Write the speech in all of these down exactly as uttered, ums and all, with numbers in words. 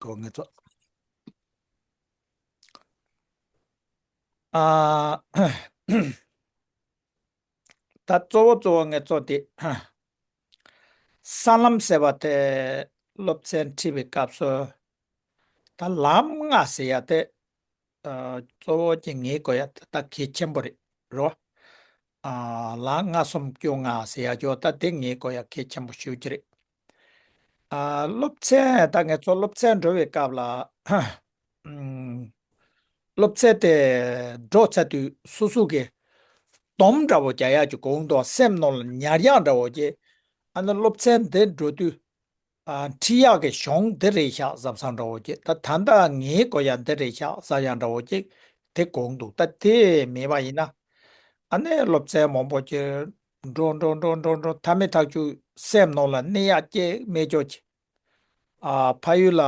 གོ་ངེས་ཚོ། ཨ། ད་གཙོ་བོ་གཙོ་བོ་ངེས་ཚོ་དེ། ས་ལམ་ཟེར་བ་དེ་སློབ་ཚན་ཁྲིད་པའི་སྐབས་སུ། ད་ལམ་ལྔ་ཟེར་ཡ་དེ། ཨ། གཙོ་བོ་གཅིག་ངེས་དགོས་ཡ་ད་གལ་ཆེན་པོ་རེད་རོ། ཨ། ལམ་ལྔ་གསུམ་བཅོ་ལྔ་ཟེར་ཡ་ཅོ་ད་དེ་ངེས་དགོས་ཡ་གལ་ཆེན་པོ་ཞེ་པོ་ཅིག་རེད། ཨ། སློབ་ཚན་ད་ངེད་ཚོ་སློབ་ཚན་འགྲོ་བའི་སྐབས་ལ། ཨམ། སློབ་ཚན་དེ་འགྲོ་ཚར་དུས་སོ་སོ་གི་སྡོམ་འདྲ་བོ་རྒྱག་ཡ་ཅིག་དགོས་འདུག་སེམས་ནང་ལ་ཉར་ཡག་འདྲ་བོ་ཅིག་ཨ་ནི་སློབ་ཚན་འདི་འགྲོ་དུས། ཨ། ཁྲིད་ཡག་གི་གཞུང་འདི་རེད་ཤག་བསམ་བསམ་འདྲ་བོ་ཅིག་ད་ད་ལྟ་ངའི་དགོས་ཡ་འདི་རེད་ཤག་བསམ་ཡག་འདྲ་བོ་ཅིག་དེ་དགོས་འདུག་ད་དེ་མེད་པ་ཡིན་ན། ཨ་ནི་སློབ་ཚན་མང་པོ་ཅིག་འགྲོ་འགྲོ་འགྲོ་འགྲོ་འགྲོ་མཐའ་མའི་ཐག་ཆོད་སེམས་ནང་ལ་གནས་ཡག་ཅིག་མེད་ཅོག་ཅིག་ཨ། ཕ་ཡུལ་ལ་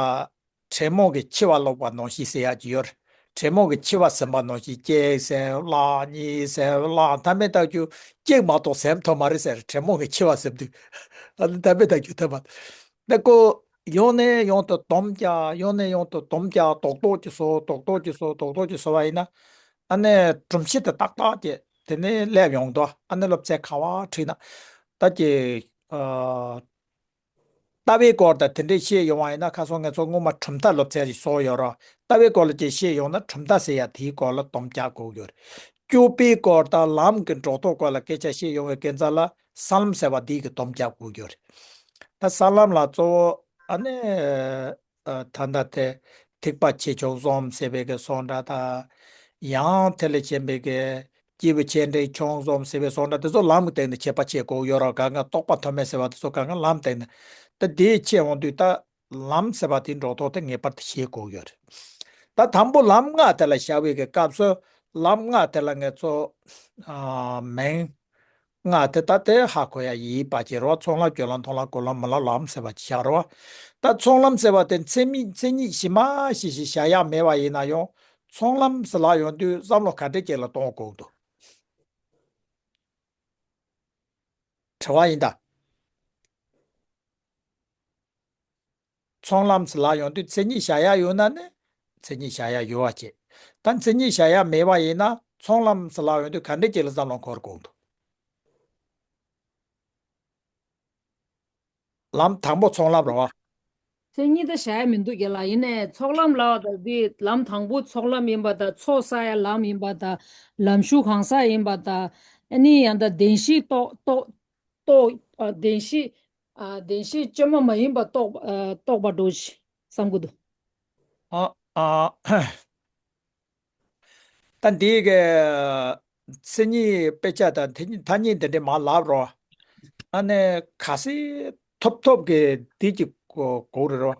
དྲེད་མོང་གི་འཆི་བ་ལོག་པ་ནང་བཞིན་ཟེར་ཡག་ཅིག་ཡོད་རེད། དྲེད་མོང་གི་འཆི་བ་ཟིན་པ་ནང་བཞིན་གཅིག་ཟེར་བླངས། གཉིས་ཟེར་བླངས། མཐའ་མའི་ཐག་ཆོད་གཅིག་མ་གཏོགས་ཟིན་ཐུབ་མ་རེད་ཟེར། དྲེད་མོང་གི་འཆི་བ་ཟིན་དུས། ཨ་ནི་མཐའ་མའི་ཐག་ཆོད་ཐུབ་པ། ད་ཁོ་ཡང་ནས་ཡང་དུ་སྡོམ་རྒྱག་ཡང་ནས་ཡང་དུ་སྡོམ་རྒྱག་རྡོག་རྡོག་ཅིག་བཟོ། རྡོག་རྡོག་ཅིག་བཟོ། རྡོག་རྡོག་ཅིག་བཟོ་བ་ཡིན་ན། ཨ་ནི་སྒྲོམ་གཞི་དེ་ཏག་ཏག་ཅིག་དེ་ནས་སླེབས་ཡོང་དུས། ཨ་ནི་སློབ་ཚན་ག་པར་ཁྲིད་ན། ད་ཀྱི། ཨ། ལྟ་བའི་སྐོར་དང་དེ་འདྲས་བཤད་ཡོང་བ་ཡིན་ན། ཁ་སང་ངེད་ཚོ་སྔོན་མ་གྲུབ་མཐའ་སློབ་ཚན་ཞིག་སོགས་ཡོད་ར། ལྟ་བའི་སྐོར་ལ་ཅིག་བཤད་ཡོང་ན་གྲུབ་མཐའ་ཟེར་ཡ་དེའི་སྐོར་ལ་སྡོམ་རྒྱག་དགོས་ཡོད་རེད། སྤྱོད་པའི་སྐོར་དང་ལམ་གྱི་འགྲོ་ལྡོག་སྐོར་ལ་སྐད་ཆ་བཤད་ཡོང་བའི་སྐབས་ལ་ས་ལམ་ཟེར་བ་འདི་གི་སྡོམ་རྒྱག་དགོས་ཡོད་རེད། ད་ས་ལམ་ལ་གཙོ་བོ་ཨ་ནི། ཨ། ད་ལྟ་དེ་ཐེག་པ་ཆེ་ཆུང་གསུམ་ཟེར་བའི་གི་སོགས་འདྲ་དང་། ཡང་དེ་ལས་གཞན་པའི་གི་སྐྱེས་བུ་ཆེ་འབྲིང་ཆུང་གསུམ་ཟེར་བའི་སོགས་འདྲ་དེ་ཚོ་ལམ་གྱི་སྟེང་ནས་ཁྱད་པར་ཕྱེ་དགོས་ཡོད་ར། གང་ག་རྟོགས་པ་མཐོ་དམན་ཟེར་བ་དེ་ཚོ་གང་ག་ལམ་སྟེང་ནས། ད་དེའི་ཕྱེ་འོང་དུས་ད་ལམ་ཟེར་བ་དེའི་འགྲོ་ལྡོག་དེ་ངེས་པར་དུ་ཤེས་དགོས་ཡོད་རེད། ད་དང་པོ་ལམ་ལྔ་དེ་ལ་བཞག་པའི་གི་སྐབས་སུ་ལམ་ལྔ་དེ་ལ་ངེད་ཚོ། ཨ། མིང་ལྔ་དེ་ད་དེ་ཧ་གོ་ཡ་ཡིན་པ་ཅིག་རེད་བ། ཚོགས་ལམ། སྤྱོད་ལམ། མཐོང་ལམ། སྒོམ་ལམ། སྨོན་ལམ། ལམ་ཟེར་བ་ཅིག་བཞག་རེད་བ། ད་ཚོགས་ལམ་ཟེར་བ་དེ་མཚན་ཉིད་མཚན་ཉིད་གཞི་མ་གཞི་ཞིག་བཞག་ཡག་མེད་པ་ཡིན་ན་ཡང་། ཚོགས་ལམ་ཟེར་ལབ་ཡོང་དུས་བསམ་བློ་ག་འདྲ་ཅིག་ལ་གཏོང་དགོས་འདུག་དྲི་བ་ཡིན་ད། ཚོགས་ལམ་ཟེར་ལབ་ཡོང་དུས་མཚན་ཉིད་བཞག་ཡག་ཡོད་ན་ནི་མཚན་ཉིད་བཞག་ཡག་ཡོད་པ་བྱེད། ད་མཚན་ཉིད་བཞག་ཡག་མེད་པ་ཡིན་ན་ཚོགས་ལམ་ཟེར་ལབ་ཡོང་དུས་ག་འདྲ་ཅིག་ལ་བསམ་བློ་འཁོར་དགོས་འདུག་ལམ་དང་པོ་ཚོགས་ལམ་རེད་བ། མཚན་ཉིད་ད་བཞག་ཡག་མི་འདུག་རྒན་ལགས། ཡིན་ནའི་ཚོགས་ལམ་ལབ་པ་དང་འདི་ལམ་དང་པོ་ཚོགས་ལམ་ཡིན་པ་དང་། ཚོགས་བསགས་ཡག་ལམ་ཡིན་པ་དང་། ལམ་ཞུགས་གང་ཟག་ཡིན་པ་དང་། ཨ་ནི་ཡང་ད་བདེན་བཞི་རྟོགས་རྟོགས་རྟོགས། ཨ། བདེན་བཞི། ཨ། བདེན་བཞི་བཅོས་མ་མ་ཡིན་པ་རྟོགས། ཨ། རྟོགས་པ་འདྲ་ཞིག་བསམ་གྱི་འདུག་ཨ། ཨ། ད་འདི་གི་མཚན་ཉིད་དཔེ་ཆ་དང་དེ་ཐ་སྙད་འདི་འདྲ་མར་ལབ་རོགས། ཨ་ནི་གལ་སྲིད་ཐོབ་ཐོབ་ཀྱི་འདི་གཅིག་གོ་གོ་རེད་རོ།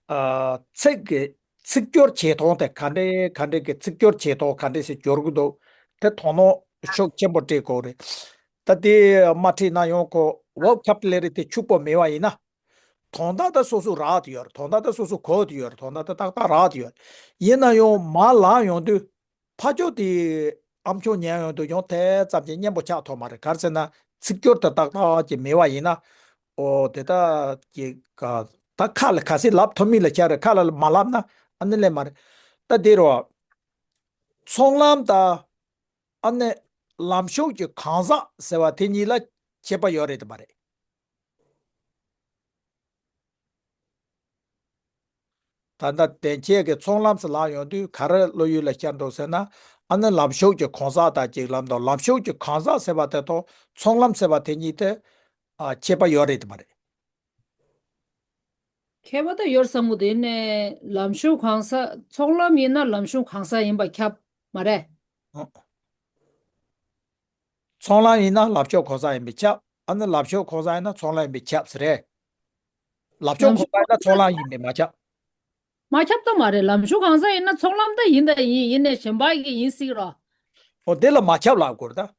ཨ། ཚིག་གི་ཚིག་སྦྱོར་བྱེད་སྟངས་དེ་ག་འདྲ་ག་འདྲ་གི་ཚིག་སྦྱོར་བྱེད་སྟངས་ག་འདྲ་ཞིག་སྦྱོར་གྱི་འདུག་དེ་དོ་སྣང་ཤུགས་ཆེན་པོ་སྤྲད་དགོས་རེད། ད་དེ་མ་ཁྲིད་ན་ཡང་ཁོ་vocabulary་དེ་ཕྱུག་པོ་མེད་པ་ཡིན་ན། དོན་དག་ད་སོ་སོ་རག་གི་ཡོད་རེད། དོན་དག་ད་སོ་སོ་གོ་གི་ཡོད་རེད། དོན་དག་ད་ཏག་ཏག་རག་གི་ཡོད་རེད། ཡིན་ན་ཡང་མར་ལབ་ཡོང་དུས་ཕར་ཕྱོགས་དེ་ཨ་མཆོག་ཉན་ཡོང་དུས་ཡང་དེ་ཙམ་གྱིས་སྙན་པོ་ཆགས་ཐུབ་མ་རེད། ག་རེ་ཟེར་ན་ཚིག་སྦྱོར་དེ་ཏག་ཏག་ཅིག་མེད་པ་ཡིན་ན། ཨོ་དེ་ད་ཀྱི་ག་ད་ཁ་ལ་ག་ཚོད་ལབ་ཐུབ་མིན་ལ་ཁྱད་རེད། ཁ་ལ་མ་ལབ་ན་ཨ་ནི་ལེན་མ་རེད། ད་དེ་རོ། ཚོགས་ལམ་དང་ཨ་ནི་ལམ་ཞུགས་ཀྱི་གང་ཟག་ཟེར་བ་དེ་གཉིས་ལ་ཁྱད་པར་ཡོད་རེད་དམ་མ་རེད། ད་ལྟ་དེ་ཁྱེད་ཀྱིས་ཚོགས་ལམ་ཟེར་ལབ་ཡོང་དུས་ག་རེ་བློ་ཡུལ་ལ་ཤར་འདུག་ཟེར་ན། ཨ་ནི་ལམ་ཞུགས་ཀྱི་གང་ཟག་དང་གཅིག་ལབ་འདུག་ལམ་ཞུགས་ཀྱི་གང་ཟག་ཟེར་བ་དེ་དང་ཚོགས་ལམ་ཟེར་བ་དེ་གཉིས་དེ་ཨ་ཁྱད་པར་ཡོད་རེད་དམ་མ་རེད། ཁྱད་པར་ད་ཡོད་བསམ་གྱི་འདུག་ཡིན་ནའི་ལམ་ཞུགས་གང་ཟག་ཚོགས་ལམ་ཡིན་ན་ལམ་ཞུགས་གང་ཟག་ཡིན་པ་ཁྱབ་མ་རེད། ཨ། ཚོགས་ལམ་ཡིན་ན་ལམ་ཞུགས་གང་ཟག་ཡིན་པས་ཁྱབ། ཨ་ནི་ལམ་ཞུགས་གང་ཟག་ཡིན་ན་ཚོགས་ལམ་ཡིན་པས་ཁྱབ་ཟེར་རེད། ལམ་ཞུགས་ལམ་གང་ཟག་ཞུགས་ཡིན་ན་ཚོགས་ལམ་ཡིན་པས་མ་ཁྱབ། མ་ཁྱབ་ད་མ་རེད། ལམ་ཞུགས་གང་ཟག་ཡིན་ན་ཚོགས་ལམ་ད་ཡིན་ད་ཡིན། ཡིན་ནའི་གཞན་པ་གི་ཡིན་སྲིད་རོ། འོ་དེ་ལ་མ་ཁྱབ་ལབ་དགོས་རེད་ད།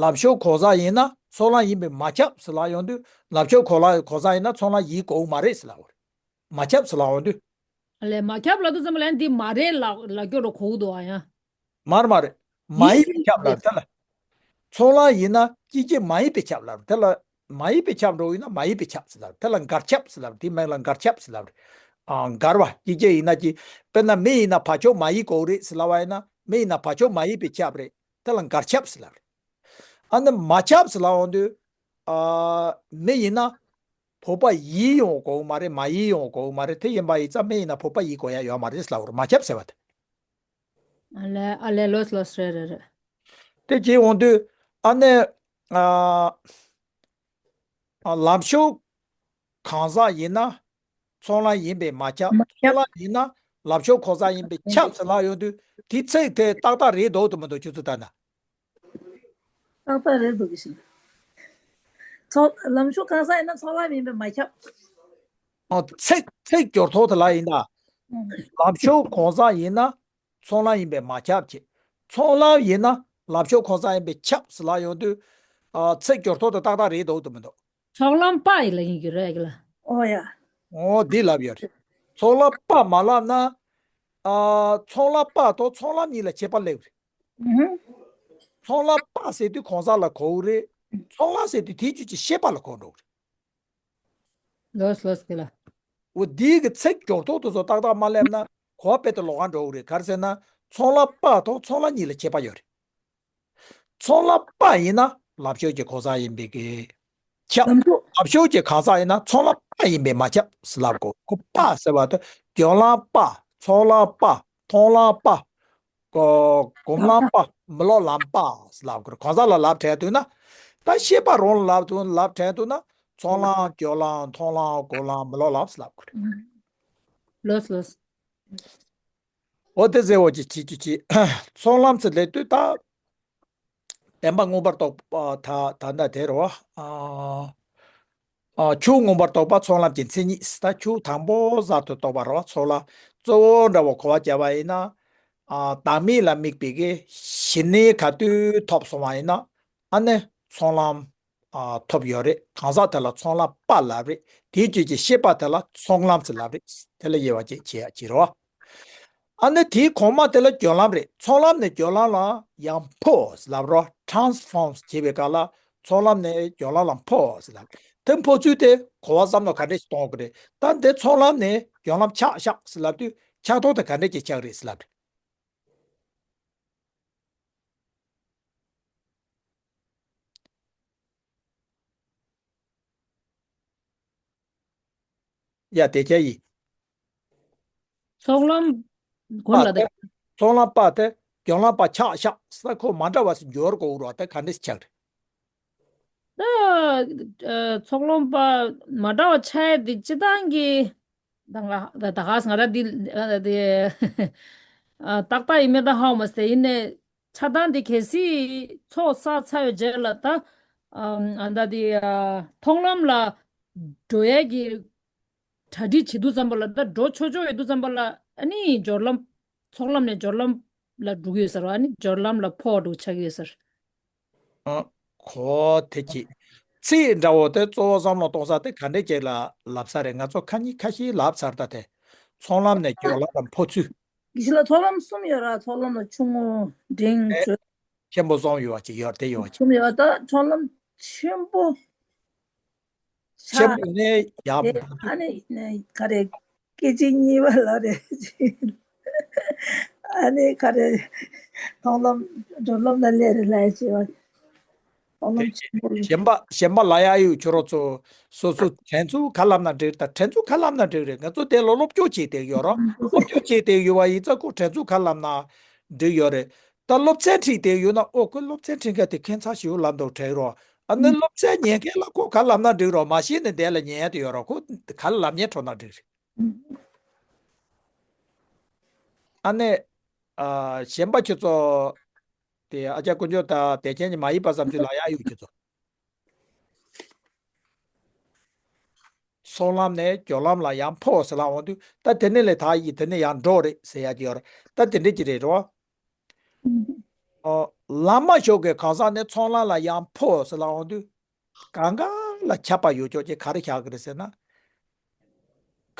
ལམ་ཞུགས་གང་ཟག་ཡིན་ན་ཚོགས་ལམ་ཡིན་པས་མ་ཁྱབ་ཟེར་ལབ་ཡོང་དུས། ལམ་ཞུགས་གང་ལ་གང་ཟག་ཡིན་ན་ཚོགས་ལམ་ཡིན་དགོས་མ་རེད་ཟེར་ལབ་དགོས་རེད། མ་ཁྱབ་ཟེར་ལབ་ཡོང་དུས། ཨ་ལས་མ་ཁྱབ་ལབ་དུས་ཙམ་པ་ལ་འདི་མ་རེད་ལབ་ལབ་སྐྱོ་རུ་གོ་གི་འདུག་ཨ་ཡ། མར་མ་རེད། མ་ཡིན་པས་ཁྱབ་ལབ་དེ་ལ། ཚོགས་ལམ་ཡིན་ན་སྐྱེ་མཆེད་མ་ཡིན་པས་ཁྱབ་ལབ་དེ་ལ། མ་ཡིན་པས་ཁྱབ་འགྲོ་ཡིན་ན་མ་ཡིན་པས་ཁྱབ་ཟེར་ལབ། དེ་ལ་འགལ་ཁྱབ་ཟེར་ལབ། དེའི་མིང་ལ་འགལ་ཁྱབ་ཟེར་ལབ་རེད། ཨ་འགལ་བ་ཡིག་ཆ་ཡིན་ན་ཅི། དཔེར་ན་མི་ཡིན་ན་བ་ཕྱོགས་མ་ཡིན་དགོས་རེད་ཟེར་ལབ་པ་ཡིན་ན། མི་ཡིན་ན་བ་ཕྱོགས་མ་ཡིན་པས་ཁྱབ་རེད། དེ་ལ་འགལ་ཁྱབ་ཟེར་ལབ་རེད། ཨ་ནི་མ་ཁྱབ་ཟེར་ལབ་འོང་དུས། ཨ་མི་ཡིན་ན་བོད་པ་ཡིན་ཡོང་དགོས་མ་རེད། མ་ཡིན་ཡོང་དགོས་མ་རེད། དེ་ཡིན་པ་ཡིན་ཙང་མི་ཡིན་ན་བོད་པ་ཡིན་དགོས་ཡ་ཡོད་མ་རེད་ཟེར་ལབ་རེད། མ་ཁྱབ་ཟེར་བ་དེ། ཨ་ལས་ཨ་ལས། ལོས་ལོས། རེད་རེད་རེད། དེ་བྱས་འོང་དུས་ཨ་ནི། ཨ། ཨ། ལམ་ཕྱོགས་གང་ཟག་ཡིན་ན་ཚོགས་ལམ་ཡིན་པས་མ་ཁྱབ། མ་ཚོགས་ཁྱབ། ལམ་ཡིན་ན་ལམ་ཕྱོགས་གང་ཟག་ཡིན་པས་ཁྱབ་ཟེར་ལབ་ཡོང་དུས། དེ་ཚིག་དེ་ཏག་ཏག་རེད་འདུག་འདུག་མི་འདུག་ཁྱོད་ཚོ་ལྟ་ན། ཏག་ཏག་རེད་འདུག་གི་ཞིག་ཚོགས་ལམ་ཕྱོགས་གང་ཟག་ཡིན་ན་ཚོགས་ལམ་ཡིན་པས་མ་ཁྱབ། ཨ། ཚིག་ཚིག་སྦྱོར་ཐོག་དེ་ལ་ཡིན་ད། ཨང་། ལམ་ཕྱོགས་གང་ཟག་ཡིན་ན་ཚོགས་ལམ་ཡིན་པས་མ་ཁྱབ་ཅེས། ཚོགས་ལམ་ཡིན་ན་ལམ་ཕྱོགས་གང་ཟག་ཡིན་པས་ཁྱབ་ཟེར་ལབ་ཡོང་དུས། ཨ། ཚིག་སྦྱོར་ཐོག་དེ་ཏག་ཏག་རེད་འདུག་འདུག་མི་འདུག་ཚོགས་ལམ་པ་ཡིན་ལ་ཡིན་གྱི་རེད་ལ། ཨོ་ཡ། ཨོ་འདི་ལབ་ཡོད་རེད། ཚོགས་ལམ་པ་མ་ལབ་ན། ཨ། ཚོགས་ལམ་པ་དང་ཚོགས་ལམ་གཉིས་ལ་ཁྱད་པར་སླེབས་རེད། ཨུ་ཧུ། ཚོགས་ལམ་པ་ཟེར་དུས་གང་ཟག་ལ་གོ་གི་རེད། ཚོགས་ལམ་ཟེར་དུས་དེའི་རྒྱུད་ཀྱི་ཤེས་པ་ལ་གོ་འགྲོ་གི་རེད། ལོས་ལོས་དེ་ལ། འོ་འདིའི་གི་ཚིག་སྦྱོར་ཐོག་དེ་ཚོ་ཏག་ཏག་མ་སླེབས་ན་གོ་བ་དཔེ་དེ་ལོག་ག་འགྲོ་གི་རེད། ག་རེ་ཟེར་ན་ཚོགས་ལམ་པ་དང་ཚོགས་ལམ་གཉིས་ལ་ཁྱད་པར་ཡོད་རེད། ཚོགས་ལམ་པ་ཡིན་ན་ལམ་ཕྱོགས་ཀྱི་གང་ཟག་ཡིན་པའི་གི་ཁྱབ། ལམ་ཕྱོགས། ལམ་ཕྱོགས་ཀྱི་གང་ཟག་ཡིན་ན་ཚོགས་ལམ་པ་ཡིན་པས་མ་ཁྱབ་ཟེར་ལབ་དགོས། ཁོ་པ་ཟེར་བ་དེ་སྦྱོར་ལམ་པ། ཚོགས་ལམ་པ། མཐོང་ལམ་པ། གོ་སྒོམ་ལམ་པ། མི་སློབ་ལམ་པ་ཟེར་ལབ་དགོས། གང་ཟག་ལ་ལབ་བྲལ་འདུག་ན། ད་ཤེས་པ་རང་ལ་ལབ་འདུག་ལབ་བྲལ་འདུག་ན་ཚོགས་ལམ། སྦྱོར་ལམ། མཐོང་ལམ། སྒོམ་ལམ། མི་སློབ་ལམ་ཟེར་ལབ་དགོས། ལོས་ལོས། འོ་དེ་ཟེར་བ་ཅིག་བྱེད་རྒྱུ་བྱེད། ཚོགས་ལམ་ཟེར་ལབ་དུས་ད་བདེན་པ་མངོན་པར་རྟོགས་པ་ད་ད་ལྟ་དེ་རེད་བ། ཨ། ཨ། ཆོས་མངོན་པར་རྟོགས་པ་ཚོགས་ལམ་གྱི་མཚན་ཉིད། ད་ཆོས་དང་པོ་གསར་དུ་རྟོགས་པ་རེད་བ། ཚོགས་ལམ་གཙོ་བོ་འདྲ་བོ་གོ་བ་བརྒྱབ་པ་ཡིན་ན། ཨ། བདག་མེད་ལ་དམིགས་པའི་གི་ཞི་གནས་ག་དུས་ཐོབ་སོང་བ་ཡིན་ན། ཨ་ནི་ཚོགས་ལམ། ཨ། ཐོབ་ཡོད་རེད། གང་ཟག་དེ་ལ་ཚོགས་ལམ་པ་ལབ་རེད། དེའི་རྒྱུད་ཀྱི་ཤེས་པ་དེ་ལ་ཚོགས་ལམ་ཟེར་ལབ་རེད། དེ་ལ་དབྱེ་བ་ཅིག་ཕྱེ་ཡ་ཅིག་རེད་བ། ཨ་ནི་དེའི་གོང་མ་དེ་ལ་སྦྱོར་ལམ་རེད། ཚོགས་ལམ་ནས་སྦྱོར་ལམ་ལ་ཡར་འཕོ་ཟེར་ལབ་རེད། ཊཱན་སི་ཕོརམ་བྱེད་པའི་སྐབས་ལ་ཚོགས་ལམ་ནས་སྦྱོར་ལམ་ལ་འཕོ་ཟེར་ལབ། དེ་འཕོ་ཚུལ་དེ་གོ་བ་བསམ་བློ་ག་འདྲས་ཤིག་གཏོང་དགོས་རེད། ད་འདི་ཚོགས་ལམ་ནས་སྦྱོར་ལམ་ཆགས་བཞག་ཟེར་ལབ་དུས་ཆགས་སྟངས་དེ་ག་འདྲས་ཀྱི་ཆགས་རེད་ཟེར་ལབ་རེད། ཡ་དེ་ཆ་ཡིན། ཚོགས་ལམ་གོ་ལ་དེ། ཚོགས་ལམ་པ་དེ་སྦྱོར་ལམ་པ་ཆགས་བཞག་ས། ཁོ་མ་འདྲ་བ་ཞིག་འགྱུར་དགོས་རེད་བ། དེ་ག་འདྲས་ཆགས་རེད། ད་ཚོགས་ལམ་པ་མ་འདྲ་བ་ཆགས་ཡ་དེ་སྤྱིར་བཏང་གི། ད་ང་ད་ད་ག་ང་ར་འདི་ཨ་འདི་ཨ་ཏག་ཏག་ཡིན་མིན་ད་ཧ་གོ་མ་སོང་། ཡིན་ནའི་ཆགས་སྟངས་འདི་གལ་སྲིད་ཚོགས་བསགས་ཚར་བའི་རྗེས་ལ་ད་ཨ་ད་འདི་ཨ་མཐོང་ལམ་ལ་འགྲོ་ཡས་ཀྱི་གྲ་སྒྲིག་བྱེད་དུས་ཙམ་པ་ལ། ད་འགྲོ་ཆོག་ཆོག་ཡོད་དུས་ཙམ་པ་ལ་ཨ་ནི་སྦྱོར་ལམ། ཚོགས་ལམ་ནས་སྦྱོར་ལམ་ལ་འགྲོ་གི་ཡོད་ས་རེད། ཨ་ནི་སྦྱོར་ལམ་ལ་འཕོ་འགྲོ་ཆགས་ཀྱི་ཡོད་ས་རེད། ཨ། གོ་དེ་ཅི། ཚིག་འདྲ་བོ་དེ་གཙོ་བོ་བསམ་བློ་གཏོང་ས་དེ་ག་འདྲས་ཅིག་ལ་ལབ་ས་རེད། ང་ཚོ་ཁ་ཉིན་ཁ་ཤས་ལབ་ཚར། ད་དེ་ཚོགས་ལམ་ནས་སྦྱོར་ལམ་ལ་འཕོ་ཚུལ། གི་ཞི་ལ་ཚོགས་ལམ་གསུམ་ཡོད་ར། ཚོགས་ལམ་ལ་ཆུང་ངུ་འབྲིང་ཨེ། ཆེ་ཆེན་པོ་གསུམ་ཡོད་པ་ཅིག་ཡོད་རེད། དེ་ཡོད་པ་ཅིག་གསུམ་ཡོད། ད་ཚོགས་ལམ་ཆེན་པོ། ཆེན་པོ་ནས་ཡར། ཨ་ནི་ནི་ག་རེ། སྐད་ཅིག་གཉིས་པ་ལ་རེ་ཅིག་ཨ་ནི་ག་རེ། མཐོང་ལམ་སྦྱོར་ལམ་ལ་སླེབས་རེད་ལབ་ཡ་ཅིག་ཡོད། མཐོང་ལམ་ཆེན་པོ་རེད། གཞན་པ་གཞན་པ་ལབ་ཡ་ཡོད། ཁྱོད་རང་ཚོ་སོ་སོ་དྲན་ཚུལ་ག་ལབ་ན་འགྲིག་ད་དྲན་ཚུལ་ག་ལབ་ན་འགྲིག་རེད། ང་ཚོ་དེ་ལ་སློབ་སྦྱོང་བྱེད་བསྡད་ཡོད་ར། སློབ་སྦྱོང་བྱེད་བསྡད་ཡོད་པ་ཡིན་ཙང་ཁོ་དྲན་ཚུལ་ག་ལབ་ན་འགྲིག་ཡོད་རེད། ད་སློབ་ཚན་ཁྲིད་བསྡད་ཡོད་ན། ཨོ་ཁོ་སློབ་ཚན་ཁྲིད་མཁན་དེ་ཁྱད་མཚར་ཞིག་ལབ་འདུག་དྲན་རོགས། ཨ་ནི་སློབ་ཚན་ཉན་མཁན་ལ་ཁོ་ག་ལབ་ན་འགྲིག་རོགས། མ་ཤེས་ནས་དེ་ལ་ཉན་ཡ་དེ་ཡོད་རོགས། ཁོ་ག་ལབ་ཉན་འཕྲོ་ན་འགྲིག་རེད། ཨ་ནི། ཨ། གཞན་པ་ཁྱོད་ཚོ་དེ་ཨ་ཅག་དཀོན་མཆོག་དང་དེ་ཁྱེད་ཉིད་མ་ཡིན་པ་བསམ་ཚུལ་ལ་ཡག་ཡོད། ཁྱོད་ཚོ་ཚོགས་ལམ་ནས་སྦྱོར་ལམ་ལ་ཡར་འཕོ་ཟེར་ལ་འོང་དུས། ད་དེ་ནས་ལས་ད་ཡིན་དེ་ནས་ཡར་འགྲོ་རེད་ཟེར་ཡ་དེ་ཡོད་རེད། ད་དེ་འདྲས་ཀྱི་རེད་རོ། ཨོ། ལམ་མ་ཞུགས་ཀྱི་གང་ཟག་ནས་ཚོགས་ལམ་ལ་ཡར་འཕོ་ཟེར་ལ་འོང་དུས། གང་ག་ལ་ཁྱབ་པ་ཡོད་ཆོག་ཅེས་ག་རེ་བཞག་གི་རེད་ཟེར་ན།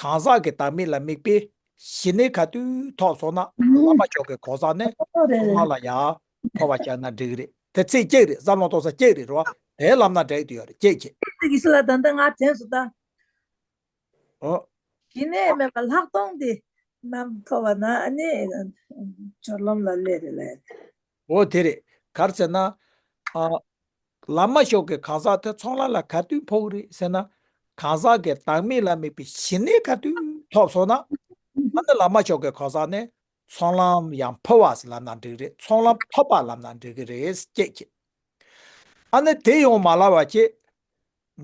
གང་ཟག་གི་བདག་མེད་ལ་དམིགས་པའི་ཞི་གནས་ག་དུས་ཐོབ་སོང་ན། ལམ་མ་ཞུགས་ཀྱི་གང་ཟག་ནས་ཚོགས་ལམ་ལ་ཡར་འཕོ་བ་བྱས་ན་འགྲིག་གི་རེད། དེ་ཚིག་གཅིག་རེད། བསམ་བློ་གཏོང་ས་གཅིག་རེད་རོ། དེ་ལབ་ན་འགྲིག་གི་ཡོད་རེད། གཅིག་བྱེད། དེ་གི་སི་ལ་ད་ལྟ་ང་དྲན་སོང་ད། ཨོ། གཞི་གནས་མེད་པ་ལྷག་མཐོང་དེ་རྣམས་ཐོབ་པ་ན་ཨ་ནི་སྦྱོར་ལམ་ལ་སླེབས་རེད་ལབ། འོ་དེ་རེད། ག་རེ་ཟེར་ན། ཨ། བླ་མ་མཆོག་གི་གང་ཟག་དེ་ཚོགས་ལམ་ལ་ག་དུས་ཕོག་གི་རེད་ཟེར་ན། གང་ཟག་གི་བདག་མེད་ལ་དམིགས་པའི་ཞི་གནས་ག་དུས་ཐོབ་སོང་ན། ཨ་ནི་བླ་མ་མཆོག་གི་གང་ཟག་ནི་ཚོགས་ལམ་ཡང་ཕོག་པ་ཟེར་ལབ་ན་འགྲིག་རེད། ཚོགས་ལམ་ཐོབ་པ་ལབ་ན་འགྲིག་གི་རེད་ཅེས་བྱས། ཨ་ནི་དེ་ཡོང་མ་ལབ་པ་བྱས།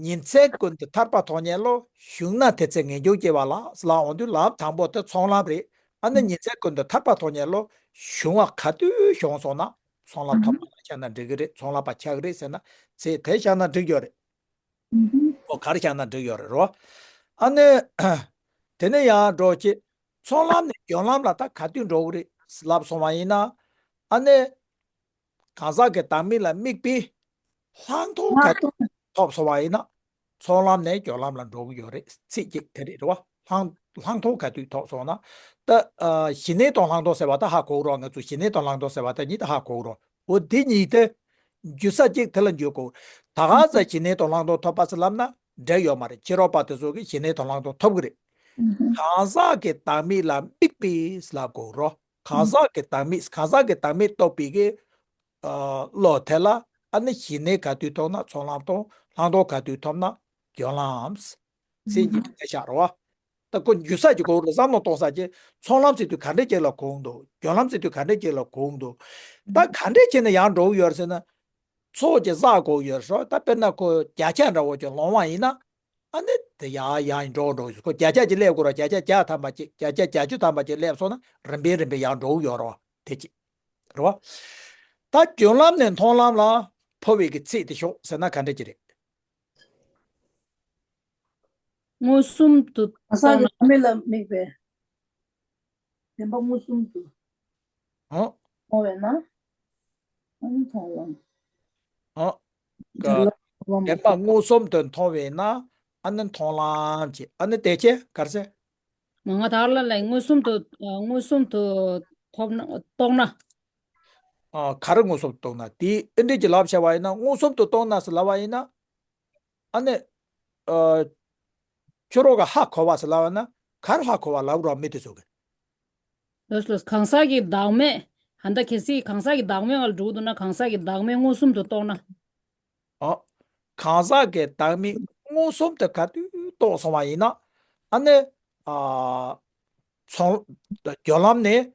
ཉིན་མཚན་ཀུན་ཏུ་ཐར་པ་མཐོང་ཉིད་བློ། བཞུགས་ན་དེ་ཚེ་ངེས་འབྱུང་སྐྱེ་བ་ལ་ཟེར་ལབ་འོང་དུས་ལམ་དང་པོ་དེ་ཚོགས་ལམ་རེད། ཨ་ནི་ཉིན་མཚན་ཀུན་ཏུ་ཐར་པ་མཐོང་ཉིད་བློ། བྱུང་བ་ག་དུས་བྱུང་སོང་ན་ཚོགས་ལམ་ཐོབ་པ་ལ་ཆགས་ན་འགྲིག་གི་རེད། ཚོགས་ལམ་པ་ཆགས་ཀྱི་རེད་ཟེར་ན་ཚེ་དེ་བཞག་ན་འགྲིག་ཡོད་རེད། ཨོ་ག་རེ་བཞག་ན་འགྲིག་ཡོད་རེད་རོ། ཨ་ནི། དེ་ནས་ཡང་འགྲོ་ཅིག་ཚོགས་ལམ་ནས་སྦྱོར་ལམ་ལ་ད་ག་དུས་འགྲོ་གི་རེད་ལབ་སོང་བ་ཡིན་ན། ཨ་ནི། གང་ཟག་གི་བདག་མེད་ལ་དམིགས་པའི་ལྷག་མཐོང་ག་ཐོབ་སོང་བ་ཡིན་ན། ཚོགས་ལམ་ནས་སྦྱོར་ལམ་ལ་འགྲོ་གི་ཡོད་རེད། ཚིག་གཅིག་དེ་རེད་རེད་བ། ལྷག་ལྷག་མཐོང་ག་དུས་ཐོབ་སོང་ན། ད་ཨ་ཞི་གནས་དང་ལྷག་མཐོང་ཟེར་བ་ད་ཧ་གོ་གི་རོགས། ང་ཚོ་ཞི་གནས་དང་ལྷག་མཐོང་ཟེར་བ་ད་གཉིས་ད་ཧ་གོ་གི་རོགས། འོ་འདི་གཉིས་དེ་འཇུ་ས་གཅིག་དེ་ལ་འཇུ་དགོས། ད་ག་ས་ཞི་གནས་དང་ལྷག་མཐོང་ཐོབ་པ་ཟེར་ལབ་ན་འགྲིག་ཡོད་མ་རེད། ཕྱི་རོལ་པ་དེ་ཚོ་གིས་ཞི་གནས་དང་ལྷག་མཐོང་ཐོབ་གི་རེད། གང་ཟག་གི་བདག་མེད་ལ་དམིགས་པའི་ལབ་དགོས་རོགས། གང་ཟག་གི་བདག་མེད་གང་ཟག་གི་བདག་མེད་རྟོགས་པའི་གི་ཨ་བློ་དེ་ལ་ཨ་ནི་ཞི་གནས་ག་དུས་ཐོབ་ན་ཚོགས་ལམ་དང་ལྷག་མཐོང་ག་དུས་ཐོབ་ན་སྦྱོར་ལམ། ཚིག་གཉིས་དེ་བཞག་རོགས། ད་ཁོ་འཇུ་ས་ཀྱི་གོ་རེད། བསམ་བློ་གཏོང་ས་ཀྱི་ཚོགས་ལམ་ཟེར་དུས་ག་འདྲས་ཅིག་ལ་གོ་འདུག་སྦྱོར་ལམ་ཟེར་དུས་ག་འདྲས་ཅིག་ལ་གོ་འདུག་ད་ག་འདྲས་བྱས་ནས་ཡར་འགྲོ་གི་ཡོད་རེད་ཟེར་ན། ཚོགས་ཀྱི་བསགས་དགོས་ཡོད་རེད། ད་དཔེར་ན་ཁོ་བརྒྱ་ཆ་འདྲ་བོ་ཅིག་ལོང་བ་ཡིན་ན། ཨ་ནི་དེ་ཡར་ཡར་འགྲོ་འགྲོ་ཡོད། ཁོ་བརྒྱ་ཆ་ཅིག་སླེབས་དགོས་རེད། བརྒྱ་ཆ་བརྒྱ་ཐམ་པ་ཅིག་བརྒྱ་ཆ་བརྒྱད་ཅུ་ཐམ་པ་ཅིག་སླེབས་སོང་ན་རིམ་པས་རིམ་པས་ཡར་འགྲོ་གི་ཡོད་རེད་བ། དེ་ཅིག་རེད་བ། ད་སྦྱོར་ལམ་ནས་མཐོང་ལམ་ལ་འཕོ་བའི་གི་ཚིག་དེ་ཤོག་ཟེར་ན་ག་འདྲས་ཅིག་རེད། མངོན་སུམ་དུ་གང་ཟག་གི་བདག་མེད་ལ་དམིགས་པའི་བདེན་པ་མངོན་སུམ་དུ་ཨོ། མཐོང་བས་ན། ཨ་ནི་མཐོང་ལམ། ཨོ། བདེན་པ་མངོན་སུམ་དུ་མཐོང་བས་ན། ཨ་ནི་མཐོང་ལམ་གྱི་ཨ་ནི་དེ་ཅི་ག་རེ་ཟེར། ང་ད་ལ་ལས་མངོན་སུམ་དུ་མངོན་སུམ་དུ་ཐོབ་ན་རྟོགས་ན། ཨ་ག་རེ་མངོན་སུམ་དུ་རྟོགས་ན་དེ་ཨེ་འདྲས་ཀྱི་ལབ་བྱ་བ་ཡིན་ན་མངོན་སུམ་དུ་རྟོགས་ན་ཟེར་ལབ་པ་ཡིན་ན། ཨ་ནི། ཨ། ཁྱོད་རང་གི་ཧ་གོ་བ་ཟེར་ལབ་པ་ན་ག་རེ་ཧ་གོ་བ་ལབ་རོགས་མི་དེ་ཚོ་གི། ལོས་ལོས་གང་ཟག་གི་བདག་མེད། ཧ་ད་གལ་སྲིད་གང་ཟག་གི་བདག་མེད་ལ་འགྲོ་གི་འདུག་ན་གང་ཟག་གི་བདག་མེད་མངོན་སུམ་དུ་རྟོགས་ན། ཨ། གང་ཟག་གི་བདག་མེད་མངོན་སུམ་དུ་ག་དུས་རྟོགས་སོང་བ་ཡིན་ན། ཨ་ནི། ཨ། ཚོགས། སྦྱོར་ལམ་ནས།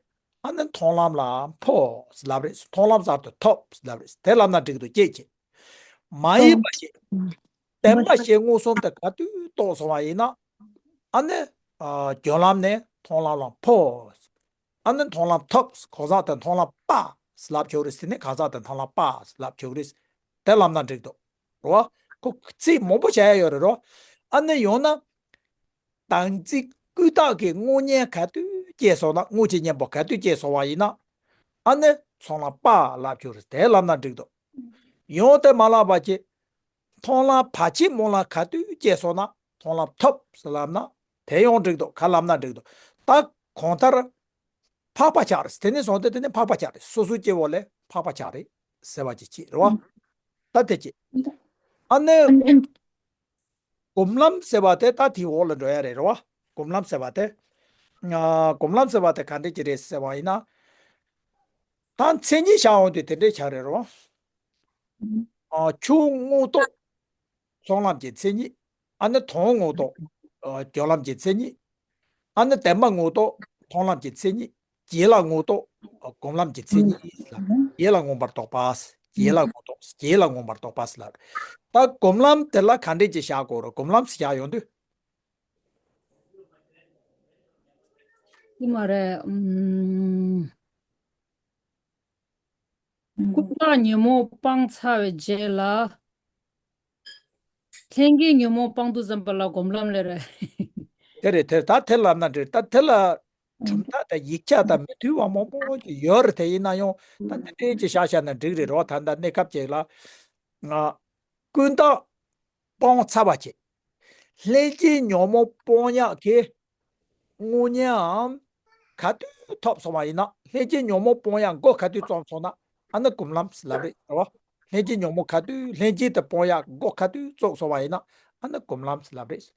ཨ་ནི་མཐོང་ལམ་ལ་འཕོ་ཟེར་ལབ་རེད། མཐོང་ལམ་གསར་དུ་ཐོབ་ཟེར་ལབ་རེད། དེ་ལབ་ན་འགྲིག་འདུག་ཅེས་བྱེད། མ་ཡིན་པ་ཞིག་བདེན་པ་ཞིག་མངོན་སུམ་དུ་ག་དུས་རྟོགས་སོང་བ་ཡིན་ན། ཨ་ནི། ཨ། སྦྱོར་ལམ་ནས་མཐོང་ལམ་ལ་འཕོ། ཨ་ནི་མཐོང་ལམ་ཐོབ། གང་ཟག་དེ་མཐོང་ལམ་པ་ཟེར་ལབ་ཆོག་རེད། དེ་ནི་གང་ཟག་དེ་མཐོང་ལམ་པ་ཟེར་ལབ་ཆོག་རེད། དེ་ལབ་ན་འགྲིག་འདུག་རོ། ཁོ་ཚིག་མང་པོ་བྱ་ཡ་ཡོད་རེད་རོ། ཨ་ནི་ཡང་ན། བདག་འཛིན་ཀུན་བཏགས་ཀྱི་དངོས་གཉེན་ག་དུས་སྐྱེས་སོང་ན། དངོས་ཀྱི་གཉེན་པོ་ག་དུས་སྐྱེས་སོང་བ་ཡིན་ན། ཨ་ནི་མཐོང་ལམ་པ་ལབ་ཆོག་རེད། དེ་ལབ་ན་འགྲིག་འདུག་ཡང་དེ་མ་ལབ་པ་ཅིག་མཐོང་ལམ་བར་ཆད་སྨོན་ལམ་ག་དུས་སྐྱེས་སོང་ན་མཐོང་ལམ་ཐོབ་ཟེར་ལབ་ན་དེ་ཡང་འགྲིག་འདུག་ག་ལབ་ན་འགྲིག་འདུག་ད་གང་ལྟར་འཕགས་པ་ཆགས་རེད། དེ་ནས་བཟུང་སྟེ་དེ་ནས་འཕགས་པ་ཆགས་རེད། སོ་སོའི་སྐྱེ་བོ་ལས་འཕགས་པ་ཆགས་རེད་ཟེར་བ་ཅིག་ཅིག་རེད་བ། ད་དེ་ཅིག་ཨ་ནི། སྒོམ་ལམ་ཟེར་བ་དེ་ད་དེའི་འོག་ལ་འགྲོ་ཡ་རེད་རེད་བ། སྒོམ་ལམ་ཟེར་བ་དེ། ཨ། སྒོམ་ལམ་ཟེར་བ་དེ་ག་འདྲས་ཅིག་རེད་ཟེར་བ་ཡིན་ན། ད་མཚན་ཉིད་བཞག་འོང་དུས་དེ་འདྲས་ཆགས་རེད་རོ། ཨ། ཆོས་དངོས་རྟོགས་ཚོགས་ལམ་གྱི་མཚན་ཉིད། ཨ་ནི་དོན་དངོས་རྟོགས། ཨ། སྦྱོར་ལམ་གྱི་མཚན་ཉིད། ཨ་ནི་བདེན་པ་དངོས་རྟོགས་མཐོང་ལམ་གྱི་མཚན་ཉིད། རྗེས་ལ་དངོས་རྟོགས་སྒོམ་ལམ་གྱི་མཚན་ཉིད་ལ། རྗེས་ལ་མངོན་པར་རྟོགས་པ། རྗེས་ལ་དངོས་རྟོགས་རྗེས་ལ་མངོན་པར་རྟོགས་པ་ཟེར་ལ། ད་སྒོམ་ལམ་དེ་ལ་ག་འདྲས་ཅིག་བཞག་དགོས་རེད། སྒོམ་ལམ་ཟེར་བཞག་ཡོང་དུས། དེ་མ་རེད། ཨུམ། ཀུན་བཏགས་ཉོན་མོངས་སྤངས་ཚར་བའི་རྗེས་ལ། ལྷན་སྐྱེས་ཉོན་མོངས་སྤང་དུས་ཙམ་པ་ལ་སྒོམ་ལམ་ལབ་རེད། དེ་རེད། དེ་ད་དེ་ལབ་ན་འགྲིག་ད་དེ་ལ་གྲུབ་མཐའ་དང་ཡིག་ཆ་དང་མི་མཐུན་པ་མང་པོ་ཅིག་ཡོད་རེད། དེ་ཡིན་ན་ཡང་ད་འདི་འདྲའི་ཅིག་བཞག་བཞག་ན་འགྲིག་རེད་རོ། ད་ལྟ་གནས་སྐབས་ཅིག་ལ། ང་ཀུན་བཏགས་སྤོང་ཚར་བ་བྱེད། ལྷན་སྐྱེས་ཉོན་མོངས་སྤོང་ཡག་གི་དངོས་གཉེན་ག་དུས་ཐོབ་སོང་བ་ཡིན་ན། ལྷན་སྐྱེས་ཉོན་མོངས་སྤོང་ཡག་འགོ་ག་དུས་རྩོམ་སོང་ན་ཨ་ནི་སྒོམ་ལམ་ལབ་རེད་རོ། ལྷན་སྐྱེས་ཉོན་མོངས་ག་དུས་ལྷན་སྐྱེས་དེ་སྤོང་ཡག་འགོ་ག་དུས་རྩོམ་སོང་བ་ཡིན་ན་ཨ་ནི་སྒོམ་ལམ་ལབ་རེད།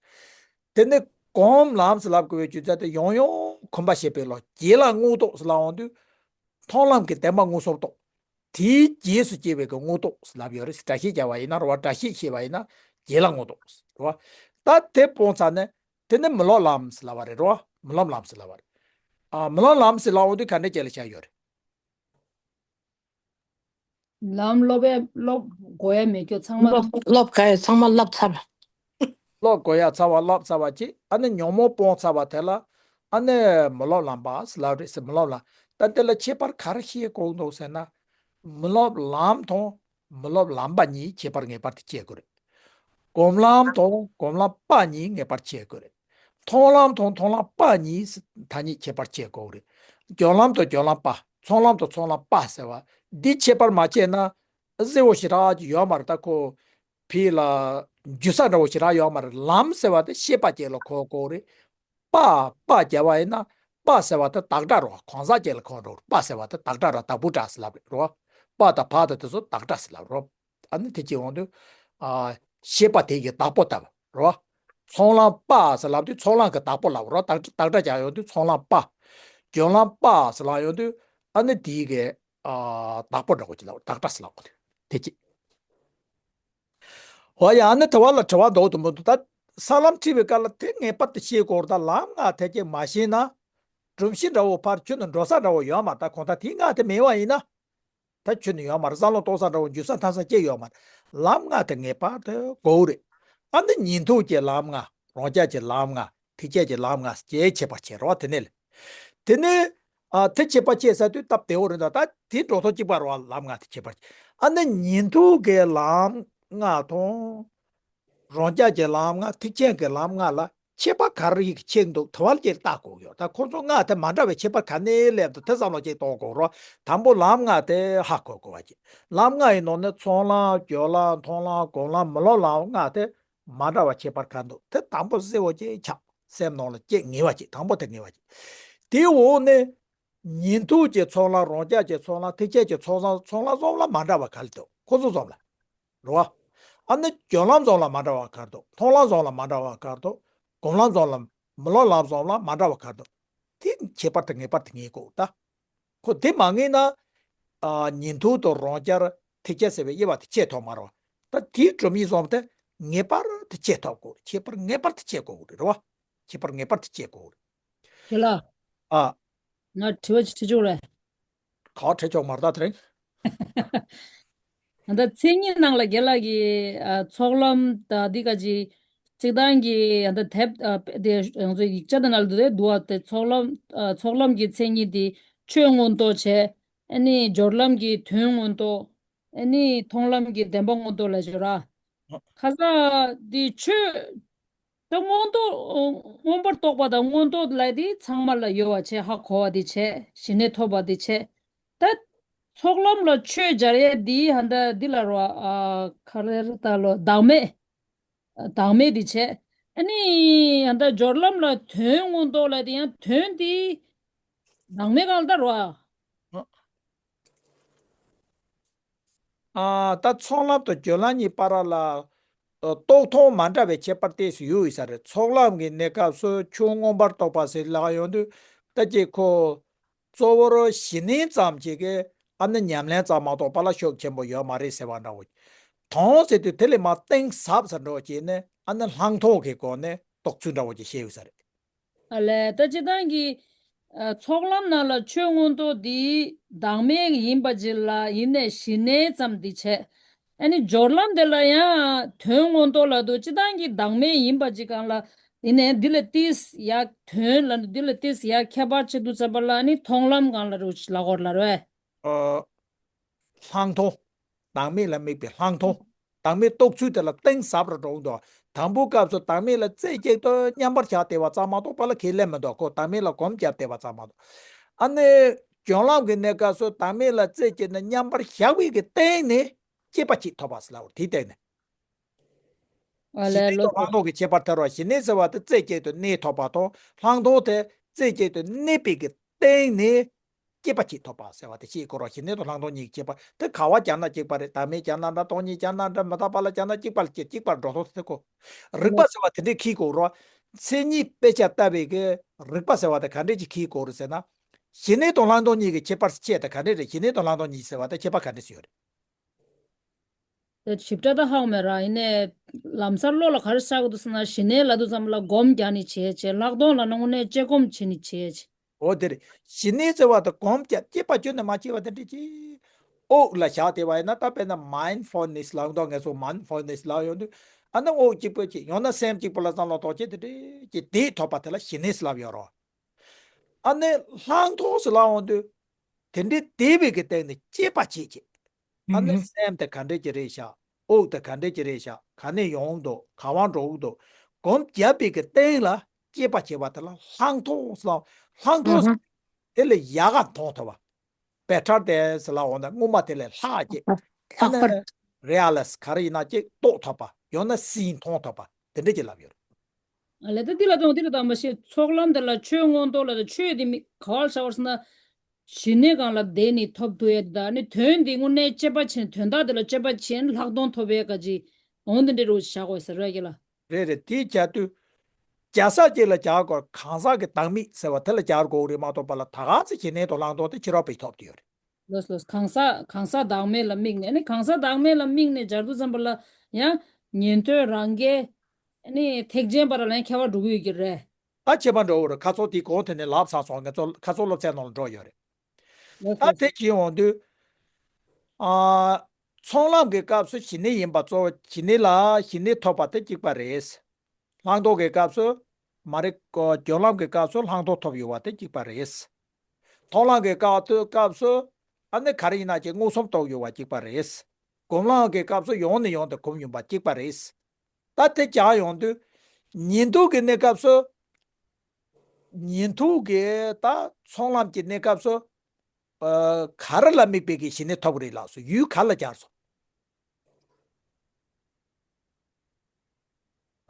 དེ་ནི། སྒོམ་ལམ་ཟེར་ལབ་དགོས་པའི་རྒྱུ་མཚན་དེ་ཡང་ཡང་གོམས་པ་བྱེད་པའི་ལོ། རྗེས་ལ་མངོན་རྟོགས་ཟེར་ལབ་ཡོང་དུས། མཐོང་ལམ་གྱི་བདེན་པ་མངོན་སུམ་རྟོགས། དེའི་རྗེས་སུ་སྐྱེ་བའི་གི་མངོན་རྟོགས་ཟེར་ལབ་ཡོད་རེད། སྒྲ་ཤེས་བྱ་བ་ཡིན་ན་རེད་བ། སྒྲ་ཤེས་ཤེས་པ་ཡིན་ན་རྗེས་ལ་མངོན་རྟོགས་རེད་བ། ད་དེ་སྤོང་ཚར་ནས་དེ་ནི་མི་སློབ་ལམ་ཟེར་ལབ་པ་རེད་རེད་བ། མི་སློབ་ལམ་ཟེར་ལབ་པ་རེད། ཨ། མི་སློབ་ལམ་ཟེར་ལབ་ཡོང་དུས་ག་འདྲ་ཅིག་ལ་བཞག་ཡོད་རེད། ལམ་སློབ་ཡ་སློབ་དགོས་ཡ་མེད་ཀྱོ་ཚང་མ། སློབ་སློབ་དགོས་ཡ་ཚང་མ་བསླབ་ཚར། སློབ་དགོས་ཡ་ཚར་བ་བསླབ་ཚར་བ་གཅིག། ཨ་ནི་ཉོན་མོངས་སྤོང་ཚར་བ་དེ་ལ་ཨ་ནི་མི་སློབ་ལམ་པ་ཟེར་ལབ་རེད་ཟེར། མི་སློབ་ལམ། ད་དེ་ལ་ཁྱད་པར་ག་རེ་ཤེས་དགོས་འདུག་ཟེར་ན། མི་སློབ་ལམ་དང་མི་སློབ་ལམ་པ་གཉིས་ཁྱད་པར་ངེས་པར་དུ་ཕྱེ་དགོས་རེད། སྒོམ་ལམ་དང་སྒོམ་ལམ་པ་གཉིས་ངེས་པར་ཕྱེ་དགོས་རེད། མཐོང་ལམ་དང་མཐོང་ལམ་པ་གཉིས་ཐ་སྙད་ཁྱད་པར་ཕྱེ་དགོས་རེད། སྦྱོར་ལམ་དང་སྦྱོར་ལམ་པ། ཚོགས་ལམ་དང་ཚོགས་ལམ་པ་ཟེར་བ་འདི་ཁྱད་པར་མ་ཕྱེ་ན་གསལ་བོ་ཞེ་དྲག་ཅིག་ཡོད་མ་རེད། ད་ཁོ་ཕི་ལ་འཇུ་ས་འདྲ་བོ་ཞེ་དྲག་ཡོད་མ་རེད། ལམ་ཟེར་བ་དེ་ཤེས་པ་ཅིག་ལ་གོ་དགོས་རེད། པ། པ་བརྒྱབ་པ་ཡིན་ན། པ་ཟེར་བ་དེ་བདག་སྒྲ་རོ། གང་ཟག་ཅིག་ལ་གོ་འགྲོ། པ་ཟེར་བ་དེ་བདག་སྒྲ་རོ། བདག་པོ་སྒྲ་ཟེར་ལབ་རེད་རོ། པ་དང་བ་དང་དེ་ཚོ་བདག་སྒྲ་ཟེར་ལབ་རོ། ཨ་ནི་དེ་ཅིག་འོང་དུས། ཨ། ཤེས་པ་དེ་ཡི་བདག་པོ་ལྟ་བུ་རོ། ཚོགས་ལམ་པ་ཟེར་ལབ་དུས་ཚོགས་ལམ་གྱི་བདག་པོ་ལབ་རོ། བདག་བདག་སྒྲ་རྒྱག་ཡོང་དུས་ཚོགས་ལམ་པ། སྦྱོར་ལམ་པ་ཟེར་ལབ་ཡོང་དུས་ཨ་ནི་དེའི་གི། ཨ། བདག་པོ་འདྲ་བོ་ཅིག་ལབ། བདག་སྒྲ་ཟེར་ལབ་དགོས་དུས་དེ་ཅིག། འོ་ཡ། ཨ་ནི་དེ་བ་ལ་དྲི་བ་འདུག་དུ་མི་འདུག། ད་ས་ལམ་ཁྲིད་པའི་སྐབས་ལ་དེ་ངེས་པར་དུ་ཤེས་དགོས་རེད། ད་ལམ་ལྔ་དེ་ཅིག་མ་ཤེས་ན། སྒྲོམ་གཞི་འདྲ་བོ་ཕར་ཁྱོན་ནས་འགྲོ་ས་འདྲ་བོ་ཡོད་མ་རེད། ད་གང་ལྟར་དེ་ལྔ་དེ་མེད་པ་ཡིན་ན། ད་ཁྱོན་ནས་ཡོད་མ་རེད། བསམ་བློ་གཏོང་ས་འདྲ་བོ་འཇུ་ས་འཐེན་ས་ཅིག་ཡོད་མ་རེད། ལམ་ལྔ་དེ་ངེས་པར་དུ་དགོས་རེད། ཨ་ནི་ཉན་ཐོས་ཀྱི་ལམ་ལྔ། རང་རྒྱལ་གྱི་ལམ་ལྔ། ཐེག་ཆེན་གྱི་ལམ་ལྔ་ཞེས་ཁྱད་པར་ཕྱེ་རོ། དེ་ནས་ལས། དེ་ནས། ཨ། དེ་ཁྱད་པར་ཕྱེ་ས་དུས་སྟབས་བདེ་བོ་རེད། ད་ད་དེ་འགྲོ་སྟངས་གཅིག་པ་རེད་བ། ལམ་ལྔ་དེ་ཁྱད་པར་ཕྱེ། ཨ་ནི་ཉན་ཐོས་ཀྱི་ལམ་ལྔ་དང་། རང་རྒྱལ་གྱི་ལམ་ལྔ། ཐེག་ཆེན་གྱི་ལམ་ལྔ་ལ་ཁྱད་པར་ག་རེ་ཞིག་ཕྱེ་འདུག། དེ་བ་ལ་ཅིག་བལྟ་དགོས་ཡོད། ད་ཁོ་ཚོ་ལྔ་དེ་མ་འདྲ་བའི་ཁྱད་པར་ག་ནས་སླེབས་འདུག། དེ་བསམ་བློ་ཅིག་གཏོང་དགོས་རོ། དང་པོ་ལམ་ལྔ་དེ་ཧ་གོ་དགོས་པ་ཅིག། ལམ་ལྔ་ཡི་ནང་ནས་ཚོགས་ལམ། སྦྱོར་ལམ། མཐོང་ལམ། སྒོམ་ལམ། མི་སློབ་ལམ་ལྔ་དེ་མ་འདྲ་བ་ཁྱད་པར་ག་འདུག། དེ་དང་པོ་གསལ་བོ་ཅིག་ཆགས། སེམས་ནང་ལ་ཅིག་ངེས་པ་ཅིག། དང་པོ་དེ་ངེས་པ་ཅིག། དེའི་འོག་ནས་ཉན་ཐོས་ཀྱི་ཚོགས་ལམ། རང་རྒྱལ་གྱི་ཚོགས་ལམ། ཐེག་ཆེན་གྱི་ཚོགས་ལམ། ཚོགས་ལམ་ཙམ་ལ་མ་འདྲ་བ་ག་རེ་འདུག། ཁོ་ཚོ་ཙམ་ལ། རེད་བ། ཨ་ནི་སྦྱོར་ལམ་ཙམ་ལ་མ་འདྲ་བ་ག་རེ་འདུག། མཐོང་ལམ་ཙམ་ལ་མ་འདྲ་བ་ག་རེ་འདུག། སྒོམ་ལམ་ཙམ་ལ། མི་སློབ་ལམ་ཙམ་ལ་མ་འདྲ་བ་ག་རེ་འདུག། དེ་ཁྱད་པར་དེ་ངེས་པར་དུ་ངེས་དགོས་ད། ཁོ་དེ་མ་ངེས་ན། ཨ། ཉན་ཐོས་དང་རང་རྒྱལ། ཐེག་ཆེན་ཟེར་བའི་དབྱེ་བ་དེ་ཕྱེ་ཐུབ་མ་རེད་བ། ད་དེའི་སྒྲོམ་གཞི་བཟུང་སྟེ་ངེས་པར་དུ་ཕྱེ་ཐུབ་དགོས། ཁྱད་པར་ངེས་པར་དུ་ཕྱེ་དགོས་རེད་བ། ཁྱད་པར་ངེས་པར་དུ་ཕྱེ་དགོས་རེད། ཁྱེད་ལ། ཨ། ང་དྲི་བ་ཅིག་དྲི་ཆོག་རེད། ག་བ་དྲི་ཆོག་མ་རེད་ད་དེ་རིང་། ད་མཚན་ཉིད་ནང་ལ་རྒན་ལགས་ཀྱིས་ཨ་ཚོགས་ལམ་དང་འདི་ག་ཅིག་སྤྱིར་བཏང་གི་ཨ་ད་དེབ་ཨ་དེ་ང་ཚོའི་ཡིག་ཆ་དེ་ནང་ལ་འདུག་སྟེ་འདུག་པ། དེ་ཚོགས་ལམ་ཨ་ཚོགས་ལམ་གྱི་མཚན་ཉིད་དེ་ཆོས་མངོན་རྟོགས་བྱས། ཨ་ནི་སྦྱོར་ལམ་གྱི་དོན་མངོན་རྟོགས། ཨ་ནི་མཐོང་ལམ་གྱི་བདེན་པ་མངོན་རྟོགས་ལབ་ཀྱི་ཡོད་རེད། ཁ་སང་དེ་ཆོས་ད་མངོན་རྟོགས། མངོན་པར་རྟོགས་པ་དང་མངོན་རྟོགས་ལབ་དེ་ཚང་མ་ལ་ཡོད་པ་བྱས། ཧ་གོ་བ་དེ་བྱས། ཞི་གནས་ཐོབ་པ་དེ་བྱས། ད་ཚོགས་ལམ་ལ་ཆོས་སྦྱར་ཡས་འདི་ཧ་ད་འདི་ལ་རོ། ཨ་ག་རེ་ད་ལོ་བདག་མེད། བདག་མེད་འདི་བྱས། ཨ་ནི་ཧ་ད་སྦྱོར་ལམ་ལ་དོན་མངོན་རྟོགས་ལབ་དེ་ཡང་དོན་འདི་བདག་མེད་གང་ལྟར་རོ། ཨ། ད་ཚོགས་ལམ་དང་སྦྱོར་ལམ་གཉིས་བར་ལ་ཨ་རྟོགས་མཐོང་མ་འདྲ་བའི་ཁྱད་པར་ཏོག་ཙམ་ཡོད་ཡོད་ས་རེད། ཚོགས་ལམ་གྱི་གནས་སྐབས་སུ་ཆོས་མངོན་པར་རྟོགས་པ་ཟེར་ལབ་ཡོང་དུས་ད་ཅིག་ཁོ་གཙོ་བོར་ཞི་གནས་ཙམ་ཅིག་གིས་ཨ་ནི་ཉམས་ལེན་ཙམ་མ་གཏོགས་པ་ལ་ཤུགས་ཆེན་པོ་ཡོད་མ་རེད་ཟེར་བ་འདྲ་བོ། དོན་ཟེར་དུས་དེ་ལས་མར་གཏིང་ཟབ་ས་འདྲ་བོ་བྱས་ནས་ཨ་ནི་ལྷག་མཐོང་གི་སྒོ་ནས་རྟོགས་ཚུལ་འདྲ་བོ་ཅིག་བཤད་ཡོད་ས་རེད། ཨ་ལས། ད་སྤྱིར་བཏང་གི་ཨ་ཚོགས་ལམ་ནང་ལ་ཆོས་མངོན་རྟོགས་འདི་བདག་མེད་ཡིན་པ་ཅིག་ལ་ཡིན་ནས་ཞི་གནས་ཙམ་འདི་བྱས། ཨ་ནི་སྦྱོར་ལམ་དེ་ལ་ཡང་དོན་མངོན་རྟོགས་ལབ་འདུག། སྤྱིར་བཏང་གི་བདག་མེད་ཡིན་པ་ཅིག་སྒང་ལ་ཡིན་ནས་འདི་ལ་ཏིས་ཡག་དོན་ལ་འདི་ལ་ཏིས་ཡག་ཁྱད་པར་ཆེ་འདུག་ཟེར་བ་ལ་ཨ་ནི་མཐོང་ལམ་སྒང་ལ་རུ་ལ་གོར་ལ་རོ། ཨ། ལྷག་མཐོང་། བདག་མེད་ལ་དམིགས་པའི་ལྷག་མཐོང་། བདག་མེད་རྟོགས་ཚུལ་དེ་ལ་གཏིང་ཟབ་རུ་འགྲོ་འདུག། དང་པོའི་སྐབས་སུ་བདག་མེད་ལ་རྩེ་གཅིག་ཏུ་མཉམ་པར་བཞག་བསྡད་པ་ཙམ་མ་གཏོགས་པ་ལ་ཁས་ལེན་མི་འདུག། ཁོ་བདག་མེད་ལ་གོམས་བརྒྱབ་བསྡད་པ་ཙམ་མ་གཏོགས། ཨ་ནི་སྦྱོར་ལམ་གྱི་གནས་སྐབས་སུ་བདག་མེད་ལ་རྩེ་གཅིག་ནས་མཉམ་པར་བཞག་པའི་གི་སྟེང་ནས་སྐྱེས་པ་གཅིག་ཐོབ་པ་ཟེར་ལབ་དེའི་སྟེང་ནས། ཨ་ཞི་ལས་གནས་ལོ་དང་ལྷག་མཐོང་གི་ཁྱད་པར་ཐལ་བ། ཞི་གནས་ཟེར་བ་དེ་རྩེ་གཅིག་ཏུ་གནས་ཐོབ་པ་དང་། ལྷག་མཐོང་དེ་རྩེ་གཅིག་ཏུ་གནས་པའི་གི་སྟེང་ནས་སྐྱེས་པ་གཅིག་ཐོབ་པ་ཟེར་བ་དེ་ཤེས་དགོས་རོ། ཞི་གནས་དང་ལྷག་མཐོང་གཉིས་ཀྱི་ཁྱད་པར་དེ་ག་བ་སྦྱར་ན་གཅིག་པ་རེད། བདག་མེད་སྦྱར་ན་འདྲ། སྟོང་ཉིད་སྦྱར་ན་འདྲ། མི་རྟག་པ་ལ་སྦྱར་ན་གཅིག་པ་ལ་གཅིག་གཅིག་པར་འགྲོ་ཐུབ་ཐུབ་གོ། རིགས་པ་ཟེར་བ་དེ་འདྲས་ཁྱེར་དགོས་རོ། མཚན་ཉིད་དཔེ་ཆ་ལྟ་བའི་གི་རིག་པ་ཟེར་བ་དེ་ག་འདྲས་ཀྱི་ཁྱད་དགོས་རེད་ཟེར་ན། ཞི་གནས་དང་ལྷག་མཐོང་གཉིས་ཀྱི་ཁྱད་པར་ཕྱེ་དེ་ག་འདྲས་རེད། ཞི་གནས་དང་ལྷག་མཐོང་གཉིས་ཟེར་བ་དེ་ཁྱད་པར་ག་འདྲས་ཡོད་རེད། དེ་ཞིབ་ཕྲ་ད་ཧ་གོ་མེད་ར། ཡིན་ནའི་ལམ་སང་བློ་ལ་ག་རེ་ཤར་གི་འདུག་ཟེར་ན། ཞི་གནས་ལབ་དུས་ཙམ་ལ་སྒོམ་རྒྱག་ནི་བྱས་བྱས། ལྷག་མཐོང་ལབ་ན་དངོས་གནས་དཔྱད་སྒོམ་བྱེད་ནི་བྱས་བྱས། འོ་དེ་རེད། ཞི་གནས་ཟེར་བ་དེ་སྒོམ་རྒྱག་དཔྱད་པ་ཁྱོན་ནས་མ་བྱས་པ་དེ་འདྲ་ཅིག་འོག་ལ་བཞག་བསྡད་པ་ཡིན་ན། ད་དཔེར་ན་mindfulness་ལབ་མདོག་ངས་ཚོ་mindfulness ལབ་ཡོང་དུས། ཨ་ནི་འོག་གཅིག་པོ་ཅིག་ཡང་ན་སེམས་གཅིག་པོ་ལ་བསམ་བློ་གཏོང་བྱེད་དེ་འདྲ་ཅིག་བདེ་ཐོབ་པ་དེ་ལ་ཞི་གནས་ལབ་ཡོད་རེད། ཨ་ནི་ལྷག་མཐོང་ཟེར་ལབ་ཡོང་དུས། དེ་འདྲའི་བདེ་བའི་གི་སྟེང་ནས་དཔྱད་པ་བྱེད་ཅིག་ཨ་ནི་སེམས་དེ་ག་འདྲས་ཀྱི་རེད་ཤག་འོག་དེ་ག་འདྲས་ཀྱི་རེད་ཤག་ག་ནས་ཡོང་འདུག་ག་བ་འགྲོ་གི་འདུག་སྒོམ་བརྒྱབ་པའི་གི་སྟེང་ལ་དཔྱད་པ་བྱེད་པ་དེ་ལ་ལྷག་མཐོང་ཟེར། ལྷག་མཐོང་ཟེར་དེ་ལས་ཡག་ག་མཐོང་ཐུབ་པ། better than ཟེར་ལབ་འོང་ན་སྔོན་མ་དེ་ལས་ལྷག་ཅིག་ཨ་ལྷག་པར་ནི་realize ག་རེ་ཡིན་ན་ཅིག་རྟོགས་ཐུབ་པ། ཡང་ན་see མཐོང་ཐུབ་པ་དེ་འདྲས་ཀྱི་ལབ་ཡོད་རེད། ཨ་ལས། ད་འདི་ལ་དང་འདི་ལ་དང་མ་ཤེས། ཚོགས་ལམ་དེ་ལ་ཆོས་མངོན་རྟོགས་ལ། ད་ཆོས་དེ་མི་ག་བ་ལ་བཞག་པ་ཟེར་ན། ཞི་གནས་སྒང་ལ་བསྡད་ནས་ཐོབ་ཐུབ་ཡས་དེ་དང་། ཨ་ནི་དོན་འདི་དངོས་གནས་དཔྱད་པ་བྱས་ནས། དོན་དག་དེ་ལ་དཔྱད་པ་བྱས་ནས་ལྷག་མཐོང་ཐོབ་ཡས་ག་ཅིག་འོང་དེ་འདྲ་རུ་བཞག་དགོས་ཟེར་རོ་ཀྱི་ལ། རེད་རེད། དེ་བྱ་དུས། རྒྱལ་ས་ཅིག་ལ་རྒྱག་དགོས། གང་ཟག་གི་བདག་མེད་ཟེར་བ་དེ་ལ་རྒྱག་དགོས་རེད་མ་གཏོགས་པ་ལ་ད་ག་ཚོད་ཞི་གནས་དང་ལྷག་མཐོང་དེ་ཕྱི་རོལ་པས་ཐོབ་ཐུབ་ཡོད་རེད། ལོས་ལོས། གང་ཟག་གང་ཟག་བདག་མེད་ལ་དམིགས་ནས། ཨ་ནི་གང་ཟག་བདག་མེད་ལ་དམིགས་ནས་སྦྱར་དུས་ཙམ་པ་ལ་ཡང་ཉན་ཐོས་རང་རྒྱལ། ཨ་ནི་ཐེག་ཆེན་བར་ལ་ཡང་ཁྱད་པར་འགྲོ་གི་ཡོད་ཀྱི་རེད། ད་ཁྱད་པར་འགྲོ་གི་རེད། ཁ་སང་དེ་གོང་དེ་ནས་ལབ་ཚར་སོང་། ང་ཚོ་ཁ་སང་སློབ་ཚན་ནང་ལ་འགྲོ་ཡོད་རེད། ལགས་ད་སོ། དེ་བྱེད་འོང་དུས། ཨ། ཚོགས་ལམ་གྱི་སྐབས་སུ་ཞི་གནས་ཡིན་པ་གཙོ་བོ། ཞི་གནས་ལ་ཞི་གནས་ཐོབ་པ་དེ་གཅིག་པ་རེད། ལྷག་མཐོང་གི་སྐབས་སུ་མ་རེད། སྒོམ་ལམ་གྱི་སྐབས་སུ་ལྷག་མཐོང་ཐོབ་ཡོད་པ་དེ་གཅིག་པ་རེད། མཐོང་ལམ་གྱི་སྐབས་སུ། སྐབས་སུ་ཨ་ནི་ག་རེ་ཡིན་ན་ཅིག་མངོན་སུམ་རྟོགས་ཡོད་པ་གཅིག་པ་རེད། སྒོམ་ལམ་གྱི་སྐབས་སུ་ཡང་ནས་ཡང་དུ་སྒོམ་ཡོང་པ་གཅིག་པ་རེད། ད་དེ་བྱ་ཡོང་དུས། ཉན་ཐོས་ཀྱི་གནས་སྐབས་སུ། ཉན་ཐོས་ཀྱི་ད་ཚོགས་ལམ་གྱི་གནས་སྐབས་སུ། ཨ། ག་རེ་ལ་དམིགས་པའི་གི་ཞི་གནས་ཐོབ་རེད་ལགས་སོ། ཡུལ་ག་ལ་སྦྱར་སོང་།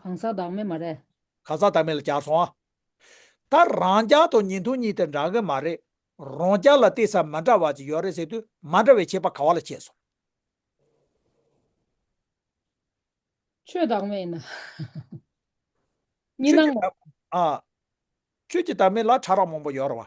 གང་ཟག་བདག་མེད་མ་རེད། གང་ཟག་བདག་མེད་ལ་སྦྱར་སོང་ཨ། ད་རང་རྐྱ་དང་ཉན་ཐོས་གཉིས་དེ་འདྲ་གི་མ་རེད། རང་རྐྱ་ལ་བལྟས་ཙང་མ་འདྲ་བ་ཅིག་ཡོད་རེད་ཟེར་དུས། མ་འདྲ་བའི་ཁྱད་པར་ག་བ་ལ་ཕྱེ་སོང་། ཆོས་བདག་མེད་ཡིན་ན། གཉིས་ཆོས་ཀྱི་སྣང་ངོ་། བདག་ཨ། ཆོས་ཀྱི་བདག་མེད་ལ་ཕྲ་རགས་མང་པོ་ཡོད་རེད་བ།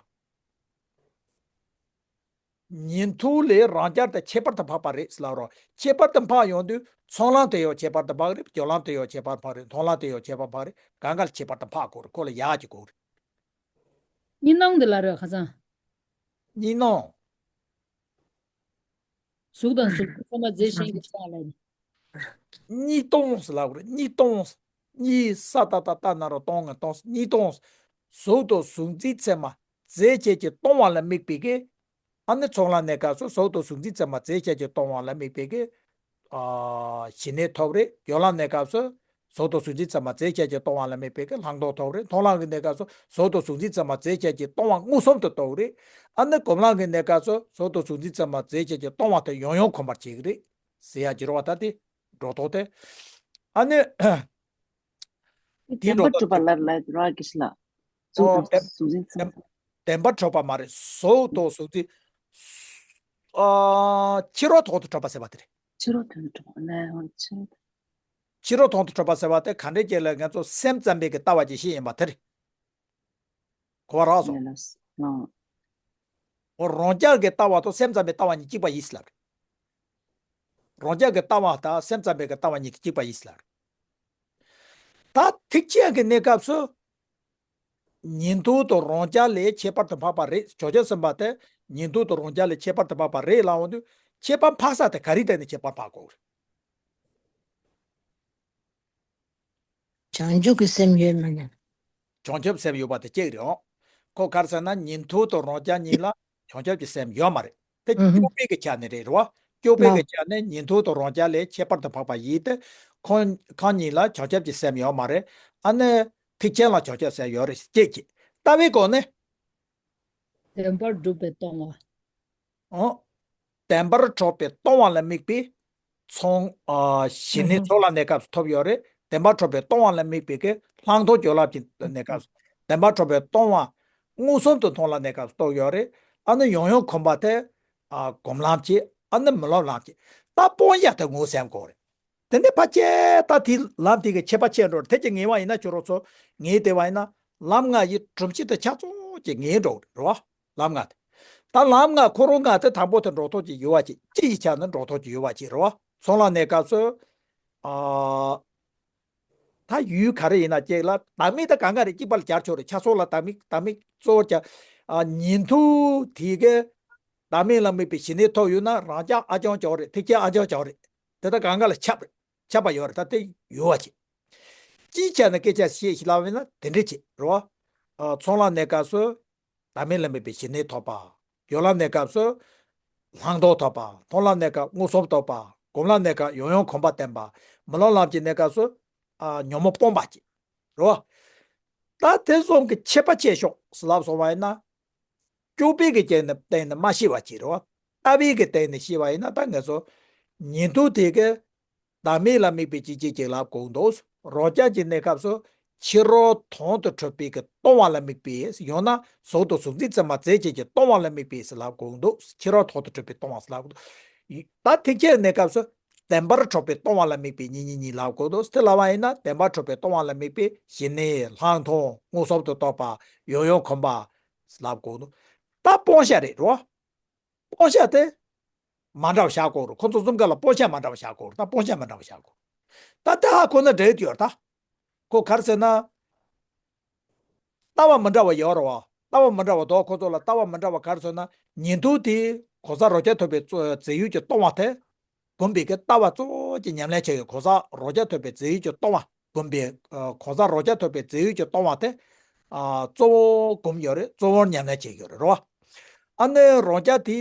ཉན་ཐོས་ལས་རང་རྐྱ་དེ་ཁྱད་པར་དུ་འཕགས་པ་རེད་ཟེར་ལབ་རོ། ཁྱད་པར་དུ་འཕགས་ཡོང་དུས། ཚོགས་ལམ་དེ་ཡང་ཁྱད་པར་དུ་འཕགས་རེད། སྦྱོར་ལམ་དེ་ཡང་ཁྱད་པར་འཕགས་རེད། མཐོང་ལམ་དེ་ཡང་ཁྱད་པར་འཕགས་རེད། གང་ག་ལ་ཁྱད་པར་དུ་འཕགས་དགོས་རེད། ཁོ་ལ་ཡག་ཅིག་དགོས་རེད། གཉིས་སྣང་དེ་ལ་རེད་ཁ་སང་། གཉིས་སྣང་། གཟུགས་དང་གཟུགས་ཅན་ཚད་མ་རྫས་གཞན་གྱི་སྟོང་བ་ལ། གཉིས་སྟོང་ཟེར་ལབ་དགོས་རེད། གཉིས་སྟོང་། གཉིས་ས་ཏ་བཏགས་སྟ་ན་རོ་སྟོང་ངི་སྟོང་། གཉིས་སྟོང་། གཟུགས་དང་གཟུགས་ཅན་ཚད་མ་རྫས་གཞན་གྱིས་སྟོང་བ་ལ་དམིགས་པའི་གི། ཨ་ནི་ཚོགས་ལམ་གནས་སྐབས་སུ་གཟུགས་དང་གཟུགས་ཅན་ཚད་མ་རྫས་གཞན་གྱིས་སྟོང་བ་ལ་དམིགས་པའི་གི། ཨ། ཞི་གནས་ཐོབ་རེད། སྦྱོར་ལམ་གནས་སྐབས་སུ་གཟུགས་དང་གཟུགས་ཅན་ཚད་མ་རྫས་གཞན་གྱིས་སྟོང་བ་ལ་དམིགས་པའི་གི་ལྷག་མཐོང་ཐོབ་རེད། མཐོང་ལམ་གྱི་གནས་སྐབས་སུ་གཟུགས་དང་གཟུགས་ཅན་ཚད་མ་རྫས་གཞན་གྱིས་སྟོང་བ་མངོན་སུམ་དུ་རྟོགས་རེད། ཨ་ནི་སྒོམ་ལམ་གྱི་གནས་སྐབས་སུ་གཟུགས་དང་གཟུགས་ཅན་ཚད་མ་རྫས་གཞན་གྱིས་སྟོང་བ་དེ་ཡང་ཡང་གོམས་པར་བྱེད་ཀྱི་རེད་ཟེར་ཡ་ཅིག་རེད་བ། ད་དེ་འགྲོ་སྟངས་དེ། ཨ་ནི། དེ་བདེན་པར་འགྲོ་སྟངས་གྲུབ་པ་དེ། ལ་ལ་རག་གི་ཤི་ལ། ཨོ། གཟུགས་དང་བདེན་གཟུགས་ཅན་ཚད་མ། བདེན་བདེན་པར་གྲུབ་པ་མ་རེད། གཟུགས་དང་གཟུགས་ཅན། ཨ། ཕྱི་རོལ་དོན་དུ་གྲུབ་པ་ཟེར་བ་དེ་རེད། ཕྱི་རོལ་དོན་དུ་གྲུབ་པ་ལ་ཕྱི་རོལ། ཕྱི་རོལ་དོན་དུ་གྲུབ་པ་ཟེར་བ་དེ་ག་འདྲའི་སྐད་ལ་ང་ཚོ་སེམས་ཙམ་པའི་གི་ལྟ་བ་ཅིག་བཤད་ཡིན་པ་དེ་རེད། གོ་བ་རག་སོང་། ལགས། ཨང་། འོ། རང་རྐྱ་གི་ལྟ་བ་དང་སེམས་ཙམ་པའི་ལྟ་བ་གཉིས་གཅིག་པ་ཡིན་ཟེར་ལབ་རེད། རང་རྐྱ་གི་ལྟ་བ་དང་སེམས་ཙམ་པའི་གི་ལྟ་བ་གཉིས་གཅིག་པ་ཡིན་ཟེར་ལབ་རེད། ད་ཐེག་ཆེན་གྱི་གནས་སྐབས་སུ། ཉན་ཐོས་དང་རང་རྐྱ་ལས་ཁྱད་པར་དུ་འཕགས་པ་རེད། བྱང་ཆུབ་སེམས་དཔའ་དེ་ཉན་ཐོས་དང་རང་རྐྱ་ལས་ཁྱད་པར་དུ་འཕགས་པ་རེད་ལབ་ཡོང་དུས། ཁྱད་པར་འཕགས་ས་དེ་ག་རེའི་སྟེང་ནས་ཁྱད་པར་འཕགས་དགོས་རེད། བྱང་ཆུབ་ཀྱི་སེམས་ཡོད་མ་ཡིན། བྱང་ཆུབ་སེམས་ཡོད་པ་དེ་གཅིག་རེད་ཨང་། ཁོ་ག་རེ་ཟེར་ན་ཉན་ཐོས་དང་རང་རྐྱ་གཉིས་ལ་བྱང་ཆུབ་ཀྱི་སེམས་ཡོད་མ་རེད། དེ་ཨུ་ཧུ། སྐྱོབ་པའི་གི་ཆ་ནས་རེད་རོ། སྐྱོབ་པའི་གི་ཆ་ནས་ཉན་ཐོས་དང་རང་རྐྱ་ལས་ཁྱད་པར་དུ་འཕགས་པ་ཡིན་ཏེ། ཁོང་ཁོང་གཉིས་ལ་བྱང་ཆུབ་ཀྱི་སེམས་ཡོད་མ་རེད། ཨ་ནི་ཐེག་ཆེན་ལ་བྱང་ཆུབ་སེམས་ཡོད་རེད། གཅིག་གཅིག་ལྟ་བའི་སྒོ་ནས། བདེན་པར་གྲུབ་པའི་སྟོང་བ། ཨོ། བདེན་པར་གྲུབ་པའི་སྟོང་བ་ལ་དམིགས་པའི་ཚོགས། ཨ། ཞི་གནས་ཚོགས་ལམ་གནས་སྐབས་སུ་ཐོབ་ཡོད་རེད། བདེན་པར་གྲུབ་པའི་སྟོང་བ་ལ་དམིགས་པའི་གི་ལྷག་མཐོང་སྦྱོར་ལམ་གྱི་གནས་སྐབས་སུ། བདེན་པར་གྲུབ་པའི་སྟོང་བ་མངོན་སུམ་དུ་མཐོང་ལམ་གནས་སྐབས་སུ་ཐོབ་ཡོད་རེད། ཨ་ནི་ཡང་ཡང་གོམས་པ་དེ། ཨ། སྒོམ་ལམ་གྱི། ཨ་ནི་སྨོན་ལམ་ལམ་གྱི། ད་སྤོང་བྱ་དེ་ངོས་ཟིན་དགོས་རེད། དེ་ནས་ཕལ་ཆེར་ད་དེ་ལམ་དེ་གི་ཁྱད་པར་ཕྱེ་འགྲོ་རེད། དེ་ཅིག་ངེས་པ་ཡིན་ན་ཁྱོད་རང་ཚོ་ངེས་བསྡད་པ་ཡིན་ན་ལམ་ལྔ་ཡི་གྲུབ་ཆ་དེ་ཆ་ཚང་ཅིག་ངེས་འགྲོ་རེད་བ། ལམ་ལྔ་དེ། ད་ལམ་ལྔ་ཁོ་རང་ལྔ་དེ་དང་པོ་དེ་འགྲོ་ཐབས་ཅིག་ཡོད་པ་ཅིག་སྤྱི་ཡི་ཆ་ནས་འགྲོ་ཐབས་ཅིག་ཡོད་པ་ཅིག་རེད་བ། ཚོང་ལམ་གནས་སྐབས་སུ། ཨ། ད་ཡུལ་ག་རེ་ཡིན་ན་ཅིག་ལ་བདག་མེད་ད་གང་ག་རེ་གཅིག་པ་ལ་སྦྱར་ཆོག་རེད། ཆ་ཚང་ལ་བདག་མེད་བདག་མེད་གཙོ་བོར་བྱ། ཨ། ཉན་ཐོས་དེ་གི་བདག་མེད་ལ་དམིགས་པའི་ཞི་གནས་ཐོབ་ཡོད་ན་རང་རྐྱ་ཨ་ཅང་བྱ་བ་རེད། ཐེག་ཆེན་ཨ་ཅང་བྱ་བ་རེད། དེ་ད་གང་ག་ལ་ཁྱབ་རེད། ཁྱབ་པ་ཡོད་རེད། ད་དེ་ཡོད་པ་ཅིག་སྤྱིའི་ཆ་ནས་སྐད་ཆ་བཤད་ཤེས་ལབ་ཡིན་ན་དེ་འདྲ་ཅིག་རེད་བ། ཨ། ཚོང་ལམ་གནས་སྐབས་སུ། བདག་མེད་ལ་དམིགས་པའི་ཞི་གནས་ཐོབ་པ། སྦྱོར་ལམ་གནས་སྐབས་སུ་ལྷག་མཐོང་ཐོབ་པ། མཐོང་ལམ་གནས་སྐབས་མངོན་སུམ་ཐོབ་པ། སྒོམ་ལམ་གནས་སྐབས་ཡང་ཡང་གོམས་པ་བསྟེན་པ། མི་སློབ་ལམ་གྱི་གནས་སྐབས་སུ། ཨ། ཉོན་མོངས་སྤངས་པ་ཅིག་རེད་བ། ད་དེ་གསུམ་གྱི་ཁྱད་པར་ཕྱེ་ཕྱོགས་སུ་ལབ་སོང་བ་ཡིན་ན། སྤྱོད་པའི་གི་སྟེང་ནས་སྟེང་ནས་མ་ཤེས་པ་ཅིག་རེད་བ། ལྟ་བའི་གི་སྟེང་ནས་ཤེས་པ་ཡིན་ན་ད་ངེད་ཚོ་ཉན་ཐོས་དེ་གི་བདག་མེད་ལ་དམིགས་པའི་སྤྱི་སྤྱོད་ཅིག་ལབ་དགོས་འདུག་རང་རྐྱ་གི་གནས་སྐབས་སུ་ཕྱི་རོལ་དོན་དུ་གྲུབ་པའི་གི་སྟོང་པ་ལ་དམིགས་པའི། ཡང་ན་གཟུགས་དང་གཟུགས་འཛིན་ཙམ་མ་རྫས་ཅན་གྱི་སྟོང་པ་ལ་དམིགས་པའི་ལབ་དགོས་འདུག་ཕྱི་རོལ་དོན་དུ་གྲུབ་པའི་སྟོང་པ་ལབ་དགོས་འདུག་ད་ཐེག་ཆེན་གནས་སྐབས་སུ་བདེན་པར་གྲུབ་པའི་སྟོང་པ་ལ་དམིགས་པའི་གཉིས་གཉིས་གཉིས་ལབ་དགོས་འདུག་དེ་ལབ་པ་ཡིན་ན་བདེན་པར་གྲུབ་པའི་སྟོང་པ་ལ་དམིགས་པའི་ཞི་གནས་ལྷག་མཐོང་མངོན་སུམ་དུ་རྟོགས་པ་ཡང་ཡང་གོམས་པ་ལབ་དགོས་འདུག་ད་སྤང་བྱ་རེད་རོ། སྤང་བྱ་དེ་མ་འདྲ་བ་བཞག་དགོས་རེད། ཁོ་ཚོ་གསུམ་ཀ་ལ་སྤང་བྱ་མ་འདྲ་བ་བཞག་དགོས་རེད། ད་སྤང་བྱ་མ་འདྲ་བ་བཞག་དགོས་རེད། ད་ལྟ་ཧ་གོ་ན་འགྲིག་ཡོད་རེད། ད་ཁོ་ག་རེ་ཟེར་ན། ལྟ་བ་མི་འདྲ་བ་ཡོད་རེད་བ། ལྟ་བ་མི་འདྲ་བ་འདུག་ཁོ་ཚོ་ལ་ལྟ་བ་མི་འདྲ་བ་ག་རེ་ཟེར་ན། ཉན་ཐོས་དེ་གང་ཟག་རང་རྐྱ་ཐོབ་པའི་རྫས་ཡོད་ཀྱི་སྟོང་པ་དེ། བསྒོམས་པའི་གི་ལྟ་བ་གཙོ་བོ་གཅིག་ཉམས་ལེན་བྱེད་ཀྱི་གང་ཟག་རང་རྐྱ་ཐོབ་པའི་རྫས་ཡོད་ཀྱི་སྟོང་པ་བསྒོམས་པའི། ཨ། གང་ཟག་རང་རྐྱ་ཐོབ་པའི་རྫས་ཡོད་ཀྱི་སྟོང་པ་དེ། ཨ། གཙོ་བོ་བསྒོམས་ཡོད་རེད། གཙོ་བོར་ཉམས་ལེན་བྱེད་ཀྱི་ཡོད་རེད་རོ། ཨ་ནི་རང་རྐྱ་དེ་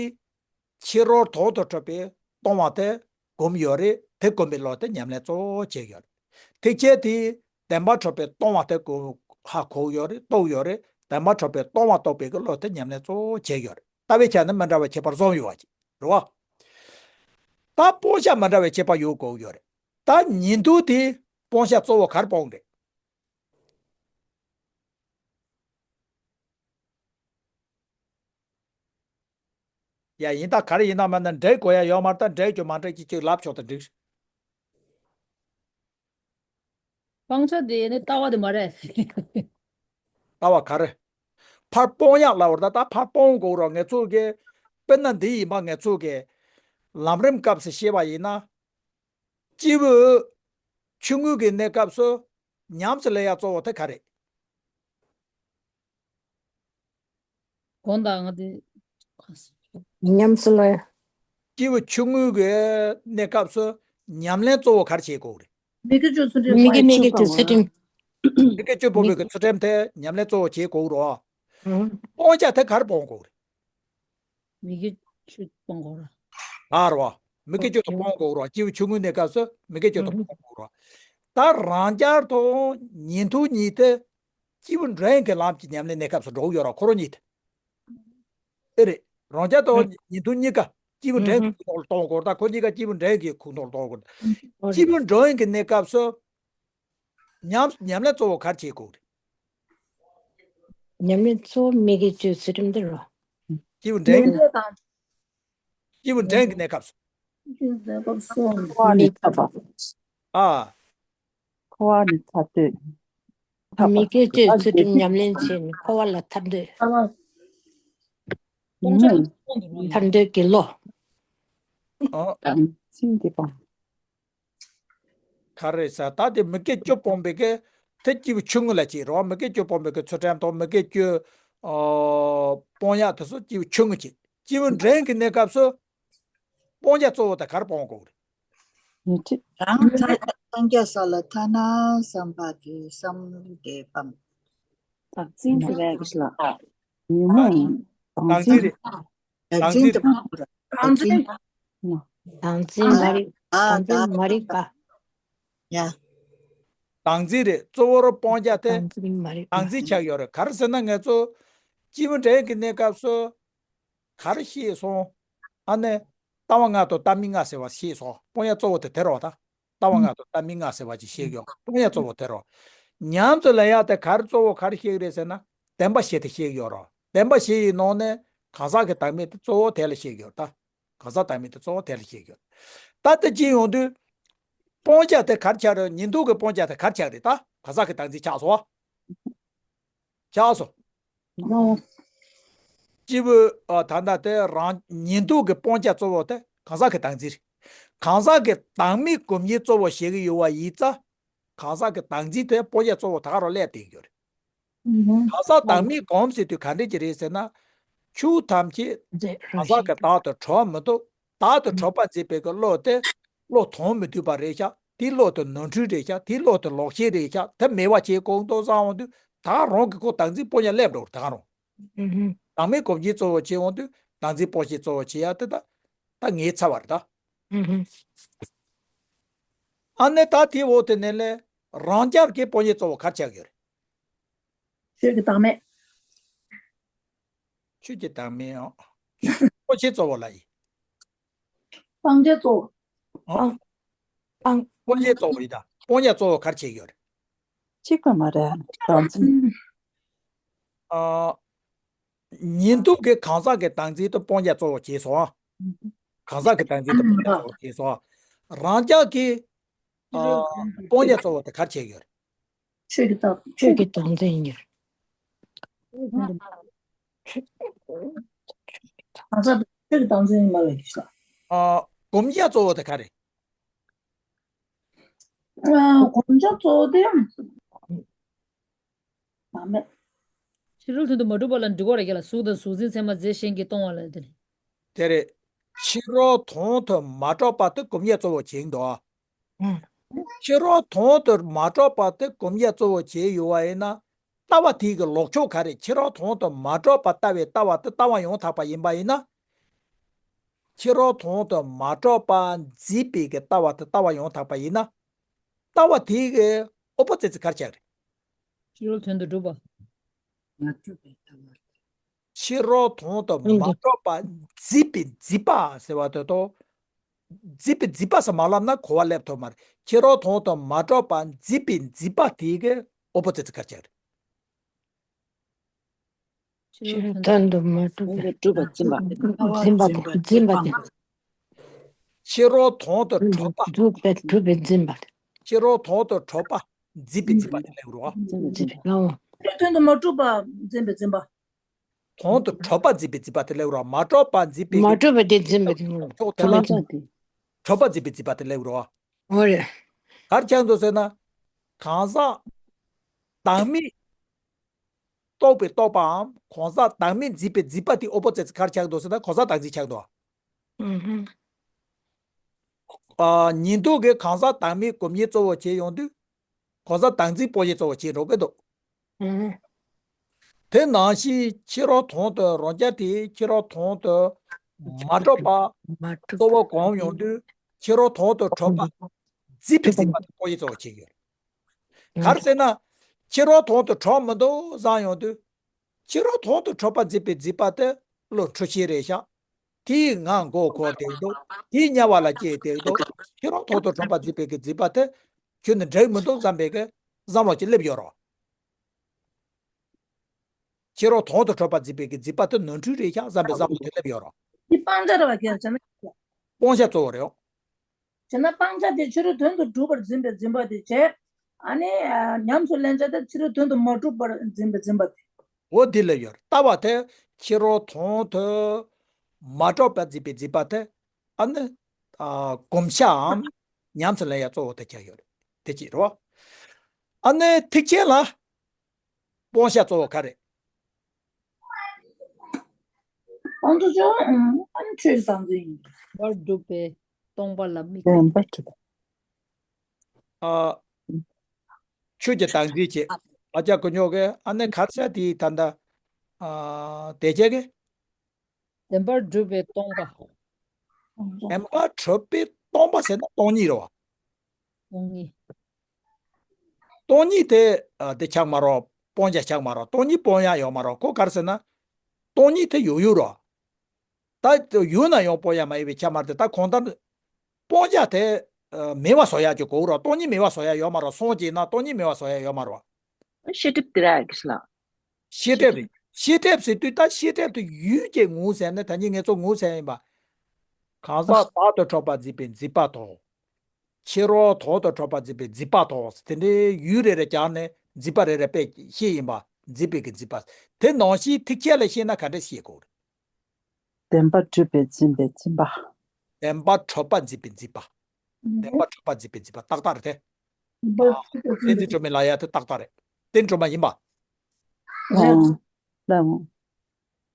ཕྱི་རོལ་དོན་དུ་གྲུབ་པའི་སྟོང་པ་དེ་བསྒོམས་ཡོད་རེད། དེ་བསྒོམས་པའི་བློ་དེ་ཉམས་ལེན་གཙོ་བོ་བྱེད་ཀྱི་ཡོད་རེད། ཐེག་ཆེན་དེ་བདེན་པར་གྲུབ་པའི་སྟོང་པ་དེ་གོ་ཧ་གོ་ཡོད་རེད། རྟོགས་ཡོད་རེད། བདེན་པར་གྲུབ་པའི་སྟོང་པ་རྟོགས་པའི་གི་བློ་དེ་ཉམས་ལེན་གཙོ་བོ་བྱེད་ཀྱི་ཡོད་རེད། ལྟ་བའི་ཆ་ནས་མི་འདྲ་བའི་ཁྱད་པར་གསུམ་ཡོད་པ་ཅིག་རེད་བ། ད་སྤང་བྱ་མི་འདྲ་བའི་ཁྱད་པར་ཡོད་དགོས་ཡོད་རེད། ད་ཉན་ཐོས་དེ་སྤང་བྱ་གཙོ་བོ་ག་རེ་སྤོང་གི་རེད། ཡ། ཡིན་ད་ག་རེ་ཡིན་ན་མིན་ན་འགྲིག་དགོས་ཡ་ཡོད་མ་རེད། ད་འགྲིག་རྒྱུ་མ་འགྲིག་རྒྱུ་ཅིག་ལབ་ཆོག་ད་འགྲིག་སྤང་བྱ་དེ་ནི་ལྟ་བ་དེ་མ་རེད། ལྟ་བ་ག་རེ། ཕར་སྤོང་ཡག་ལབ་པ་རེད། ད་ད་ཕར་སྤོང་དགོས་རོགས། ངེད་ཚོ་གི་དཔེར་ན་འདི་ཡིན་པ། ངེད་ཚོ་གི་ལམ་རིམ་སྐབས་སུ་བཤད་པ་ཡིན་ན། སྐྱེས་བུ་ཆུང་ངུ་གི་གནས་སྐབས་སུ་ཉམས་སུ་ལེན་ཡག་གཙོ་བོ་དེ་ག་རེ། དགོངས་དག་ང་དེ། ཉམས་སུ་ལེན། སྐྱེས་བུ་ཆུང་ངུ་གི་གནས་སྐབས་སུ་ཉམས་ལེན་གཙོ་བོ་ག་རེ་བྱེད་དགོས་རེད། མི་དགེ་བཅུ་ཚུལ་ཁྲིམས། མི་དགེ་བཅུ་སྤོང་དགོས་རེད། མི་དགེ་བཅུ་སྤོང་བའི་གི་ཚུལ་ཁྲིམས་དེ་ཉམས་ལེན་གཙོ་བོ་བྱེད་དགོས་རེད། སྤང་བྱ་དེ་ག་རེ་སྤོང་དགོས་རེད། མི་དགེ་བཅུ་སྤོང་དགོས་རེད། ཨ་རོ། མི་དགེ་བཅུ་དེ་སྤོང་དགོས་རེད། སྐྱེས་བུ་ཆུང་ངུའི་གནས་སྐབས་སུ་མི་དགེ་བཅུ་དེ་སྤོང་དགོས་རེད། ད་རང་རྐྱ་དང་ཉན་ཐོས་གཉིས་དེ་སྐྱེས་བུ་འབྲིང་གི་ལམ་གྱི་ཉམས་ལེན་གནས་སྐབས་སུ་འགྲོ་གི་ཡོད་རེད། ཁོ་རང་གཉིས་དེ། ཨེ་རེད། རང་རྐྱ་དང་ཉན་ཐོས་གཉིས་ཀ་སྐྱེས་བུ་འབྲིང་གི་ཁོངས་ལ་གཏོང་དགོས་རེད། ད་ཁོ་གཉིས་ཀ་སྐྱེས་བུ་འབྲིང་གི་ཁོངས་གཏོང་དགོས་རེད། སྐྱེས་བུ་འབྲིང་གི་གནས་སྐབས་སུ། ཉམས་ཉམས་ལེན་གཙོ་བོ་ག་རེ་བྱེད་དགོས་རེད། ཉམས་ལེན་གཙོ་བོ་མི་དགེ་བཅུའི་ཚུལ་ཁྲིམས་འདི་རེད། སྐྱེས་བུ་འབྲིང་། སྐྱེས་བུ་འབྲིང་གི་གནས་སྐབས་སུ། འཁོར་བ་ནས་ཐར་པ། ཨ། འཁོར་བ་ནས་ཐར་འདོད། མི་དགེ་བཅུའི་ཚུལ་ཁྲིམས་ཉམས་ལེན་བྱས་ནས་འཁོར་བ་ལས་ཐར་འདོད། ཐར་འདོད་ཀྱི་བློ། ཨ། བདག་འཛིན་དེ་སྤོང་། ག་རེ་ཟེར། ད་དེ་མི་དགེ་བཅུ་སྤོང་བའི་གི་དེ་སྐྱེས་བུ་ཆུང་ངུ་ལ་བྱེད་རོགས། མི་དགེ་བཅུ་སྤོང་བའི་གི་ཚུལ་ཁྲིམས་དང་མི་དགེ་བཅུ། ཨ། སྤོང་ཡག་དེ་ཚོ་སྐྱེས་བུ་ཆུང་ངུ་བྱེད། སྐྱེས་བུ་འབྲིང་གི་གནས་སྐབས་སུ་སྤང་བྱ་གཙོ་བོ་དེ་ག་རེ་སྤོང་དགོས་རེད། ཉོན་མོངས་རང་ཐ་སངས་རྒྱས་ས་ལ་ཐ་ན་བསམ་པ་གི་བསམ་བློ་དེ་སྤང་། བདག་འཛིན་དེ་རེད་ལ། ཉོན་མོངས་བདག་འཛིན་རེད། བདག་འཛིན་དེ་སྤང་དགོས་རེད། བདག་འཛིན། བདག་འཛིན་མ་རིག་ཨ་བདག་འཛིན་མ་རིག་པ། ཡ། བདག་འཛིན་རེད། གཙོ་བོར་སྤང་བྱ་དེ་བདག་འཛིན་མ་རིག་པ། བདག་འཛིན་ཆགས་ཡོད་རེད། ག་རེ་ཟེར་ན་ངེད་ཚོ་སྐྱེས་བུ་འབྲིང་གི་གནས་སྐབས་སུ་ག་རེ་ཤེས་སོང་། ཨ་ནི་ལྟ་བ་ལྔ་དང་ལྟ་མིན་ལྔ་ཟེར་བ་ཤེས་སོང་། སྤང་བྱ་གཙོ་བོ་དེ་དེ་རེད་བ། ད་ལྟ་བ་ལྔ་དང་ལྟ་མིན་ལྔ་ཟེར་བ་ཅིག་ཤེས་ཡོང་། སྤང་བྱ་གཙོ་བོ་དེ་རེད་བ། ཉམས་སུ་ལེན་ཡག་དེ་ག་རེ་གཙོ་བོ་ག་རེ་ཤེས་ཀྱི་རེད་ཟེར་ན། བདེན་པ་བཞི་དེ་ཤེས་ཀྱི་ཡོད་རེད། བདེན་པ་བཞི་ཡི་ནང་ནས་གང་ཟག་གི་བདག་མེད་དེ་གཙོ་བོ་དེ་ལ་ཤེས་ཀྱི་ཡོད་ད། གང་ཟག་བདག་མེད་དེ་གཙོ་བོ་དེ་ལ་ཤེས་ཀྱི་ཡོད། ད་དེ་ཅི་ཡོང་དུས། སྤང་བྱ་དེ་ག་རེ་ཆགས་རེད། ཉིན་ཐོ་གི་སྤང་བྱ་དེ་ག་རེ་ཆགས་རེད། ད་གང་ཟག་གི་བདག་འཛིན་ཆགས་སོང་། ཆགས་སོང་། སྤྱི་བོ། ཨ། ད་ལྟ་དེ་རང་ཉིན་ཐོ་གི་སྤང་བྱ་གཙོ་བོ་དེ་གང་ཟག་གི་བདག་འཛིན་རེད། གང་ཟག་གི་བདག་མེད་སྒོམ་གྱི་གཙོ་བོ་བྱེད་ཀྱི་ཡོད་པ་ཡིན་ཙང་། གང་ཟག་གི་བདག་འཛིན་དེ་སྤང་བྱ་གཙོ་བོ་ད་ག་རང་སླེབས་བསྡད་ཡོད་རེད། གང་ཟག་བདག་མེད་སྒོམ་ཟེར་དུས་ག་འདྲ་ཅིག་རེད་ཟེར་ན། ཆོས་ཐམས་ཅད་གང་ཟག་གི་བདག་ཏུ་གྲུབ་མི་འདུག་བདག་ཏུ་གྲུབ་པར་འཛིན་པའི་གི་བློ་དེ་བློ་དོན་མི་མཐུན་པ་རེད་ཤག་དེའི་བློ་དེ་ནོར་འཁྲུལ་རེད་ཤག་དེའི་བློ་དེ་ལོག་ཤེས་རེད་ཤག་དེ་མེད་པ་བྱེད་དགོས་འདུག་བསམ་འོང་དུས་ད་རང་གི་ཁོ་བདག་འཛིན་སྤང་བྱ་སླེབས་འགྲོ་ད་ག་རང་། བདག་མེད་སྒོམ་གྱི་གཙོ་བོ་བྱེད་འོང་དུས་བདག་འཛིན་སྤང་བྱའི་གཙོ་བོ་བྱེད་ཡ་དེ་ད་ད་ངའི་ཚ་བ་རེད་ད། ཨ་ནི་ད་དེའི་འོག་དེ་ནས་ལས་རང་རྐྱ་གི་སྤང་བྱའི་གཙོ་བོ་ག་རེ་ཆགས་ཀྱི་ཡོད་རེད། ཆོས་ཀྱི་བདག་མེད། ཆོས་ཀྱི་བདག་མེད་ཨང་། སྤང་བྱའི་གཙོ་བོ་ལ་ཡིན། སྤང་བྱའི་གཙོ་བོ། ཨང་། སྤང་། སྤང་བྱའི་གཙོ་བོ་ཡིན་ད། སྤང་བྱ་གཙོ་བོ་ག་རེ་བྱེད་ཀྱི་ཡོད་རེད། གཅིག་པ་མ་རེད། བདག་འཛིན། ཨ། ཉིན་ཐོ་གི་གང་ཟག་གི་བདག་འཛིན་དེ་སྤང་བྱ་གཙོ་བོ་བྱས་སོང་ཨ། གང་ཟག་གི་བདག་འཛིན་དེ་སྤང་བྱ་གཙོ་བོ་བྱས་སོང་ཨ། རང་རྐྱ་གི། ཨ། སྤང་བྱ་གཙོ་བོ་དེ་ག་རེ་བྱེད་ཀྱི་ཡོད་རེད། ཆོས་ཀྱི་བདག་ཆོས་ཀྱི་བདག་འཛིན་ཡིན། གང་ཟག་ཆོས་ཀྱི་བདག་འཛིན་ཡིན་པ་ལ་གྱིས་ཤིག་ཨ། སྒོམ་བྱ་གཙོ་བོ་དེ་ག་རེད། ཨ། སྒོམ་བྱ་གཙོ་བོ་དེ་བདག་མེད། ཕྱི་རོལ་དོན་དུ་མ་གྲུབ་པ་ལ་འགྲིག་གོ་ར་རྒྱ་ལ་གཟུགས་དང་གཟུགས་འཛིན་ཚད་མ་རྫས་གཞན་གྱིས་སྟོང་བ་ལ་དེ་ནི། དེ་རེད། ཕྱི་རོལ་དོན་དུ་མ་གྲུབ་པ་དེ་སྒོམ་བྱ་གཙོ་བོ་བྱེད་འདུག་ཨ། ཕྱི་རོལ་དོན་དུ་མ་གྲུབ་པ་དེ་སྒོམ་བྱ་གཙོ་བོ་བྱས་ཡོད་པ་ཡིན་ན། ལྟ་བ་དེའི་གི་ལོག་ཕྱོགས་ག་རེ། ཕྱི་རོལ་དོན་དུ་མ་གྲུབ་པ་ལྟ་བའི་ལྟ་བ་དེ་ལྟ་བ་ཡང་དག་པ་ཡིན་པ་ཡིན་ན། ཕྱི་རོལ་དོན་དུ་མ་གྲུབ་པ་འཛིན་པའི་གི་ལྟ་བ་དེ་ལྟ་བ་ཡང་དག་པ་ཡིན་ན། ལྟ་བ་དེའི་གི་ཨོ་པོ་ཙི་ཙི་ག་རེ་ཆགས་རེད། ཕྱི་རོལ་དོན་དུ་གྲུབ་པ། མ་གྲུབ་པའི་ལྟ་བ། ཕྱི་རོལ་དོན་དུ་མ་གྲུབ་པ་འཛིན་པའི་འཛིན་པ་ཟེར་བ་དེ་དང་། འཛིན་པའི་འཛིན་པ་ཟེར་མ་ལབ་ན་གོ་བ་སླེབས་ཐུབ་མ་རེད། ཕྱི་རོལ་དོན་དུ་མ་གྲུབ་པ་འཛིན་པའི་འཛིན་པ་དེའི་གི་ཨོ་པོ་ཙི་ཙི་ག་རེ་ཆགས་རེད། ཕྱི་རོལ་དོན་དུ་མ་གྲུབ་པའི་གྲུབ་པ་འཛིན་པ། འཛིན་པ་དེ། འཛིན་པ་དེ། ཕྱི་རོལ་དོན་དུ་གྲུབ་པ། གྲུབ་པའི་གྲུབ་པའི་འཛིན་པ་དེ། ཕྱི་རོལ་དོན་དུ་གྲུབ་པ་འཛིན་པའི་འཛིན་པ་དེ་སླེབས་རོ། འཛིན་པའི་འཛིན་པ། ཨོ། ཕྱི་རོལ་དོན་དུ་མ་གྲུབ་པ་འཛིན་པའི་འཛིན་པ། དོན་དུ་གྲུབ་པ་འཛིན་པའི་འཛིན་པ་དེ་སླེབས་རོ། མ་གྲུབ་པ་འཛིན་པའི་མ་གྲུབ་པ་དེ་འཛིན་པའི་འཛིན་པ། ཕྱོགས་དེ་ལ་གྲུབ་པ་འཛིན་པའི་འཛིན་པ་དེ་སླེབས་རོ། ཨོ་རེད། ག་རེ་ཆགས་འདུག་ཟེར་ན། གང་ཟག་བདག་མེད། རྟོག་པའི་རྟོག་པའམ་གང་ཟག་བདག་མེད་འཛིན་པའི་འཛིན་པ་དེ་ཨོ་པོ་ཙི་ཙི་ག་རེ་ཆགས་འདུག་ཟེར་ན་གང་ཟག་བདག་འཛིན་ཆགས་འདུག་ཨ། ཉིན་ཐོ་གི་གང་ཟག་བདག་མེད་སྒོམ་བྱེད་གཙོ་བོ་བྱས་ཡོང་དུས། གང་ཟག་བདག་འཛིན་སྤོང་བྱེད་གཙོ་བོ་བྱས་འགྲོ་གི་འདུག་དེ་ནང་བཞིན་ཕྱི་རོལ་དོན་དུ་རང་རྐྱ་དེ་ཕྱི་རོལ་དོན་དུ་མ་གྲུབ་པ་མ་གྲུབ་གཙོ་བོ་གང་ཡོང་དུས་ཕྱི་རོལ་དོན་དུ་གྲུབ་པ་འཛིན་པའི་འཛིན་པ་དེ་སྤོང་བྱེད་གཙོ་བོ་བྱས་ཡོད། ག་རེ་ཟེར་ན། ཕྱི་རོལ་དོན་དུ་གྲུབ་མི་འདུག་བསམ་ཡོང་དུས། ཕྱི་རོལ་དོན་དུ་གྲུབ་པ་འཛིན་པའི་འཛིན་པ་དེ་བློ་འཁྲུལ་ཤེས་རེད་ཤག་དེས་ང་མགོ་འཁོར་བསྡད་འདུག་དེས་དམྱལ་བ་ལ་སྐྱེས་བསྡད་འདུག་ཕྱི་རོལ་དོན་དུ་གྲུབ་པ་འཛིན་པའི་གི་འཛིན་པ་དེ་ཁྱོན་ནས་འགྲིག་མི་འདུག་བསམ་པའི་གི་བསམ་བློ་ཅིག་སླེབས་ཡོད་རེད། ཕྱི་རོལ་དོན་དུ་གྲུབ་པ་འཛིན་པའི་གི་འཛིན་པ་དེ་ནོར་འཁྲུལ་རེད་ཤག་བསམ་པའི་བསམ་བློ་དེ་སླེབས་ཡོད་རེད། འདི་སྤང་བྱ་རེད་བ། སྤང་བྱ་གཙོ་བོ་རེད། བྱས་ན་སྤང་བྱ་དེ་ཕྱི་རོལ་དོན་དུ་གྲུབ་པར་འཛིན་པའི་འཛིན་པ་དེ་བྱས། ཨ་ནི། ཉམས་སུ་ལེན་བྱ་དེ་ཕྱི་རོལ་དོན་དུ་མ་གྲུབ་པར་འཛིན་པའི་འཛིན་པ་དེ། འོ་འདི་ལ་ཡོད། ལྟ་བ་དེ་ཕྱི་རོལ་དོན་དུ་མ་གྲུབ་པར་འཛིན་པའི་འཛིན་པ་དེ། ཨ་ནི། ཨ། གོམས་ཤའམ་ཉམས་སུ་ལེན་ཡ་གཙོ་བོ་དེ་ཆགས་ཡོད་རེད། དེ་གཅིག་རེད་བ། ཨ་ནི་ཐེག་ཆེན་ལ་སྤང་བྱ་གཙོ་བོ་ག་རེ། ཨང་དུ་ཅོ། ཨ་ནི་ཆོས་བཟང་འཛིན་ཡིན། བར་སྒྲུབ་པའི་སྟོང་པ་ལ་དམིགས། བར་སྒྲུབ། ཨ། ཆོས་ཀྱི་བདག་འཛིན་བྱེད། ཨ་ཅག་གུ་ཉོ་གི། ཨ་ནི་ག་རེ་ཟེར་དེ་ད་ལྟ། ཨ། དེ་བྱས་གི། བདེན་པར་གྲུབ་པའི་སྟོང་པ། བདེན་པར་གྲུབ་པའི་སྟོང་པ་ཟེར་ན་སྟོང་ཉིད་རེད་བ། སྟོང་ཉིད། སྟོང་ཉིད་དེ། ཨ། དེ་ཆགས་མ་རེད། སྤང་བྱ་ཆགས་མ་རེད། སྟོང་ཉིད་སྤོང་ཡ་ཡོད་མ་རེད། ཁོ་ག་རེ་ཟེར་ན། སྟོང་ཉིད་དེ་ཡོད་ཡོད་རེད་བ། ད་ཡོད་ན་ཡང་སྤོང་ཡ་མ་ཡིན་པའི་ཆ་མ་རེད་དེ། ད་གང་ལྟར་སྤང་བྱ་དེ། ཨ། མེད་པ་བཟོ་ཡ་གི་གོ་ར། སྟོང་ཉིད་མེད་པ་བཟོ་ཡ་ཡོད་མ་རེད། སངས་རྒྱས་ན་སྟོང་ཉིད་མེད་པ་བཟོ་ཡ་ཡོད་མ་རེད་བ། ཤེས་སྒྲིབ་དེ་ར་གི་ལ། ཤེས་སྒྲིབ་རེད། ཤེས་སྒྲིབ་ཟེར་དུས་ད་ཤེས་སྒྲིབ་དེ་ཡུལ་གྱི་ངོ་བོ་ཟེར་ན་ད་ནི་ངེད་ཚོ་ངོ་བོ་ཟེར་ཡིན་པ། གང་ཟག་བདག་ཏུ་གྲུབ་པ་འཛིན་པའི་འཛིན་པ་དང་། ཕྱི་རོལ་དོན་དུ་འཕྲོད་པ་འཛིན་པའི་འཛིན་པ་དང་དེ་འདྲའི་ཡུལ་རེ་རེ་བརྒྱབ་ནས་འཛིན་པ་རེ་རེ་དཔེ་བཤད་ཡིན་པ། འཛིན་པའི་གི་འཛིན་པ། དེ་ནང་བཞིན་ཐེག་ཆེན་ལ་བཤད་ན་ག་འདྲ་བཤད་དགོས་རེད། བདེན་པ་འཕྲོད་པའི་འཛིན་པའི་འཛིན་པ། བདེན་པ་འཕྲོད་པ་འཛིན་པའི་འཛིན་པ། བདེན་པ་འཕྲོད་པ་འཛིན་པའི་འཛིན་པ་ཏག་ཏག་རེད་དེ། བདེན་འཛིན་སྒྲོན་མེའི་ལ་ཡ་དེ་ཏག་ཏག་རེད། བདེན་སྒྲོན་མ་ཡིན་པ། ཨང་། ལའང་།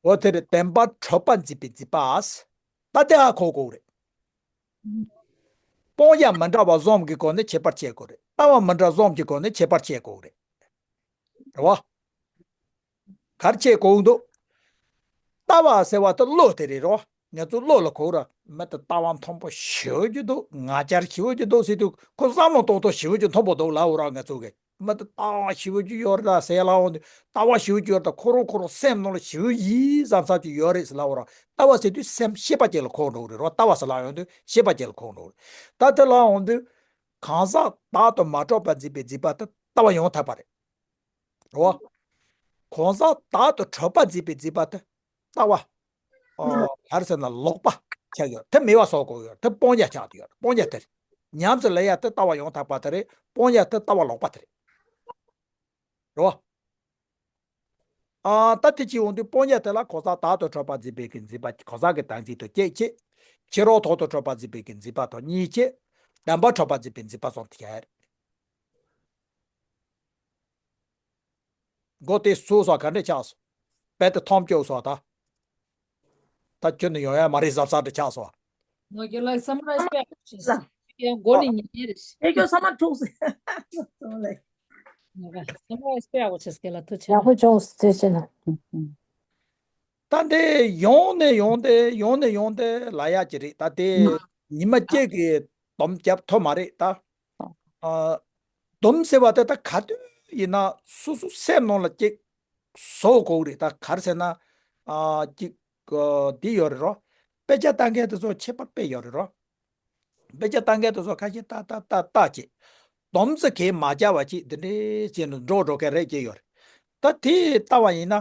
འོ་དེ་རེད། བདེན་པ་འཕྲོད་པ་འཛིན་པའི་འཛིན་པ། ད་དེ་ཧ་གོ་དགོས་རེད། སྤང་བྱ་མི་འདྲ་བ་གསུམ་གྱི་སྒོ་ནས་ཁྱད་པར་ཕྱེ་དགོས་རེད། ལྟ་བ་མི་འདྲ་གསུམ་གྱི་སྒོ་ནས་ཁྱད་པར་ཕྱེ་དགོས་རེད། རེད་བ། ག་རེ་ཕྱེ་དགོས་འདུག་ལྟ་བ་ཟེར་བ་དེ་བློ་དེ་རེད་རོ། ང་ཚོ་བློ་ལ་གོ་ར། མི་དེ་ལྟ་བ་མཐོན་པོ་ཞེ་པོ་ཅིག་འདུག་ང་རྒྱལ་ཞེ་པོ་ཅིག་འདུག་ཟེར་དུས་ཁོ་བསམ་བློ་གཏོང་ཐུབ་ཞེ་པོ་ཅིག་མཐོན་པོ་འདུག་ལབ་འོ་ར། ང་ཚོ་གི་མི་དེ་ལྟ་བ་ཞེ་པོ་ཅིག་ཡོད་རེད་ཟེར་ལབ་འོང་དུས། ལྟ་བ་ཞེ་པོ་ཅིག་ཡོད་རེད། ད་ཁོ་རང་ཁོ་རང་སེམས་ནང་ལ་ཞེ་པོ་ཡིད་བསམ་ས་ཅིག་ཡོད་རེད་ཟེར་ལབ་འོ་ར། ལྟ་བ་ཟེར་དུས་སེམས་ཤེས་པ་ཅིག་ལ་གོ་འགྲོ་གི་རེད་རོ། ལྟ་བ་ཟེར་ལབ་ཡོང་དུས་ཤེས་པ་ཅིག་ལ་གོ་འགྲོ་གི་རེད། ད་དེ་ལབ་འོང་དུས། གང་ཟག་བདག་ཏུ་མ་གྲུབ་པ་འཛིན་པའི་འཛིན་པ་དེ་ལྟ་བ་ཡང་དག་པ་རེད། རེད་བ། གང་ཟག་བདག་ཏུ་གྲུབ་པ་འཛིན་པའི་འཛིན་པ་དེ་ལྟ་བ། ཨ། ག་རེ་ཟེར་ན་ལོག་པ་ཆགས་ཡོད། དེ་མེད་པ་བཟོ་དགོས་ཡོད། དེ་སྤང་བྱ་ཆགས་ཡོད། སྤང་བྱ་དེ་རེད། ཉམས་སུ་ལེན་ཡ་དེ་ལྟ་བ་ཡང་དག་པ་དེ་རེད། སྤང་བྱ་དེ་ལྟ་བ་ལོག་པ་དེ་རེད། རེད་བ། ཨ། ད་དེ་ཅི་འོང་དུས་སྤང་བྱ་དེ་ལ་གང་ཟག་བདག་ཏུ་གྲུབ་པ་འཛིན་པའི་གི་འཛིན་པ། གང་ཟག་གི་བདག་འཛིན་དང་གཅིག་བྱས། ཕྱི་རོལ་དོན་དུ་འཕྲོད་པ་འཛིན་པའི་གི་འཛིན་པ་དང་གཉིས་བྱས། བདེན་པ་འཕྲོད་པ་འཛིན་པའི་འཛིན་པ་གསུམ་དེ་ཡོད་རེད། མགོ་དེ་ཚུགས་སོང་། ག་འདྲས་ཆགས་སོང་། དཔེ་དེ་ཐོམ་སྐྱོག་སོང་ད། ད་ཁྱོད་ནི་ཡོང་ཡ་མ་རེད་བསམ་བསམ་འདྲ་ཆགས་སོང་། ང་རྒྱལ་ལ་སམ་ར་ཨིས་དཔེ་ཡག་པོ་བྱས། ཡང་མགོ་ནས་ཉན་ཉན་རེད། ཨེ་ཁྱོད་ཚང་མ་འཁྲུག་ཟེར། སོང་ལེ། ང་སམ་ར་ཨིས་དཔེ་ཡག་པོ་བྱས། རྒན་ལགས་ཐུགས་རྗེ་ཆེ། ཡག་པོ་བྱུང་ཟེར་ཟེར་ན། ད་འདི་ཡོང་ནས་ཡོང་སྟེ་ཡོང་ནས་ཡོང་སྟེ་ལབ་ཡག་ཅིག་རེད། ད་དེ་ཉི་མ་གཅིག་གིས་སྡོམ་རྒྱབ་ཐུབ་མ་རེད་ད། ཨ། སྡོམ་ཟེར་བ་དེ་ད་ག་དུས་ཡིན་ན་སོ་སོ་སེམས་ནང་ལ་ཅིག་བཟོ་དགོས་རེད། ད་ག་རེ་ཟེར་ན། ཨ། ཅིག་འདི་ཡོད་རེད་རོ། དཔེ་ཆ་ལྟ་མཁན་དེ་ཚོ་ཁྱད་པར་དཔེ་ཡོད་རེད་རོ། དཔེ་ཆ་ལྟ་མཁན་དེ་ཚོ་ཁ་ཤས་ལྟ་ལྟ་ལྟ་ལྟ་ཅིག་སྡོམ་ཟེར་གས་མ་བྱ་བ་ཅིག་འདི་འདྲའི་བྱས་ནས་འགྲོ་འགྲོ་མཁན་རེ་ཅིག་ཡོད་རེད། ད་དེ་ལྟ་བ་ཡིན་ན།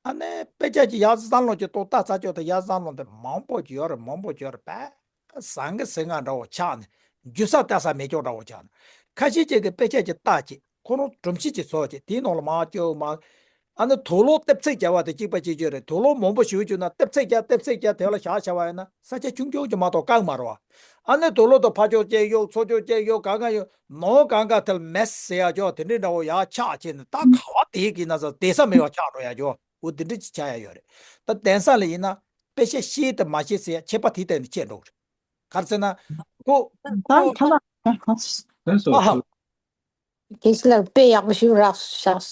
ཨ་ནི་དཔེ་ཆ་ཅིག་ཡག་བསམ་བློ་ཅིག་གཏོང་། ལྟ་ཚར་ཆོག་ད་ཡག་བསམ་བློ་འདི་མང་པོ་ཅིག་ཡོད་རེད། མང་པོ་ཅིག་ཡོད་རེད་པས། བཟང་གི་ཟིན་ང་འདྲ་བོ་ཆགས་ནས་རྒྱུ་ས་ལྟ་ས་མེད་ཀྱོག་འདྲ་བོ་ཆགས་ནས། ཁ་ཤས་ཅིག་གིས་དཔེ་ཆ་ཅིག་ལྟ་ཅིག་ཁོ་རང་སྒྲོམ་གཞི་ཅིག་བཟོ་ཅིག་དེའི་ནང་ལ་མར་སྐྱོད་མར། ཨ་ནི་དུག་ལོག་ལྟེབ་ཚིག་བྱ་བ་དེ་གཅིག་པ་གཅིག་གྱུར་རེད། དུག་ལོག་མང་པོ་ཞེ་པོ་བྱུང་ན་ལྟེབ་ཚིག་བརྒྱབ་ལྟེབ་ཚིག་བརྒྱབ་དེ་ལ་བཞག་བྱ་བ་ཡིན་ན་ས་ཆ་ཆུང་ཆུང་ཅིག་མ་གཏོགས་བཀག་མ་རེད་བ། ཨ་ནི་དུག་ལོག་དང་ཕར་ཕྱོགས་བཅད་གཡུག་ཚུར་ཕྱོགས་བཅད་གཡུག་གང་གང་གཡུག་ནང་གང་ག་དེ་ལ་མེ་ཟེར་ཡག་ཅོག་དེ་འདྲའི་འདྲ་བོ་ཡག་ཆགས་བྱས་ནས་ད་ག་བ་དེའི་གི་ན་ས་བསྡད་ས་མེད་པ་ཆགས་འགྲོ་ཡག་ཅོག་འོ་དེ་འདྲ་ཅིག་ཆགས་ཡག་ཡོད་རེད། ད་གདན་ས་ལ་ཡིན་ན་དཔེ་ཆ་ཤེས་དང་མ་ཤེས་ཟེར་ཡག་ཁྱད་པར་དེའི་སྟེང་ནས་ཕྱེ་འགྲོ་གི་རེད། ག་རེ་ཟེར་ན། ཁོ་ད་ཁོ་ཐ་ན་ཨ་ཧ། དེ་ཕྱི་ལ་དཔེ་ཡག་པོ་ཞིག་རག་བཞག་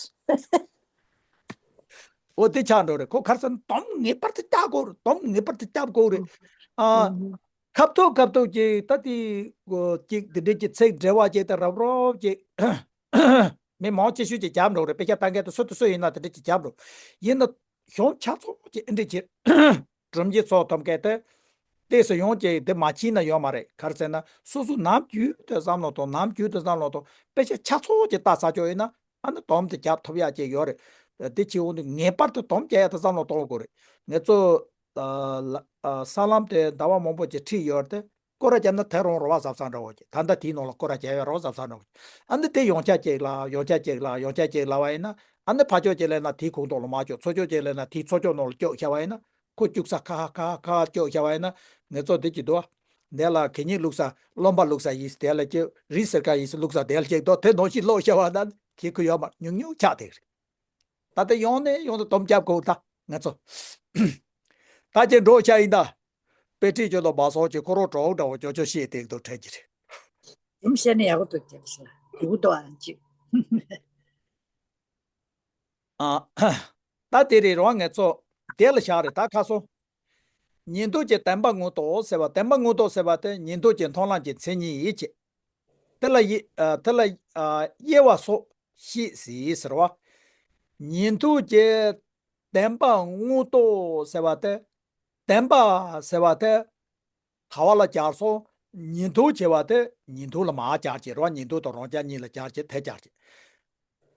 འོ་དེ་ཆགས་འགྲོ་རེད། ཁོ་ག་རེ་ཟེར་ན་སྡོམ་ངེས་པར་དུ་བརྒྱབ་དགོས་རེད། སྡོམ་ངེས་པར་དུ་བརྒྱབ་དགོས་རེད། ཨ། ཁ་ཐུག་ཁ་ཐུག་ཅིག་ད་དེ་ཅིག་དེ་འདྲའི་ཅིག་ཚིག་འགྲེལ་བ་ཅིག་དང་རོབ་རོབ་ཅིག་མི་མང་ཆེ་ཤོས་ཅིག་བརྒྱབ་འགྲོ་རེད། དཔེ་ཆ་ལྟ་མཁན་དེ་སུ་དང་སུ་ཡིན་ན་དེ་འདྲ་ཅིག་བརྒྱབ་འགྲོ། ཡིན་ན་གཞུང་ཆ་ཚང་ཅིག་ཨེ་འདྲ་ཅིག་སྒྲོམ་གཞི་ཚོགས་ཐུབ་མཁན་དེ། ཏོག་ཙམ་ཡོང་ཅིག་དེ་མ་ཕྱིན་ན་ཡོད་མ་རེད། ག་རེ་ཟེར་ན་སོ་སོ་ནམ་རྒྱུན་དུ་བསམ་བློ་གཏོང་། ནམ་རྒྱུན་དུ་བསམ་བློ་གཏོང་། དཔེ་ཆ་ཆ་ཚང་ཅིག་ལྟ་ཚར་ཆོག་ཡིན་ན་ཨ་ནི་སྡོམ་དེ་རྒྱབ་ཐུབ་ཡག་ཅིག་ཡོད་རེད། དེ་བྱེད་འོང་དུས་ངེས་པར་དུ་སྡོམ་རྒྱག་ཡག་དེ་བསམ་བློ་གཏོང་དགོས་རེད། ང་ཚོ་ཨ་ལ་ཨ་ས་ལམ་དེ་ཟླ་བ་མང་པོ་ཅིག་ཁྲིད་ཡོད་རེད་དེ། སྐོར་ར་བརྒྱབ་ན་དེ་རང་རེད་བ་བསམ་བསམ་འདྲ་བོ་ཅིག་ད་ལྟ་དེའི་ནང་ལ་སྐོར་ར་བརྒྱབ་ཡོད་རེད་བ་བསམ་བསམ་འདྲ་བོ་ཅིག་ཨ་ནི་དེ་ཡང་བསྐྱར་ཅིག་ལབ། ཡང་བསྐྱར་ཅིག་ལབ། ཡང་བསྐྱར་ཅིག་ལབ་པ་ཡིན་ན། ཨ་ནི་ཕར་ཕྱོགས་ཅིག་སླེབས་ན་དེའི་ཁོངས་གཏོགས་ལ་མར་ཕྱོགས། ཚུར་ཕྱོགས་ཅིག་སླེབས་ན་དེའི་ཚུར་ཕྱོགས་ནང་ལ་སྐྱོད་བཞག་པ་ཡིན་ན། ཁོ་སྐྱུག་ས་ཁ་ཁ་ཁ་ཁ་སྐྱོད་བཞག་པ་ཡིན་ན། ང་ཚོ་འདི་ཅིག་འདུག་བ། འདི་ལ་གད་སྙིགས་བླུགས་ས། རློན་པ་བླུགས་ས་ཡིན་ཟེར་དེ་ལ་སྐྱོད། རི་ཟེར་ཁ་ཡིན་ཟེར་བླུགས་ས་དེ་ལ་སྐྱོད་དོ། དེ་ནང་བཞིན་བླུགས་བཞག་པ་ན་ཁེ་ཁུ་ཡོད་མ་རེད། ཉུང་ཉུང་ཆགས་བསྡད་རེད། ད་ལྟ་ཡོང་ནས་ཡོང་དུ་སྡོམ་རྒྱབ་དགོས་ད་ང་ཚོ། ད་ཁྱེད་འགྲོ་ཤ་ཡིན་ད། དཔེ་ཁྲིད་ཅོ་ལོ་བ་སོང་ཅིག་ཁོ་རང་གྲོགས་འདྲ་བོ་ཅོ་ཅོ་བཤད་བསྡད་འདུག་དྲན་གྱི་རེད། ཡིན་བཤད་ནས་ཡག་པོ་འདུག་རྒྱབ་ཤ་འགྲིག་པོ་འདུག་ཨ་ཅིག་ཨ། ད་དེ་རེད་རོ། ང་ཚོ་དེ་ལ་བཞག་རེད་ད་ཁ་སོ། ཉན་ཐོས་ཀྱི་བདེན་པ་མངོན་རྟོགས་ཟེར་བ། བདེན་པ་མངོན་རྟོགས་ཟེར་བ་དེ་ཉན་ཐོས་ཀྱི་མཐོང་ལམ་གྱི་མཚན་ཉིད་ཡིན་ཅེས། དེ་ལ་དབྱེ་ཨ་དེ་ལ་ཨ་དབྱེ་བ་སོགས་ཤེས་ཟིན་ཟེར་བ། ཉན་ཐོས་ཀྱི་བདེན་པ་མངོན་རྟོགས་ཟེར་བ་དེ། བདེན་པ་ཟེར་བ་དེ་ག་བ་ལ་སྦྱར་སོང་། ཉན་ཐོས་ཟེར་བ་དེ་ཉན་ཐོས་ལ་མར་སྦྱར་གྱི་རེད་བ། ཉན་ཐོས་དང་རང་རྐྱ་གཉིས་ལ་སྦྱར་གྱི་དེ་སྦྱར་གྱི།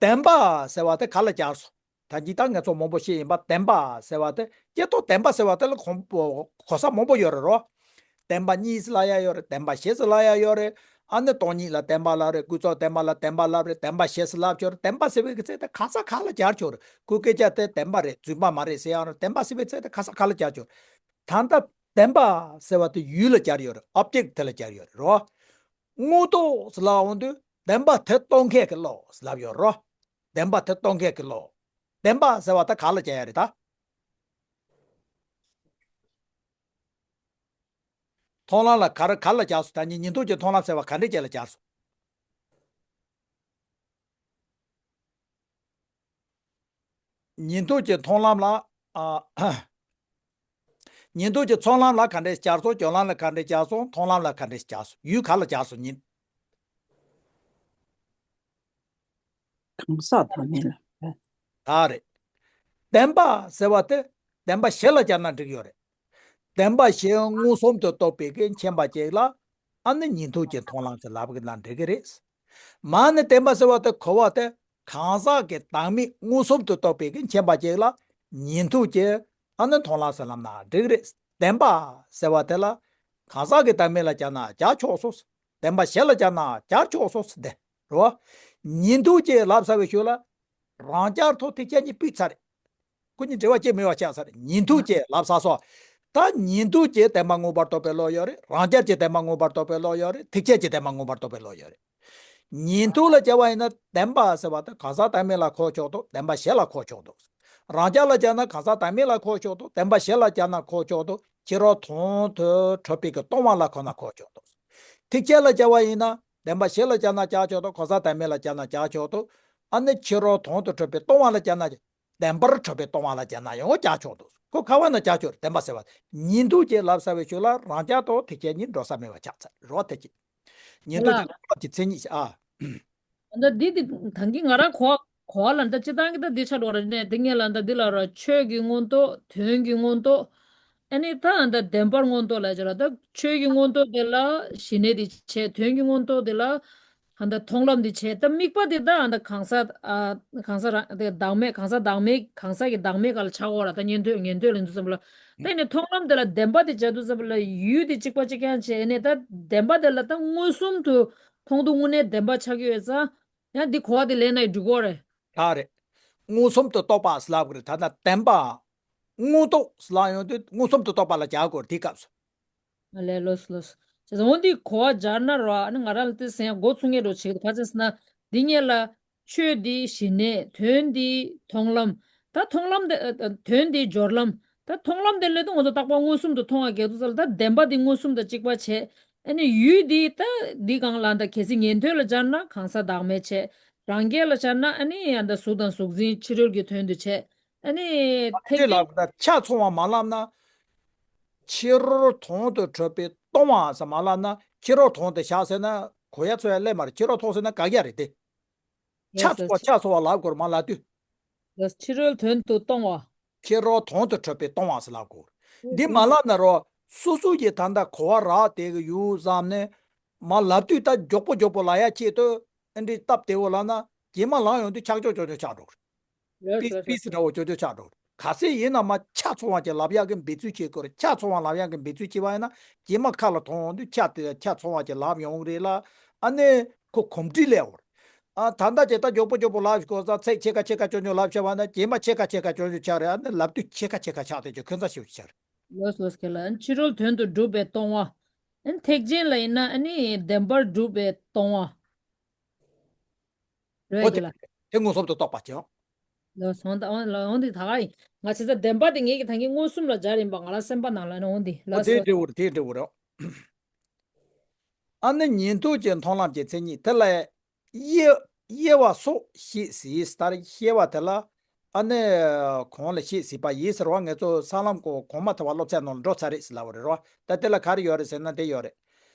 བདེན་པ་ཟེར་བ་དེ་ག་ལ་སྦྱར་སོང་། ད་ཅི་ད་ང་ཚོ་མང་པོ་བཤད་ཡིན་པ། བདེན་པ་ཟེར་བ་དེ་སྐྱེ་ཐོག་བདེན་པ་ཟེར་བ་དེ་ལ་གོ་གོ་ས་མང་པོ་ཡོད་རེད་རོ། བདེན་པ་གཉིས་ལ་ཡ་ཡོད་རེད། བདེན་པ་བཞི་ལ་ཡ་ཡོད་རེད། ཨ་ནི་སྟོང་ཉིད་ལ་བདེན་པ་ལབ་རེད། ཀུན་རྫོབ་བདེན་པ་ལ་བདེན་པ་ལབ་རེད། བདེན་པ་ཞེས་སུ་ལབ་ཆོག་རེད། བདེན་པ་ཟེར་བའི་གི་ཚེ་དེ་གང་ཟག་གང་ལ་སྦྱར་ཆོག་རེད། ཁོའི་སྐད་ཆ་དེ་བདེན་པ་རེད། རྫུན་པ་མ་རེད་ཟེར་ཡང་རེད། བདེན་པ་ཟེར་བའི་ཚེ་དེ་གང་ཟག་གང་ལ་སྦྱར་ཆོག་རེད། ད་ལྟ་བདེན་པ་ཟེར་བ་དེ་ཡུལ་ལ་སྦྱར་ཡོད་རེད། ཨོབ་ཇེག་དེ་ལ་སྦྱར་ཡོད་རེད་རོ། དངོས་རྟོགས་ལབ་འོང་དུས་བདེན་པ་དེ་རྟོགས་མཁན་གྱི་བློ་ལབ་ཡོད་རོ། བདེན་པ་དེ་རྟོགས་མཁན་གྱི་བློ། བདེན་པ་ཟེར་བ་ད་ག་ལ་སྦྱར་ཡ་རེད་ད། མཐོང་ལམ་ལ་ག་རེ་ག་ལ་སྦྱར་སོང་། ད་ནི་ཉན་ཐོས་ཀྱི་མཐོང་ལམ་ཟེར་བ་ག་འདྲའི་རྗེས་ལ་སྦྱར་སོང་། ཉན་ཐོས་ཀྱི་མཐོང་ལམ་ལ། ཨ། ཉན་ཐོས་ཀྱི་ཚོགས་ལམ་ལ་ག་འདྲས་སྦྱར་སོང་། སྦྱོར་ལམ་ལ་ག་འདྲས་སྦྱར་སོང་། མཐོང་ལམ་ལ་ག་འདྲས་སྦྱར་སོང་། ཡུལ་ག་ལ་སྦྱར་སོང་ཉིན། གང་ཟག་བདག་མེད་ལ། ད་རེད། བདེན་པ་ཟེར་བ་དེ་བདེན་པ་བཞི་ལ་སྦྱར་ན་འགྲིག་ཡོད་རེད། བདེན་པ་བཞི་མངོན་སུམ་དུ་རྟོགས་པའི་གི་མཁྱེན་པ་ཅིག་ལ་ཨ་ནི་ཉན་ཐོས་ཀྱི་མཐོང་ལམ་ཟེར་ལབ་གི་ན་འགྲིག་གི་རེད། མ་ནི་བདེན་པ་ཟེར་བ་དེ་གོ་བ་དེ་གང་ཟག་གི་བདག་མེད་མངོན་སུམ་དུ་རྟོགས་པའི་གི་མཁྱེན་པ་ཅིག་ལ་ཉན་ཐོས་ཀྱི་ཨ་ནི་མཐོང་ལམ་ཟེར་ལབ་ན་འགྲིག་གི་རེད། བདེན་པ་ཟེར་བ་དེ་ལ་གང་ཟག་གི་བདག་མེད་ལ་སྦྱར་ན་སྦྱར་ཆོག་སོ། བདེན་པ་བཞི་ལ་སྦྱར་ན་སྦྱར་ཆོག་སོ་ཟེར་ཏེ་རོ། ཉན་ཐོས་ཀྱིས་ལབ་ཚར་བའི་ཤུལ་ལ་རང་རྐྱ་ཐོག་ཐེག་ཆེན་གཉིས་ཕུད་ཚར་རེད། ཁོ་གཉིས་འབྲེལ་བ་ཅི་མེད་པ་ཆགས་ཚར་རེད། ཉན་ཐོས་ཀྱིས་ལབ་ཚར་སོང་། ད་ཉན་ཐོས་ཀྱི་བདེན་པ་མངོན་པར་རྟོགས་པའི་བློ་ཡོད་རེད། རང་རྐྱ་གི་བདེན་པ་མངོན་པར་རྟོགས་པའི་བློ་ཡོད་རེད། ཐེག་ཆེན་གྱི་བདེན་པ་མངོན་པར་རྟོགས་པའི་བློ་ཡོད་རེད། ཉན་ཐོས་ལ་སྦྱར་བ་ཡིན་ན་བདེན་པ་ཟེར་བ་དེ་གང་ཟག་བདག་མེད་ལ་གོ་ཆོག་འདུག་བདེན་པ་བཞི་ལ་གོ་ཆོག་འདུག་རང་རྐྱ་ལ་སྦྱར་ན་གང་ཟག་བདག་མེད་ལ་གོ་ཆོག་འདུག་བདེན་པ་བཞི་ལ་སྦྱར་ན་གོ་ཆོག་འདུག་ཕྱི་རོལ་དོན་དུ་གྲུབ་པའི་གི་སྟོང་པ་ལ་ཁོ་ན་གོ་ཆོག་འདུག་ཐེག་ཆེན་ལ་སྦྱར་བ་ཡིན་ན་བདེན་པ་བཞི་ལ་སྦྱར་ན་སྦྱར་ཆོག་འདུག་གང་ཟག་བདག་མེད་ལ་སྦྱར་ན་སྦྱར་ཆོག་འདུག་ཨ་ནི་ཕྱི་རོལ་དོན་དུ་གྲུབ་པའི་སྟོང་པ་ལ་སྦྱར་ན། བདེན་པར་གྲུབ་པའི་སྟོང་པ་ལ་སྦྱར་ན་ཡང་སྦྱར་ཆོག་འདུག་ཁོ་ཁ་བ་ན་སྦྱར་ཆོག་རེད། བདེན་པ་ཟེར་བ་ཉན་ཐོས་ཀྱིས་ལབ་ཚར་བའི་ཤུལ་ལ་རང་རྐྱ་དང་ཐེག་ཆེན་གཉིས་འགྲོ་ས་མེད་པ་ཆགས་ཚར་རོ། དེ་ཅི། ཉན་ཐོས་ཀྱི་ལ། ཐོག་ཀྱི་མཚན་ཉིད་ཨ། ད་འདི་འདི་ད་གིན་ང་རང་གོ་གོ་བ་ལ་འདི་སྤྱི་བཏང་གི་ད་འདི་ཆགས་འགྲོ་རེད་ནས། འདི་ངས་ལ་འདི་འདི་ལ་ར་ཆོས་ཀྱི་མངོན་རྟོགས། དོན་གྱི་མངོན་རྟོགས། ཨ་ནི་ད་འདི་བདེན་པར་མངོན་རྟོགས་ལ་བྱ་ལ། ད་ཆོས་ཀྱི་མངོན་རྟོགས་དེ་ལ་ཞི་གནས་དེ་བྱས། དོན་གྱི་མངོན་རྟོགས་དེ་ལ་ད་མཐོང་ལམ་དེ་བྱས། ད་དམིགས་པ་དེ་ད་ད་གང་ཟག་ཨ་གང་ཟག་རང་དེ་བདག་མེད། གང་ཟག་བདག་མེད། གང་ཟག་གི་བདག་མེད་སྒང་ལ་ཆགས་འོ་ར། ད་ཉན་ཐོས་ཉན་ཐོས་ལ་འདུག་ཙམ་ལ། ད་ནི་མཐོང་ལམ་དེ་ལ་བདེན་པ་དེ་བྱ་འདུག་ཙམ་ལ་ཡུལ་དེ་གཅིག་པ་གཅིག་རྐྱང་བྱས་ནས། ད་བདེན་པ་དེ་ལ་ད་མངོན་སུམ་དུ་མཐོང་དུས་དངོས་གནས་བདེན་པ་ཆགས་ཀྱི་ཡོད་ཙང་། ཡང་འདི་གོ་བ་དེ་ལེན་ན་འགྲིག་གོ་རེད། ད་རེད། མངོན་སུམ་དུ་རྟོགས་པ་ཟེར་ལབ་གི་རེད། ད་ལྟ་བདེན་པ་མངོན་རྟོགས་ཟེར་ལབ་ཡོང་དུས་མངོན་སུམ་དུ་རྟོགས་པ་ལ་སྦྱར་དགོས་རེད། དེའི་སྐབས་སུ། ཨ་ལས། ལོས་ལོས། བྱས་ཙང་འོ་འདི་གོ་བ་སྦྱར་ན་རོ། ཨ་ནི་ང་རང་ལ་དེ་ཟེར་ཡ་འགོ་ཚུགས་མཁན་འདྲ་བྱེད་ཀྱི་འདུག་ག་ཅི་ཟེར་ན། འདི་སྔོན་ལ་ཆོས་འདི་ཞི་གནས། དོན་འདི་མཐོང་ལམ། ད་མཐོང་ལམ་དེ་ཨ་ཨ་དོན་འདི་སྦྱོར་ལམ། ད་མཐོང་ལམ་དེ་སླེབས་དུས་ང་ཚོ་རྟག་པར་མངོན་སུམ་དུ་མཐོང་བ་གལ་ཏེ་ཚོ་ལ། ད་བདེན་པ་འདི་མངོན་སུམ་དང་གཅིག་པ་བྱས། ཨ་ནི་ཡུལ་འདི་ད་འདི་སྒང་ལ་ད་གལ་སྲིད་ཉན་ཐོས་ལ་སྦྱར་ན་གང་ཟག་བདག་མེད་བྱས། རང་རྒྱལ་ལ་སྦྱར་ན་ཨ་ནི་ཡང་ད་གཟུགས་དང་གཟུགས་འཛིན་ཕྱི་རོལ་གྱི་དོན་དུ་བྱས། ཨ་ནི་ཐེག་ཆེན་ལ་ད་ཆ་ཚང་བ་མ་ལབ་ན། ཕྱི་རོལ་དོན་དུ་གྲུབ་པའི་སྟོང་པ་ཟེར་མ་ལབ་ན། ཕྱི་རོལ་དོན་དུ་བཞག་ཟེར་ན་གོ་ཡ་ཚོ་ཡ་སླེབས་མ་རེད། ཕྱི་རོལ་མཐོང་ཟེར་ན་དགག་ཡ་རེད་དེ། ཆ་ཡ་ཚང་བ་ཆ་ཚང་བ་ལབ་དགོས་རེད་མ་ལབ་དུས། ཡ་ཕྱི་རོལ་དོན་དུ་སྟོང་པ། ཕྱི་རོལ་དོན་དུ་གྲུབ་པའི་སྟོང་པ་ཟེར་ལབ་དགོས་རེད། འདི་མ་ལབ་ན་རོ། སོ་སོ་ཡི་ད་ལྟ་གོ་བ་རག་བསྡད་ཀྱི་ཡོད་བསམ་ནས་མ་ལབ་དུས། ད་མགྱོགས་པོ་མགྱོགས་པོ་ལབ་ཡ་ཆེད་དུ་ཨ་འདྲའི་སྟབས་བདེ་བོ་ལབ་ན། རྗེས་མ་ལབ་ཡོང་དུས་ཆག་ཆོག་ཆོག་ཆོག་ཆགས་འགྲོ་གི་རེད། ལགས་པིས་སོ། པིས་འདྲ་བོ་ཅོ་ཅོ་ཆགས་འགྲོ། ག་ཚད་ཡིན་ན་མ་ཆ་ཚང་བ་ཅིག་ལབ་ཡག་གི་འབད་རྩོལ་བྱེད་དགོས་རེད། ཆ་ཚང་བ་ལབ་ཡག་གི་འབད་རྩོལ་བྱེད་པ་ཡིན་ན་རྗེས་མ་ཁ་ལ་ཐོན་འོང་དུས་ཆ་དེ་ཆ་ཚང་བ་ཅིག་ལབ་ཡོང་གི་རེད་ལ། ཨ་ནི་ཁོ་གོམས་འདྲིས་སླེབས་འོང་། ཨ་ད་ལྟ་ཅིག་ད་མགྱོགས་པོ་མགྱོགས་པོ་ལབ་དགོས་ཙང་ཚིག་ཕྱེད་ཀ་ཕྱེད་ཀ་ཅོ་ཅོ་ལབ་བྱས་པ་ན་རྗེས་མ་ཕྱེད་ཀ་ཕྱེད་ཀ་ཅོ་ཅོ་ཆགས་རེད། ཨ་ནི་ལབ་དུས་ཕྱེད་ཀ་ཕྱེད་ཀ་ཆགས་དེ་ཅིག་འཁོན་ས་ཞེ་པོ་ཅིག་ཆགས་རེད། ལགས་སོ། ལགས་སོ། ཨ་ནི་ཕྱི་རོལ་དོན་དུ་སྒྲུབ་པའི་སྟོང་པ། ཨ་ནི་ཐེག་ཆེན་ལ་ཡིན་ན་ཨ་ནི་བདེན་པར་སྒྲུབ་པའི་སྟོང་པ། རེད་འོ་དེ་དེ་ལ། དེ་མངོན་སུམ་དུ་རྟོགས་པ་ཅིག་ཡང་། ལོ་སོང་ད་འོང་ལོ་འོང་དེ་ད་ག་ཡིན། ང་བྱས་ཙང་བདེན་པ་དེ་ངེད་ཀྱི་ད་གིན་མངོན་སུམ་ལ་སྦྱར་ཡིན་པ་ང་རང་སེམས་པ་ནང་ལ་ནི་འོང་དེ། འོ་ལགས་དེ་སོ། འདྲ་བོ་རེད། དེ་འདྲ་བོ་རེད། ཨ་ནི་ཉན་ཐོས་ཀྱི་མཐོང་ལམ་གྱི་མཚན་ཉིད་དེ་ལ་དབྱེ་དབྱེ་བ་སོགས་བཤད་ཟིན། ལྟར་དབྱེ་བ་དེ་ལ་ཨ་ནི་གོང་ལ་བཤད་ཟིན་པ་ཡིན་ཟེར་བ། ངེད་ཚོ་ས་ལམ་གོ་གོང་མ་ཐོབ་པ་སློབ་ཚན་ནང་ལ་འགྲོ་ཚར་རེད་ཟེར་ལབ་པ་རེད་རོ། ད་དེ་ལ་ག་རེ་ཡོད་རེད་ཟེར་ན་དེ་ཡོད་རེད།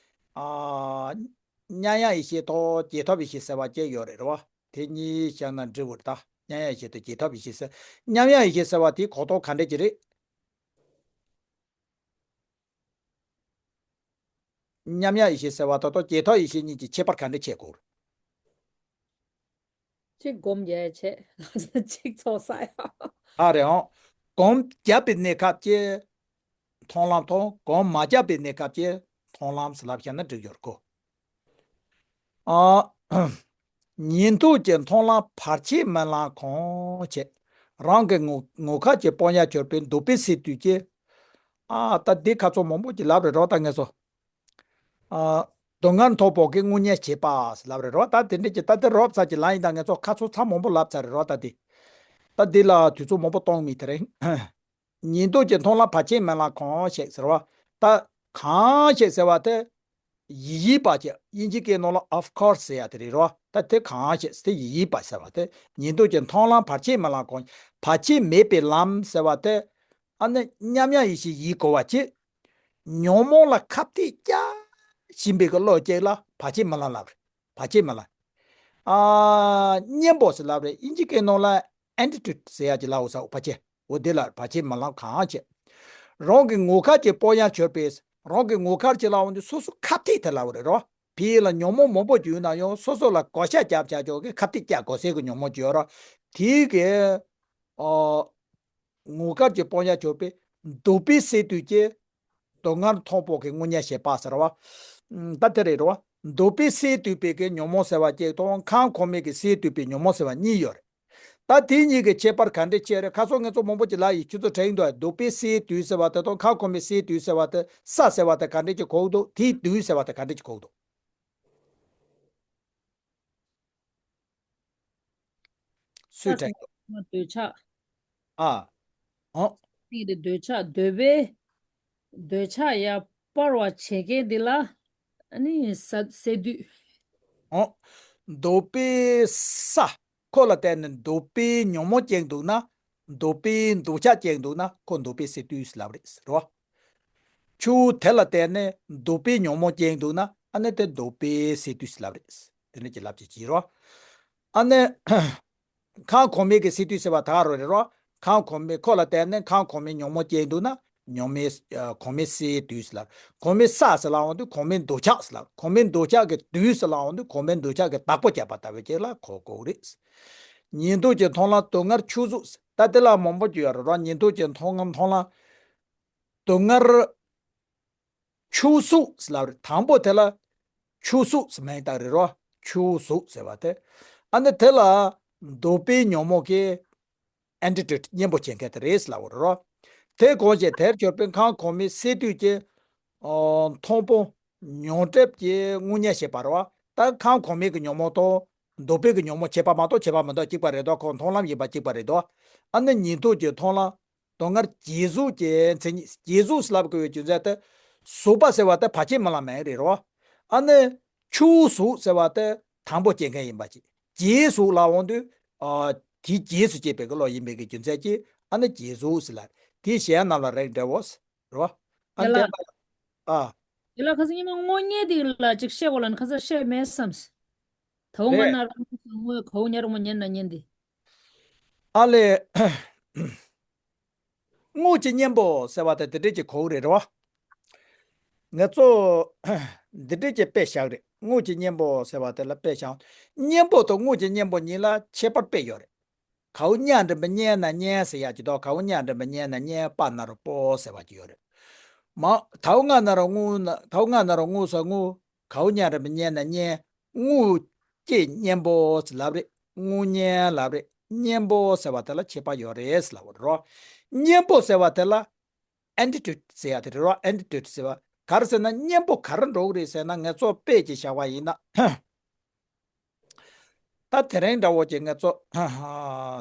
ཨ། མཉམ་ཡངས་ཡེ་ཤེས་དང་རྗེས་ཐོབ་ཡེ་ཤེས་ཟེར་བ་བཅས་ཡོད་རེད་རོ། དེ་གཉིས་བཤད་ན་འགྲིག་གི་རེད་ད། མཉམ་ཡངས་ཡེ་ཤེས་དང་རྗེས་ཐོབ་ཡེ་ཤེས་ཟེར། མཉམ་ཡངས་ཡེ་ཤེས་ཟེར་བ་དེའི་གོ་རྟོགས་ག་འདྲ་ཅིག་རེད། མཉམ་ཡངས་ཡེ་ཤེས་ཟེར་བ་དང་རྗེས་ཐོབ་ཡེ་ཤེས་གཉིས་ཀྱི་ཁྱད་པར་ག་འདྲ་ཕྱེ་དགོས། གཅིག་སྒོམ་རྒྱག་བྱས། གཅིག་ཚོགས་བསགས་ཡ། ཨ་རེད་ཨང་། སྒོམ་བརྒྱབ་པའི་གནས་སྐབས་ཀྱི་མཐོང་ལམ་དང་སྒོམ་མ་བརྒྱབ་པའི་གནས་སྐབས་ཀྱི་མཐོང་ལམ་ཟེར་ལབ་བཤད་ན་འགྲིག་ཡོད་རེད་ཁོ། ཨ། ཉན་ཐོས་ཀྱི་མཐོང་ལམ་བར་ཆད་མི་ལང་གང་བྱེད། རང་གི་ངོ་ངོ་མཁར་གྱི་སྤང་ཡང་གྱུར་པའི་འདོད་པའི་སས་བསྡུས་ཀྱི། ཨ་ད་འདི་ཁ་ཚོ་མང་པོ་ཅིག་ལབ་རེད་རོ་ད་ངས་ཚོ། ཨ། སྡུག་བསྔལ་མཐོང་སྤང་གི་དངོས་གཉེན་བྱེད་པ་ཟེར་ལབ་རེད་རོ། ད་དེ་འདྲ་ཅིག་ད་དེ་རོབ་ཙམ་ཅིག་ལབ་ཡིན་ད་ངས་ཚོ་ཁ་ཚོ་ཚང་མང་པོ་ལབ་ཚར་རེད་རོ་ད་དེ། ད་འདི་ལ་དུས་ཚོད་མང་པོ་གཏོང་མི་དེ་རེད། ཉན་ཐོས་ཀྱི་མཐོང་ལམ་བར་ཆད་མི་ལང་གང་ཞིག་ཟེར་བ། ད་གང་ཞིག་ཟེར་བ་དེ། ཡིན་ཡིན་པ་ཅིག་དབྱིན་ཇི་སྐད་ནང་ལ་of course ཟེར་ཡ་དེ་རེད་རོ། ད་དེ་གང་ཞིག་དེ་ཡིན་ཡིན་པ་ཟེར་བ་དེ། ཉན་ཐོས་ཀྱི་མཐོང་ལམ་བར་ཆད་མི་ལང་གང་། བར་ཆད་མེད་པའི་ལམ་ཟེར་བ་དེ། ཨ་ནི་མཉམ་མཉམ་ཡིད་བྱེད་ཡིན་དགོས་པ་ཅིག་ཉོན་མོངས་ལ་ཁ་གཏད་བཅག་བཞིན་པའི་གི་བློ་ཅིག་ལ་བར་ཆད་མི་ལང་ལབ་རེད། བར་ཆད་མི་ལང་། ཨ། གཉེན་པོ་ཟེར་ལབ་རེད། དབྱིན་ཇི་སྐད་ནང་ལ་antidote ཟེར་ཡ་ཅིག་ལབ་འོ་ས་འོ་བར་ཆད། འོ་དེ་ལ་བར་ཆད་མི་ལང་གང་བྱེད། རང་གི་ངོ་མཁར་གྱི་སྤང་ཡང་གྱུར་པའི། རང་གི་ངོ་མཁར་གྱི་ལབ་འོང་དུས་སོ་སོ་ཁ་གཏད་དེ་ལབ་རེད་རོ། ཕི་ལ་ཉོན་མོངས་མང་པོ་ཅིག་ཡོད་ན་ཡང་སོ་སོ་ལ་བགོ་བཤའ་རྒྱབ་བྱ་ཆོག་གི་ཁ་གཏད་བཅག་དགོས་སའི་གི་ཉོན་མོངས་ཅིག་ཡོད་རོ། དེའི་གི། ཨོ། ངོ་མཁར་གྱི་སྤང་ཡང་གྱུར་པའི་འདོད་པའི་སས་བསྡུས་ཀྱི། སྡུག་བསྔལ་མཐོང་སྤང་གི་དངོས་གཉེན་བྱེད་པ་ཟེར་བ། ཨུམ། ད་དེ་རེད་རོ། འདོད་པའི་སས་བསྡུས་པའི་གི་ཉོན་མོངས་ཟེར་བ་གཅིག་དང་ཁམས་གོང་མའི་གི་སས་བསྡུས་པའི་ཉོན་མོངས་ཟེར་བ་གཉིས་ཡོད་རེད། ད་དེ་གཉིས་ཀྱི་ཁྱད་པར་ག་འདྲ་ཕྱེ་རེད། ཁ་སང་ངས་ཚོ་མང་པོ་ཅིག་ལབ་ཡིན། ཁྱོད་ཚོ་དྲན་འདུག་འདོད་པའི་སས་བསྡུས་ཟེར་བ་དེ་དང་ཁམས་གོང་མའི་སས་བསྡུས་ཟེར་བ་དེ་ས་ཟེར་བ་དེ་ག་འདྲ་ཅིག་གོ་གི་འདུག་དེའི་བསྡུས་ཟེར་བ་དེ་ག་འདྲ་ཅིག་གོ་གི་འདུག་སུས་དྲན་འདུག་འདོད་ཆགས། ཨ། ཨོ། དེ་འདོད་ཆགས་འདོད་པའི། འདོད་ཆགས་ཡང་སྤར་བ་བྱེད་མཁན་འདི་ལ་ཨ་ནི་ས་སས་བསྡུས། ཨོ། འདོད་པའི་ས། ཁོ་ལ་བརྟེན་ནས་འདོད་པའི་ཉོན་མོངས་སྐྱེས་འདུག་ན། འདོད་པའི་འདོད་ཆགས་སྐྱེས་འདུག་ན་ཁོ་འདོད་པའི་སས་བསྡུས་ལབ་རེད་ཟེར་བ། ཆུ་དེ་ལ་བརྟེན་ནས་འདོད་པའི་ཉོན་མོངས་སྐྱེས་འདུག་ན་ཨ་ནི་དེ་འདོད་པའི་སས་བསྡུས་ལབ་རེད། དེ་འདྲ་ཅིག་ལབ་ཅིག་བྱེད་རོ། ཨ་ནི། ཁམས་གོང་མའི་གི་སས་བསྡུས་ཟེར་བ་ད་ག་རང་རེད་རོ། ཁམས་གོང་མའི་ཁོ་ལ་བརྟེན་ནས་ཁམས་གོང་མའི་ཉོན་མོངས་སྐྱེས་འདུག་ན་ཉོན་མོངས། ཨ། གོང་མའི་སས་བསྡུས་ལབ། གོང་མའི་ས་ཟེར་ལབ་འོང་དུས་གོང་མའི་འདོད་ཆགས་ཟེར་ལབ། གོང་མའི་འདོད་ཆགས་ཀྱི་བསྡུས་ཟེར་ལབ་འོང་དུས་གོང་མའི་འདོད་ཆགས་ཀྱི་བདག་པོ་བྱས་པ་ལྟ་བུ་ཅིག་ལ་གོ་དགོས་རེད། ཉན་ཐོས་ཀྱི་མཐོང་ལམ་སྡུག་བསྔལ་ཆོས་གཟུགས། ད་དེ་ལ་མང་པོ་ཅིག་ཡོད་རེད་རོ། ཉན་ཐོས་ཀྱི་མཐོང་ལམ་མཐོང་ལམ་སྡུག་བསྔལ་ཆོས་གཟུགས་ལབ་རེད། དང་པོ་དེ་ལ་ཆོས་གཟུགས་སུ་མིང་བཏགས་རེད་རོ། ཆོས་གཟུགས་ཟེར་བ་དེ། ཨ་ནི་དེ་ལ་འདོད་པའི་ཉོན་མོངས་ཀྱི་antidote གཉེན་པོ་བྱེད་མཁན་དེ་རེད་ལབ་པ་རེད་རོ། དེ་གོང་བཞིན་དེར་གྱུར་པའི་ཁམས་གོང་མའི་སས་བསྡུས་ཀྱི། ཨོ། མཐོང་སྤང་མྱོང་སྒྲིབ་ཀྱི་དངོས་གཉེན་བྱེད་པ་རེད་བ། ད་ཁམས་གོང་མའི་གི་ཉོན་མོངས་དང་འདོད་པའི་གི་ཉོན་མོངས་ཁྱད་པར་མ་གཏོགས་ཁྱད་པར་མི་འདུག་གཅིག་པ་རེད་དོ། ཁོ་མཐོང་ལམ་ཡིན་པ་གཅིག་པ་རེད་དོ། ཨ་ནི་ཉན་ཐོས་ཀྱི་མཐོང་ལམ། སྡུག་བསྔལ་བརྗེད་གཟུགས་ཀྱི་མཚན་ཉིད། བརྗེད་གཟུགས་ལབ་དགོས་པའི་རྒྱུ་མཚན་དེ། གཟུགས་པ་ཟེར་བ་དེ་བར་ཆད་མི་ལང་མིང་རེད་རོ། ཨ་ནི། ཆོས་གཟུགས་ཟེར་བ་དེ་དང་པོ་སྐྱེ་མཁན་ཡིན་པ་ཅིག་བརྗེད་གཟུགས་ལབ་འོང་དུས། ཨ། དེའི་རྗེས་སུ་སྐྱེས་པའི་གི་བློ་ཡིན་པའི་གི་རྒྱུ་མཚན་གྱིས་ཨ་ནི་བརྗེད་གཟུགས་ཟེར་ལ། དེའི་གཞན་རྣམས་ལ་རེག་འདྲ་བོ། རོ། ཨ་ཡ་ལ། དེ་ལ། ཨ། དེ་ལ་ཁ་སང་ཉི་མ་དངོས་གཉེན་དེ་ལ་ཅིག་བཤད་དགོས་ལ་ནི་ཁ་སང་བཤད་མེད་བསམས། ད་འོ་ང་རེད། ན་རོ་དངོས་ག་འོ་ཉ་རོ་མོ་ཉན་ན་ཉན་དེ། ཨ་ལས། དངོས་ཀྱི་གཉེན་པོ་ཟེར་བ་དེ་དེ་འདྲས་ཀྱི་གོ་གི་རེད་རོ། ང་ཚོ་འདི་འདྲས་ཀྱི་དཔེ་བཞག་རེད། དངོས་ཀྱི་གཉེན་པོ་ཟེར་བ་དེ་ལ་དཔེ་བཞག་གཉེན་པོ་དང་དངོས་ཀྱི་གཉེན་པོ་གཉིས་ལ་ཁྱད་པར་དཔེ་ཡོད་རེད། གའུ་གཉའ་འགྲམ་པའི་གཉན་ན་གཉན་ཟེར་ཡག་ཅིག་དང་། གའུ་གཉའ་འགྲམ་པའི་གཉན་ན་གཉན་པ་ན་རོ་པོ་ཟེར་བ་ཅིག་ཡོད་རེད། མ། དའུ་ང་ན་རོ་ངུ་ན། དའུ་ང་ན་རོ་ངུ་ས་ངུ། གའུ་གཉའ་འགྲམ་པའི་གཉན་ན་གཉན། དངོས་ཀྱི་གཉེན་པོ་ཟེར་ལབ་རེད། དངོས་གཉེན་ལབ་རེད། གཉེན་པོ་ཟེར་བ་དེ་ལ་ཁྱད་པར་ཡོད་རེད་ཟེར་ལབ་པ་རེད་རོ། གཉེན་པོ་ཟེར་བ་དེ་ལ་antidote ཟེར་ཡག་དེ་རེད་རོ། antidote ཟེར་བ་ག་རེ་ཟེར་ན་གཉེན་པོ་ག་རེ་འགྲོ་གི་རེད་ཟེར་ན། ངས་ཚོ་དཔེ་ཅིག་བཞག་པ་ཡིན་ན། ད་དེ་རིང་འདྲ་བོ་ཅིག་ངས་ཚོ་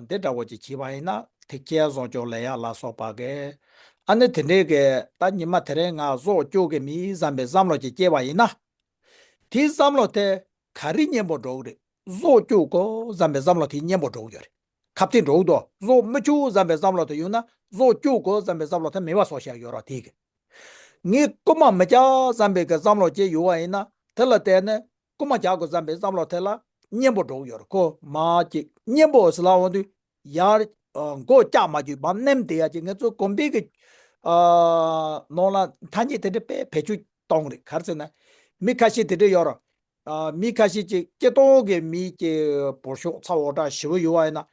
འདི་འདྲ་བོ་ཅིག་བྱས་པ་ཡིན་ན། ཐེག་ཆེན་བཟང་སྤྱོད་ལས་ཡག་ལ་སོགས་པ་གི། ཨ་ནི་དེ་འདྲའི་གི་ད་ཉི་མ་དེ་རིང་ང་གཟུགས་སྐྱོ་གི་མི་བསམ་པའི་བསམ་བློ་ཅིག་སྐྱེས་པ་ཡིན་ན། དེའི་བསམ་བློ་དེ་ག་རེ་གཉེན་པོ་འགྲོ་གི་རེད། གཟུགས་སྐྱོ་གོ་བསམ་པའི་བསམ་བློ་དེའི་གཉེན་པོ་འགྲོ་གི་ཡོད་རེད། ཁ་གཏད་འགྲོ་གི་འདུག་གཟུགས་མི་སྐྱོ་བསམ་པའི་བསམ་བློ་དེ་ཡོད་ན་གཟུགས་སྐྱོ་གོ་བསམ་པའི་བསམ་བློ་དེ་མེད་པ་བཟོ་བཞག་ཡོད་རེད་དེ་གི། ངས་རྐུན་མ་མི་རྒྱག་བསམ་པའི་གི་བསམ་བློ་ཅིག་ཡོད་པ་ཡིན་ན། དེ་ལ་བརྟེན་ནས་རྐུན་མ་རྒྱག་དགོས་བསམ་པའི་བསམ་བློ་དེ་ལ་གཉེན་པོ་འགྲོ་གི་ཡོད་རེད། ཁོ་མ་ཅིག་གཉེན་པོ་ཟེར་ལབ་འོང་དུས་ཡར་མགོ་བཀྱག་མ་བཅུག་མར་མནན་བསྡད་ཡག་ཅིག་ང་ཚོ་དགོན་པའི་གི་ནང་ལ་ཐ་སྙད་དེ་འདྲ་དཔེ་བེད་སྤྱོད་གཏོང་གི་རེད། ག་རེ་ཟེར་ན། མི་ཁ་ཤས་དེ་འདྲ་ཡོད་རེད། མི་ཁ་ཤས་ཅིག་སྤྱིར་བཏང་གི་མི་གི་བོད་ཤོག་ཚ་བོ་འདྲ་ཞེ་པོ་ཡོད་པ་ཡིན་ན།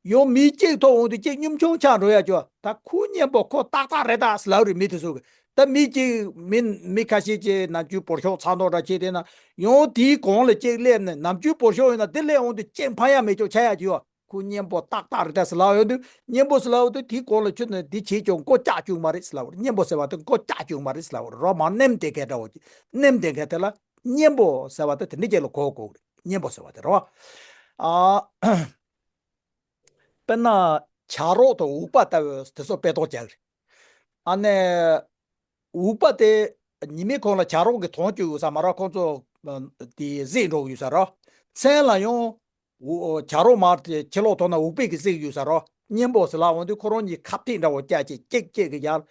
ཡང་མི་གཅིག་ཐོབ་འོང་དུས་གཅིག་གཉོམ་ཆུང་ཆགས་འགྲོ་ཡ་ཅོ། ད་ཁོ་གཉེན་པོ་ཁོ་ཏག་ཏག་རེད་ད་ཟེར་ལབ་རེད་མི་དེ་ཚོ་གི། ད་མི་གཅིག་མི་མི་ཁ་ཤས་ཀྱིས་ནམ་རྒྱུན་བོར་ཤོག་ཚ་མདོག་འདྲ་བྱས་དེ་ན་ཡང་དེའི་གོང་ལ་གཅིག་སླེབས་ནས་ནམ་རྒྱུན་བོར་ཤོག་ཡོད་ན་དེ་སླེབས་འོང་དུས་གཅིག་འཕང་ཡ་མེད་ཅོ་ཆགས་ཡ་ཅོ། ཁོ་གཉེན་པོ་ཏག་ཏག་རེད་ད་ཟེར་ལབ་ཡོང་དུས་གཉེན་པོ་ཟེར་ལབ་དུས་དེའི་གོང་ལ་ཁྱོད་ནི་འདི་བྱེད་ཀྱང་མགོ་བཀྱག་བཅུག་མ་རེད་ཟེར་ལབ་རེད། གཉེན་པོ་ཟེར་བ་དེ་མགོ་བཀྱག་བཅུག་མ་རེད་ཟེར་ལབ་རེད། རོ་མ་ནེམ་དེ་གས་འདྲ་བོ་ཅིག་ནེམ་དེ་གས་དེ་ལ་གཉེན་པོ་ཟེར་བ་དེ་དེ་འདྲ་ཅིག་ལ་གོ་དགོས་རེད། གཉེན་པོ་ཟེར་བ་དེ་རེད་བ། ཨ། དཔེར་ན་བྱ་རོག་དང་འུག་པ་ལྟ་བུ་དེ་ཚོ་དཔེ་ཐོག་བྱ་གི་རེད། ཨ་ནི། འུག་པ་དེ་ཉི་མའི་གོང་ལ་བྱ་རོག་གི་དོང་བཅུག་ཡོད་ས་མ་རེད། ཁོང་ཚོ་དེ་གཟིགས་འགྲོ་གི་ཡོད་ས་རེད། མཚན་ལ་ཡང་འུ་བྱ་རོག་མར་དེ་ཕྱི་ལོགས་ཐོན་ན་འུག་པས་གི་གཟིགས་ཡོད་ས་རེད། གཉེན་པོ་ཟེར་ལབ་འོང་དུས་ཁོ་རང་གཉིས་ཁ་གཏད་འདྲ་བོ་བཅག་ཅིག་གཅིག་གཅིག་གི་ཡར་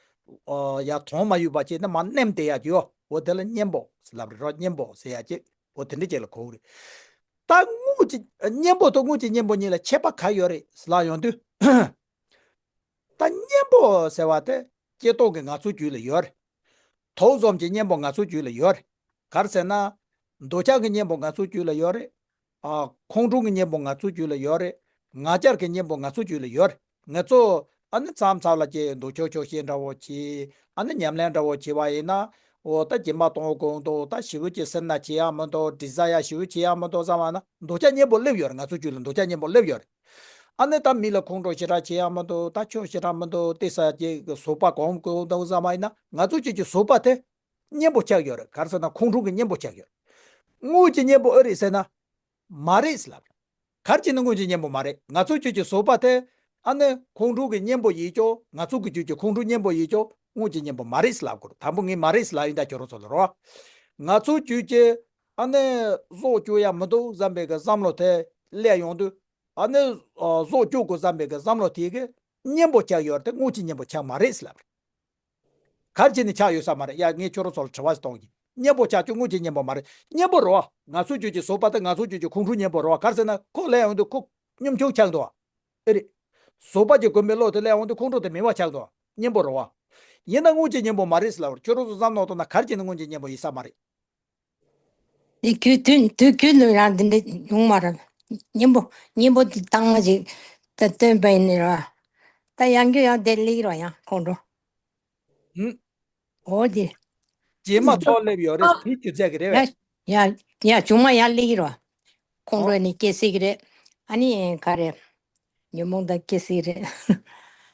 ཡར་དོང་མ་ཡོད་པ་ཅིག་ནི་མར་ནེམ་དེ་ཡ་ཅིག་ཡོད། འོ་དེ་ལ་གཉེན་པོ་ཟེར་ལབ་རེད་རོ། གཉེན་པོ་ཟེར་ཡ་ཅིག་འོ་དེ་འདྲ་ཅིག་ལ་གོ་གི་རེད། ད་དངོས་ཀྱི་གཉེན་པོ་དང་དངོས་ཀྱི་གཉེན་པོ་གཉིས་ལ་ཁྱད་པར་ག་ཡོད་རེད་ཟེར་ལབ་ཡོང་དུས། ད་གཉེན་པོ་ཟེར་བ་དེ་སྐྱེ་སྟོབས་ཀྱི་ང་ཚོའི་རྒྱུད་ལ་ཡོད་རེད། དོགས་འཛོམས་ཀྱི་གཉེན་པོ་ང་ཚོའི་རྒྱུད་ལ་ཡོད་རེད། ག་རེ་ཟེར་ན། འདོད་ཆགས་ཀྱི་གཉེན་པོ་ང་ཚོའི་རྒྱུད་ལ་ཡོད་རེད། ཨ། ཁོང་ཁྲོ་གི་གཉེན་པོ་ང་ཚོའི་རྒྱུད་ལ་ཡོད་རེད། ང་རྒྱལ་གྱི་གཉེན་པོ་ང་ཚོའི་རྒྱུད་ལ་ཡོད་རེད། ང་ཚོ་ཨ་ནི་མཚམས་མཚམས་ལ་ཅིག་འདོད་ཆགས་ཆོག་ཤེས་འདྲ་བོ་བྱེད། ཨ་ནི་ཉམས་ལེན་འདྲ་བོ་བྱེད་པ་ཡིན་ན། འོ་ད་སྦྱིན་པ་གཏོང་དགོས་འདུག་ད་ཞེ་པོ་ཅིག་སེར་སྣ་བྱེད་ཡག་མི་འདུག་དྲི་ཟ་ཡག་ཞེ་པོ་བྱེད་ཡག་མི་འདུག་བསམ་པ་ན་འདོད་ཆགས་གཉེན་པོ་སླེབས་ཡོད་རེད། ང་ཚོའི་རྒྱུད་ལ་འདོད་ཆགས་གཉེན་པོ་སླེབས་ཡོད་རེད། ཨ་ནི་ད་མི་ལ་ཁོང་ཁྲོ་ཞེ་དྲག་བྱེད་ཡག་མི་འདུག་ད་ཆོག་ཞེ་དྲག་མི་འདུག་དེ་ཟ་ཅིག་གི་བཟོད་པ་གོམས་དགོས་འདུག་བསམ་པ་ཡིན་ན་ང་ཚོའི་རྒྱུད་ཀྱི་བཟོད་པ་དེ་གཉེན་པོ་ཆགས་ཡོད་རེད། ག་རེ་ཟེར་ན་ཁོང་ཁྲོ་གི་གཉེན་པོ་ཆགས་ཡོད་རེད། དངོས་ཀྱི་གཉེན་པོ་ཨེ་རེད་ཟེར་ན། མ་རེད་ལབ། ག་རེ་བྱས་ནས་དངོས་ཀྱི་གཉེན་པོ་མ་རེད། ང་ཚོའི་རྒྱུད་ཀྱི་བཟོད་པ་དེ་ཨ་ནི་ཁོང་ཁྲོ་གི་གཉེན་པོ་ཡིན་ཀྱང་། ང་ཚོ་གི་རྒྱུད་ཀྱི་ཁོང་ཁྲོ་གཉེན་པོ་ཡིན་ཀྱང་དངོས་ཀྱི་གཉེན་པོ་མ་རེད་ལབ་དགོས་རེད། དང་པོ་ངས་མ་རེད་ལབ་ཡིན་ད་ཁྱོད་རང་ཚོ་ལ་རོ། ང་ཚོའི་རྒྱུད་ཀྱི་ཨ་ནི་བཟོ་བཅོས་ཡག་མི་འདུག་བསམ་པའི་གི་བསམ་བློ་དེ་སླེབས་ཡོང་དུས། ཨ་ནི་བཟོ་བཅོས་དགོས་བསམ་པའི་གི་བསམ་བློ་དེ་གི་གཉེན་པོ་ཆགས་ཡོད་རེད་དེ་དངོས་ཀྱི་གཉེན་པོ་ཆགས་མ་རེད་ལབ་རེད། ག་རེ་བྱས་ནས་ཆགས་ཡོད་ས་མ་རེད། ཡ་ངས་ཁྱོད་རང་ཚོ་ལ་དྲི་བ་ཞིག་གཏོང་གི། གཉེན་པོ་ཆགས་ཀྱང་དངོས་ཀྱི་གཉེན་པོ་མ་རེད། གཉེན་པོ་རེད་བ། ང་ཚོའི་རྒྱུད་ཀྱི་བཟོད་པ་དེ་ང་ཚོའི་རྒྱུད་ཀྱི་ཁོང་ཁྲོ་གཉེན་པོ་རེད་བ། ག་རེ་ཟེར་ན་ཁོ་སླེབས་ཡོང་དུས་ཁོ་གཉོམ་ཆུང་ཆགས་འདུག་བ། ཨེ་རེད། བཟོད་པ་གྱིས་གོམས་པའི་བློ་དེ་སླེབས་ཡོང་དུས་ཁོང་ཁྲོ་དེ་མེད་པ་ཆགས་འདུག་བ། གཉེན་པོ་རེད་བ། ཡིན་ན་དངོས་ཀྱི་གཉེན་པོ་མ་རེད་ཟེར་ལབ་རེད། ཁྱོད་རང་ཚོ་བསམ་བློ་གཏོང་ན་ག་རེ་བྱས་ནས་དངོས་ཀྱི་གཉེན་པོ་ཡིན་ས་མ་རེད། དེ་ཁྱོད་དུས་དུས་ཁྱོད་ལ་ཡང་འདི་འདྲ་ཡོང་མ་རེད། གཉེན་པོ་གཉེན་པོ་དེ་བཏང་ན་ཅིག་ད་སྟོན་པ་ཡིན་ནི་ར། ད་ཡང་རྒྱུ་ཡང་དེ་ལེགས་ར་ཡང་ཁོང་ཁྲོ། ཧུམ། འོ་དེ། རྗེས་མ་ཚོགས་སླེབས་ཡོད་རེད། དེ་རྒྱུ་མཚན་གི་རེད་བས། ཡ་ཡ་ཡ་བྱུང་མ་ཡང་ལེགས་ར། ཁོང་ཁྲོ་ཨོ། ནི་སྐྱེ་སྲིད་གི་རེད། ཨ་ནི་ག་རེ། ཉོན་མོངས་དང་སྐྱེ་སྲིད་རེད།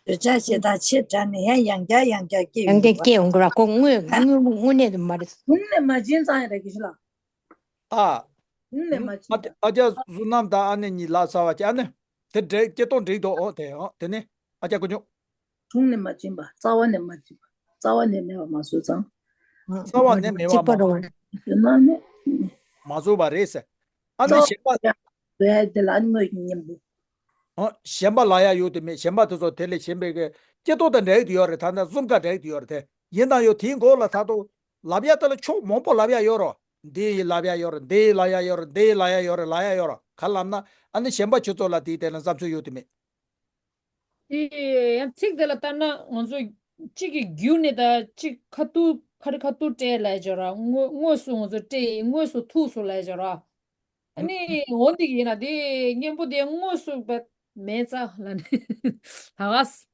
འདོད་ཆགས་ཞེ་སྡང་ཆེ་དྲགས་ནས་ཡང་ཡང་བསྐྱར་ཡང་བསྐྱར་སྐྱེ་ཡོང་གི་རེད་བ། སྐྱེ་ཡོང་གི་རེད་བ། ཁོ་དངོས་དངོས་དངོས་གནས་དུ་མ་རེད། དངོས་གནས་མ་བྱིན་ཙང་ཡང་རེད་གི་ཤི་ལ། ཨ། དངོས་གནས་མ་བྱིན་ཨ་ཙང་། ཨ་ཅག་བསོད་ནམས་དང་ཨ་ནེ་གཉིས་ལབ་ཚར་བ་ཅིག་ཨ་ནེ། དེ་འགྲིག་སྐྱེ་སྟོབས་འགྲིག་འདུག་ཨོ་དེ་ཨོ་དེ་ནི་ཨ་ཅག་ཀུན་འབྱུང་། དངོས་གནས་མ་བྱིན་པ། རྩ་བ་ནས་མ་བྱིན་པ། རྩ་བ་ནས་མེད་པ་མ་བཟོས་ཙང་། རྩ་བ་ནས་མེད་པ་མ་བཟོས། ན་ནི། མ་བཟོས་པ་རེད་ཟེར། ཨ་ནི་གཞན་པ། ཡ། དེ་ལ་དངོས་ཀྱི་གཉེན་པོ། ཨོ། གཞན་པ་ལབ་ཡ་ཡོད་དེ་མེད། གཞན་པ་དེ་ཚོ་དེ་ལས་གཞན་པའི་གི་སྐྱེ་སྟོབས་དང་འདྲ་གི་དེ་ཡོད་རེད། ད་ནི་གསུམ་ཀ་འདྲ་གི་དེ་ཡོད་རེད་དེ། ཡིན་ན་ཡང་དེའི་མགོ་ལ་ད་དུང་ལབ་ཡ་དེ་ལ་ཕྱོགས་མང་པོ་ལབ་ཡ་ཡོད་རོ། འདི་ཡི་ལབ་ཡ་ཡོད་རེད། འདི་ཡི་ལབ་ཡ་ཡོད་རེད། འདི་ཡི་ལབ་ཡ་ཡོད་རེད། ལབ་ཡ་ཡོད་རོ། ག་ལབ་ན་ཨ་ནི་གཞན་པ་ཁྱོད་ཚོ་ལ་དེའི་སྟེང་ལ་བསམ་ཚུལ་ཡོད་དེ་མེད། དེ་ཡང་ཚིག་དེ་ལ་ལྟར་ན་ང་ཚོ་གཅིག་གི་རྒྱུ་ནི་ད་གཅིག་ཁ་ཐུག་ཁ་རི་ཁ་ཐུག་སྤྲད་ལབ་ཡ་ཅིག་ཡོད་ར། དངོས་དངོས་སུ་ང་ཚོ་སྤྲད་ཡིན། དངོས་སུ་ཐུག་སོང་ལབ་ཡ་ཅིག་ཡོད་ར། ཨ་ནི་འོ་འདི་ཡིན་ན་དེ་གཉེན་པོ་དེ་དངོས་སུ་བ་མེད་ཙང་ལ་ནི་ད་ག་ས།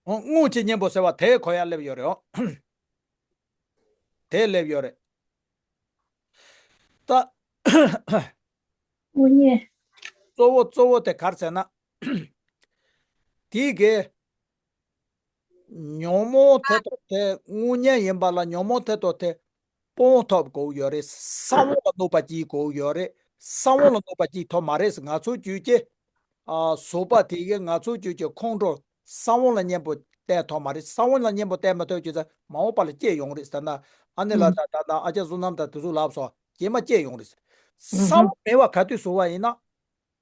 འོ་དངོས་ཀྱི་གཉེན་པོ་ཟེར་བ་དེ་གོ་ཡ་སླེབས་ཡོད་རེད། འོ་དེ་སླེབས་ཡོད་རེད། ད་དངོས་གཉེན། གཙོ་བོ་གཙོ་བོ་དེ་ག་རེ་ཟེར་ན། དེའི་གེ་ཉོན་མོངས་དེ་དང་དེ་དངོས་གཉེན་ཡིན་པ་ལ་ཉོན་མོངས་དེ་དང་དེ་སྤོང་ཐབས་དགོས་ཡོད་རེད། ས་བོན་ལ་གནོད་པ་སྐྱེལ་དགོས་ཡོད་རེད། ས་བོན་ལ་གནོད་པ་སྐྱེལ་ཐུབ་མ་རེད། ང་ཚོའི་རྒྱུད་ཀྱི་ཨ་བཟོད་པ་དེ་གིས་ང་ཚོའི་རྒྱུད་ཀྱི་ཁོང་ཁྲོ་ས་བོན་ལ་གཉེན་པོ་བསྟེན་ཐུབ་མ་རེད། ས་བོན་ལ་གཉེན་པོ་བསྟེན་མ་ཐུབ་ཀྱི་ཚེ་མ་འོངས་པ་ལ་སྐྱེ་ཡོང་རེད། ད་ལྟ་ཨ་ནེ་ལ་ད་ད་ད་ཨ་ཅག་བསོད་ནམས་དང་དེ་ཚོ་ལབ་སོང་། རྗེས་མ་སྐྱེ་ཡོང་རེད། ས་བོན་མེད་པ་ག་དུས་བཟོ་བ་ཡིན་ན།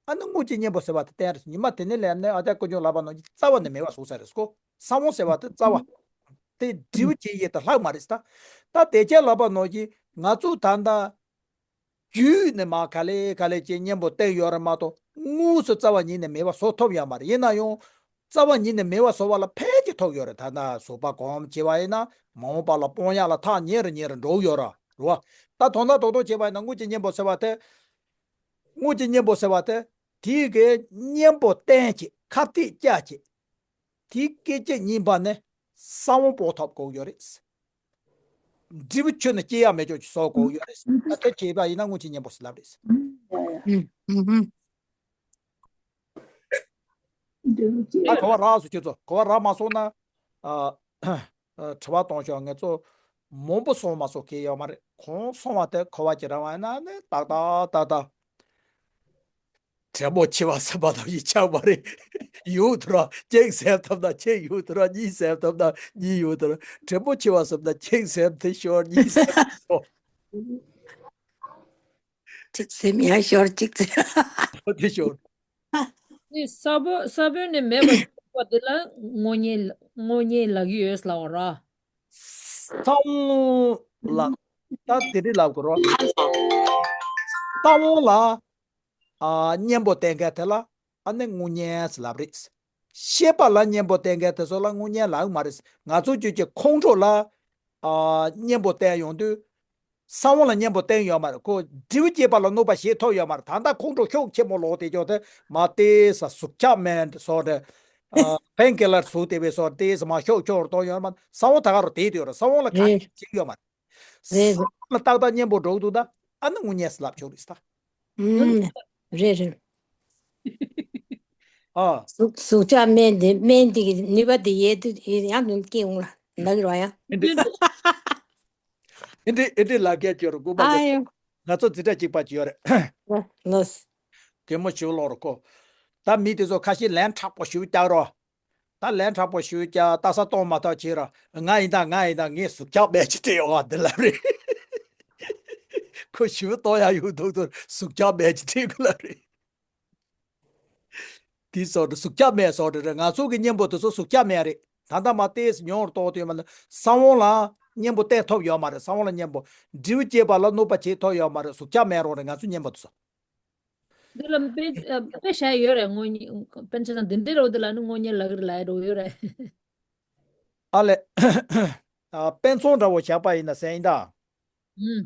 ཨ་ནི་དངོས་ཀྱི་གཉེན་པོ་ཟེར་བ་དེ་བསྟེན་རེད། ཉི་མ་དེ་ནས་ལས་ནས་ཨ་ཅག་དཀོན་མཆོག་ལབ་པ་ནང་བཞིན་རྩ་བ་ནས་མེད་པ་བཟོ་ས་རེད་ཀོ། ས་བོན་ཟེར་བ་དེ་རྩ་བ། དེ་འབྲས་བུ་སྐྱེ་ཡས་དེ་ལྷག་མ་རེད་ད། ད་དེ་ཅག་ལབ་པ་ནང་བཞིན་ང་ཚོ་ད་ལྟ་རྒྱུད་ནས་མ་ག་ལེ་ག་ལེ་ཅིག་གཉེན་པོ་བསྟེན་ཡོད་རེད་མ་གཏོགས་དངོས་སུ་རྩ་བ་ཉིད་ནས་མེད་པ་བཟོ་ཐུབ་ཡོད་མ་རེད། ཡིན་ན་ཡང་རྩ་བ་ཉིད་ནས་མེད་པ་བཟོ་བ་ལ་ཕལ་ཆེར་ཐུག་ཡོད་རེད། ད་ལྟ་བཟོད་པ་གོམས་བྱས་པ་ཡིན་ན་མ་འོངས་པ་ལ་སྤོང་ཡག་ལ་ཐག་ཉེ་རུ་ཉེ་རུ་འགྲོ་གི་ཡོད་རེད་བ། ད་དོན་དག་རྡོག་རྡོག་བྱས་པ་ཡིན་ན་དངོས་ཀྱི་གཉེན་པོ་ཟེར་བ་དེ། དངོས་ཀྱི་གཉེན་པོ་ཟེར་བ་དེ། དེའི་གི་གཉེན་པོ་བསྟེན་བྱས། ཁ་གཏད་བཅག་བྱས། དེའི་སྐད་ཅིག་གཉིས་པ་ནས་ས་བོན་སྤོ་ཐབས་དགོས་ཡོད་རེད། འབྲས་བུ་ཁྱོན་ནས་སྐྱེ་ཡ་མེད་ཆོག་ཅིག་བཟོ་དགོས་ཡོད་རེད། ད་དེ་བྱས་པ་ཡིན་ན་སྔོན་ཆད་གཉེན་པོ་ཟེར་ལབ་རེད། ཨ་གོ་བ་རག་སོང་ཁྱོད་ཚོ། གོ་བ་རག་མ་སོང་ན། ཨ། ཨ། དྲི་བ་གཏོང་ཤོག་ངེད་ཚོ་མང་པོ་སོང་མ་སོང་གི་ཡོད་མ་རེད། གང་སོང་བ་དེ་གོ་བ་ཅིག་རག་པ་ཡིན་ན་ནི་ཏག་ཏག་ཏག་ཏག་དྲན་པ་འཆི་བ་ཟེར་བ་དང་ཡིག་ཆ་མ་རེད། ཡོད་དུ་ར་གཅིག་ཟེར་ཐུབ་ན་གཅིག་ཡོད་དུ་ར། གཉིས་ཟེར་ཐུབ་ན་གཉིས་ཡོད་དུ་ར། དྲན་པ་འཆི་བ་ཟེར་ན་གཅིག་ཟེར་དེ་ཤོར། གཉིས་ཟེར་ཤོར། གཅིག་ཟེར་མི་ཡང་ཤོར་གཅིག་ཟེར། དེ་ཤོར། དེ་ས་བོན་ས་བོན་ནས་མེད་པ་ཟེར་བ་དེ་ལ་དངོས་གཉེན་དངོས་གཉེན་ལབ་ཀྱི་ཡོད་ལབ་པ་ར། ས་བོན་ལ་ད་དེ་རིགས་ལབ་དགོས་ར། ས་བོན་ལ་ཨ་གཉེན་པོ་བསྟེན་མཁན་དེ་ལ་ཨ་ནི་དངོས་གཉེན་ཟེར་ལབ་རེད། ཤེས་པ་ལ་གཉེན་པོ་བསྟེན་མཁན་དེ་ཚོ་ལ་དངོས་གཉེན་ལབ་ཀྱི་མ་རེད། ང་ཚོ་ཁྱོད་ཀྱི་ཁོང་ཁྲོ་ལ་ཨ་གཉེན་པོ་བསྟེན་ཡོང་དུས། ས་བོན་ལ་གཉེན་པོ་བསྟེན་ཡོད་མ་རེད། ཁོ་འབྲས་བུ་སྐྱེད་པ་ལ་གནོད་པ་བྱེད་ཐུབ་ཡོད་མ་རེད། ད་ལྟ་ཁོང་ཁྲོ་ཤུགས་ཆེན་པོ་ལོག་དེ་ཅོག་དེ་མ་ཏེ་ས་ཟུག་ཆག་མེད་སོགས་དེ། ཨ་པེན་ཀི་ལར་ཟུག་དེ་བས་སོགས་ཏེ་ས་མ་ཤུགས་ཆོག་གཏོང་ཡོད་མ་རེད། ས་བོན་ད་ག་རུ་དེ་དེ་ཡོད་རེད། ས་བོན་ལ་ག་རེ་བྱེད་ཡོད་མ་རེད། རེད། ས་བོན་ལ་ཏག་ཏག་གཉེན་པོ་འགྲོ་གི་འདུག་ད་ཨ་ནི་དངོས་གཉེན་ལབ་ཆོག་རེད་ད། ཨུམ། རེད་རེད། ཨ། ཟུག་ཟུག་ཆག་སྨན་དེ་སྨན་དེ་གི་ནུས་པ་དེ་ཡལ་དུས་ཡང་དུ་སྐྱེ་འོང་ལ་ལག་རོ་ཡང་། ཨེ་འདྲི་ཨེ་འདྲི་ལག་སྐྱེལ་སྐྱོར་དགོས་པ། ཨ་ཡོ། ང་ཚོ་འཛིན་གྲྭ་གཅིག་པ་ཅིག་ཡོད་རེད། ལོས། གད་མོ་ཞིག་ལོག་རོ་ཁོ། ད་མི་དེ་ཚོ་ཁ་ཤས་ལན་དྲག་པོ་ཞིག་རྒྱག་རོ། ད་ལན་དྲག་པོ་ཞིག་རྒྱག་ལྟ་ས་གཏོང་མ་ཐག་བྱེད་རོ། ང་ཡིན་ད་ང་ཡིན་ད་ངས་ཟུག་ཆག་སྨན་ཅིག་སྤྲད་ཡོང་བ་འདི་ལབ་རེད། ཁོ་ཞིག་གཏོང་ཡ་ཡོད་དུས་ཟུག་ཆག་སྨན་ཅིག་སྤྲད་དགོས་ལབ་རེད། དེའི་སོགས་དེ་ཟུག་ཆག་མེད་སོགས་དེ་རེད། ང་ཚོ་གི་གཉེན་པོ་དེ་ཚོ་ཟུག་ཆག་མེད་རེད། ད་ལྟ་མ་བལྟས་མྱོང་རྟོགས་དུས་མ་ནི་ས་བོན་ལ་གཉེན་པོ་བསྟེན་ཐུབ་ཡོད་མ་རེད། ས་བོན་ལ་གཉེན་པོ་འབྲས་བུ་སྐྱེད་པ་ལ་གནོད་པ་བྱེད་ཐུབ་ཡོད་མ་རེད། ཟུག་ཆག་མེད་རོགས་རེད་ང་ཚོ་གཉེན་པོ་དེ་ཚོ། འདི་ལ་དཔེ་དཔེ་བཞག་ཡོད་རེད། དངོས་གཉེན་དཔེ་ཆ་ཚང་འདི་འདྲའི་རོ་འདི་ལ་ནི་དངོས་གཉེན་ལག་རི་ལ་རོ་ཡོད་རེད། ཨ་ལས། ཨ་དཔེ་མཚོན་འདྲ་བོ་བཞག་པ་ཡིན་ན་ཟེར་ཡིན་ད། ཨུམ།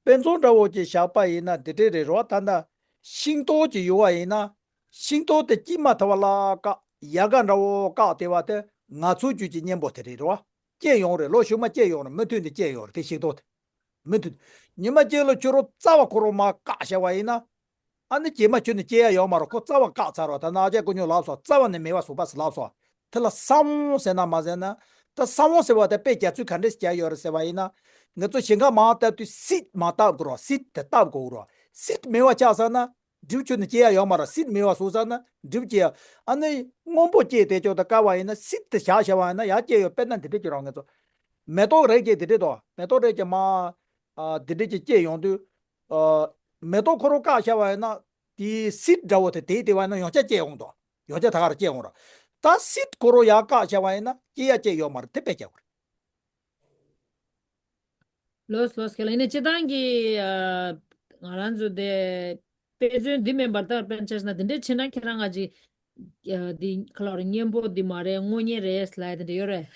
དཔེ་མཚོན་འདྲ་བོ་ཅིག་བཞག་པ་ཡིན་ན་འདི་འདྲའི་རེད་རོ། ད་ལྟ་ཤིང་ཏོག་ཅིག་ཡོད་པ་ཡིན་ན། ཤིང་ཏོག་དེ་སྐྱེས་མ་ཐག་པ་ལ་བཀག་ཡལ་ག་འདྲ་བོ་བཀག་དེ་བ་དེ་ང་ཚོ་རྒྱུད་ཀྱི་གཉེན་པོ་དེ་རེད་རོ། སྐྱེས་ཡོང་རེད། ལོ་གཞུག་མ་སྐྱེས་ཡོང་རེད། མུ་མཐུད་ནས་སྐྱེས་ཡོང་རེད། དེ་ཤིང་ཏོག་དེ་མུ་མཐུད། ཉི་མ་གཅིག་ལ་ཁྱོད་རོ་རྩ་བ་ཁོ་རོ་མ་བཀག་བྱས་པ་ཡིན་ན། ཨ་ནི་རྗེས་མ་ཁྱོད་ནི་སྐྱེ་ཡ་ཡོད་མ་རེད། ཁོ་རྩ་བ་བཀག་ཚར་བ། ད་ནག་ཅག་ཀུ་ཉོ་ལབ་སོང་། རྩ་བ་ནས་མེད་པ་བཟོ་པ་ཟེར་ལབ་སོང་། དེ་ལ་ས་བོན་ཟེར་ན་མ་ཟེར་ན། ད་ས་བོན་ཟེར་བ་དེ་དཔེ་རྒྱ་མཚོའི་ག་འདྲས་སེ་རྒྱག་ཡོད་རེད་ཟེར་བ་ཡིན་ན། ང་ཚོ་ཞིང་ཁ་མར་བཏབ་དུས་སིད་མར་བཏབ་དགོས་རེད། སིད་དེ་བཏབ་དགོས་རེད། སིད་མེད་པ་ཆགས་ཚར་ན་འབྲས་བུ་ཁྱོད་ནི་སྐྱེ་ཡ་ཡོད་མ་རེད། སིད་མེད་པ་བཟོ་ཚར་ན་འབྲས་བུ་སྐྱེ་ཡ། ཨ་ནི་སྔོན་པོ་སྐྱེས་དེ་ཅོག་ད་བཀག་པ་ཡིན་ན་སིད་དེ་བཞག་བྱས་པ་ཡིན་ན་ཡར་སྐྱེ་ཡོད། དཔེར་ན་འདི་འདྲས་ཀྱི་རང་ང་ཚོ་མེ་ཏོག་རེད་ཀྱི་འདི་འདྲས་དོ། མེ་ཏོག་རེད་ཀྱི་མ། ཨ་འདི་འདྲས་ཀྱི་སྐྱེ་ཡོང་དུས། ཨ་མེ་ཏོག་ཁོ་རང་བཀག་བྱས་པ་ཡིན་ན། དེའི་སིད་འདྲ་བོ་དེ་དེའི་དེ་བ་ཡིན་ན་ཡང་བསྐྱར་སྐྱེ་ཡོང་དོ། ཡང་བསྐྱར་ད་ག་རེ་སྐྱེ་ཡོང་ར། ད་སིད་ཁོ་རང་ཡར་བཀག་བྱས་པ་ཡིན་ན་སྐྱེ་ཡ་སྐྱེ་ཡོད་མ་རེད། དེ་དཔེ་རྒྱག་དགོས་རེད། ལོས་ལོས། ཁས་ལེན་ནས་སྤྱི་བཏང་གི་ཨ་ང་རང་ཚོ་དེ་དཔེ་མཚོན་འདི་མིན་པར་ད་དཔེར་ན་ཆ་བཞག་ན་འདི་འདྲས་བྱས་ན་ཁྱེད་རང་ང་ཅིག་ཨ་འདི་ཁ་ལོ་རེ་གཉེན་པོ་འདི་མ་རེད། དངོས་གཉེན་རེད་ལབ་ཡ་དེ་འདྲ་ཡོད་རེད།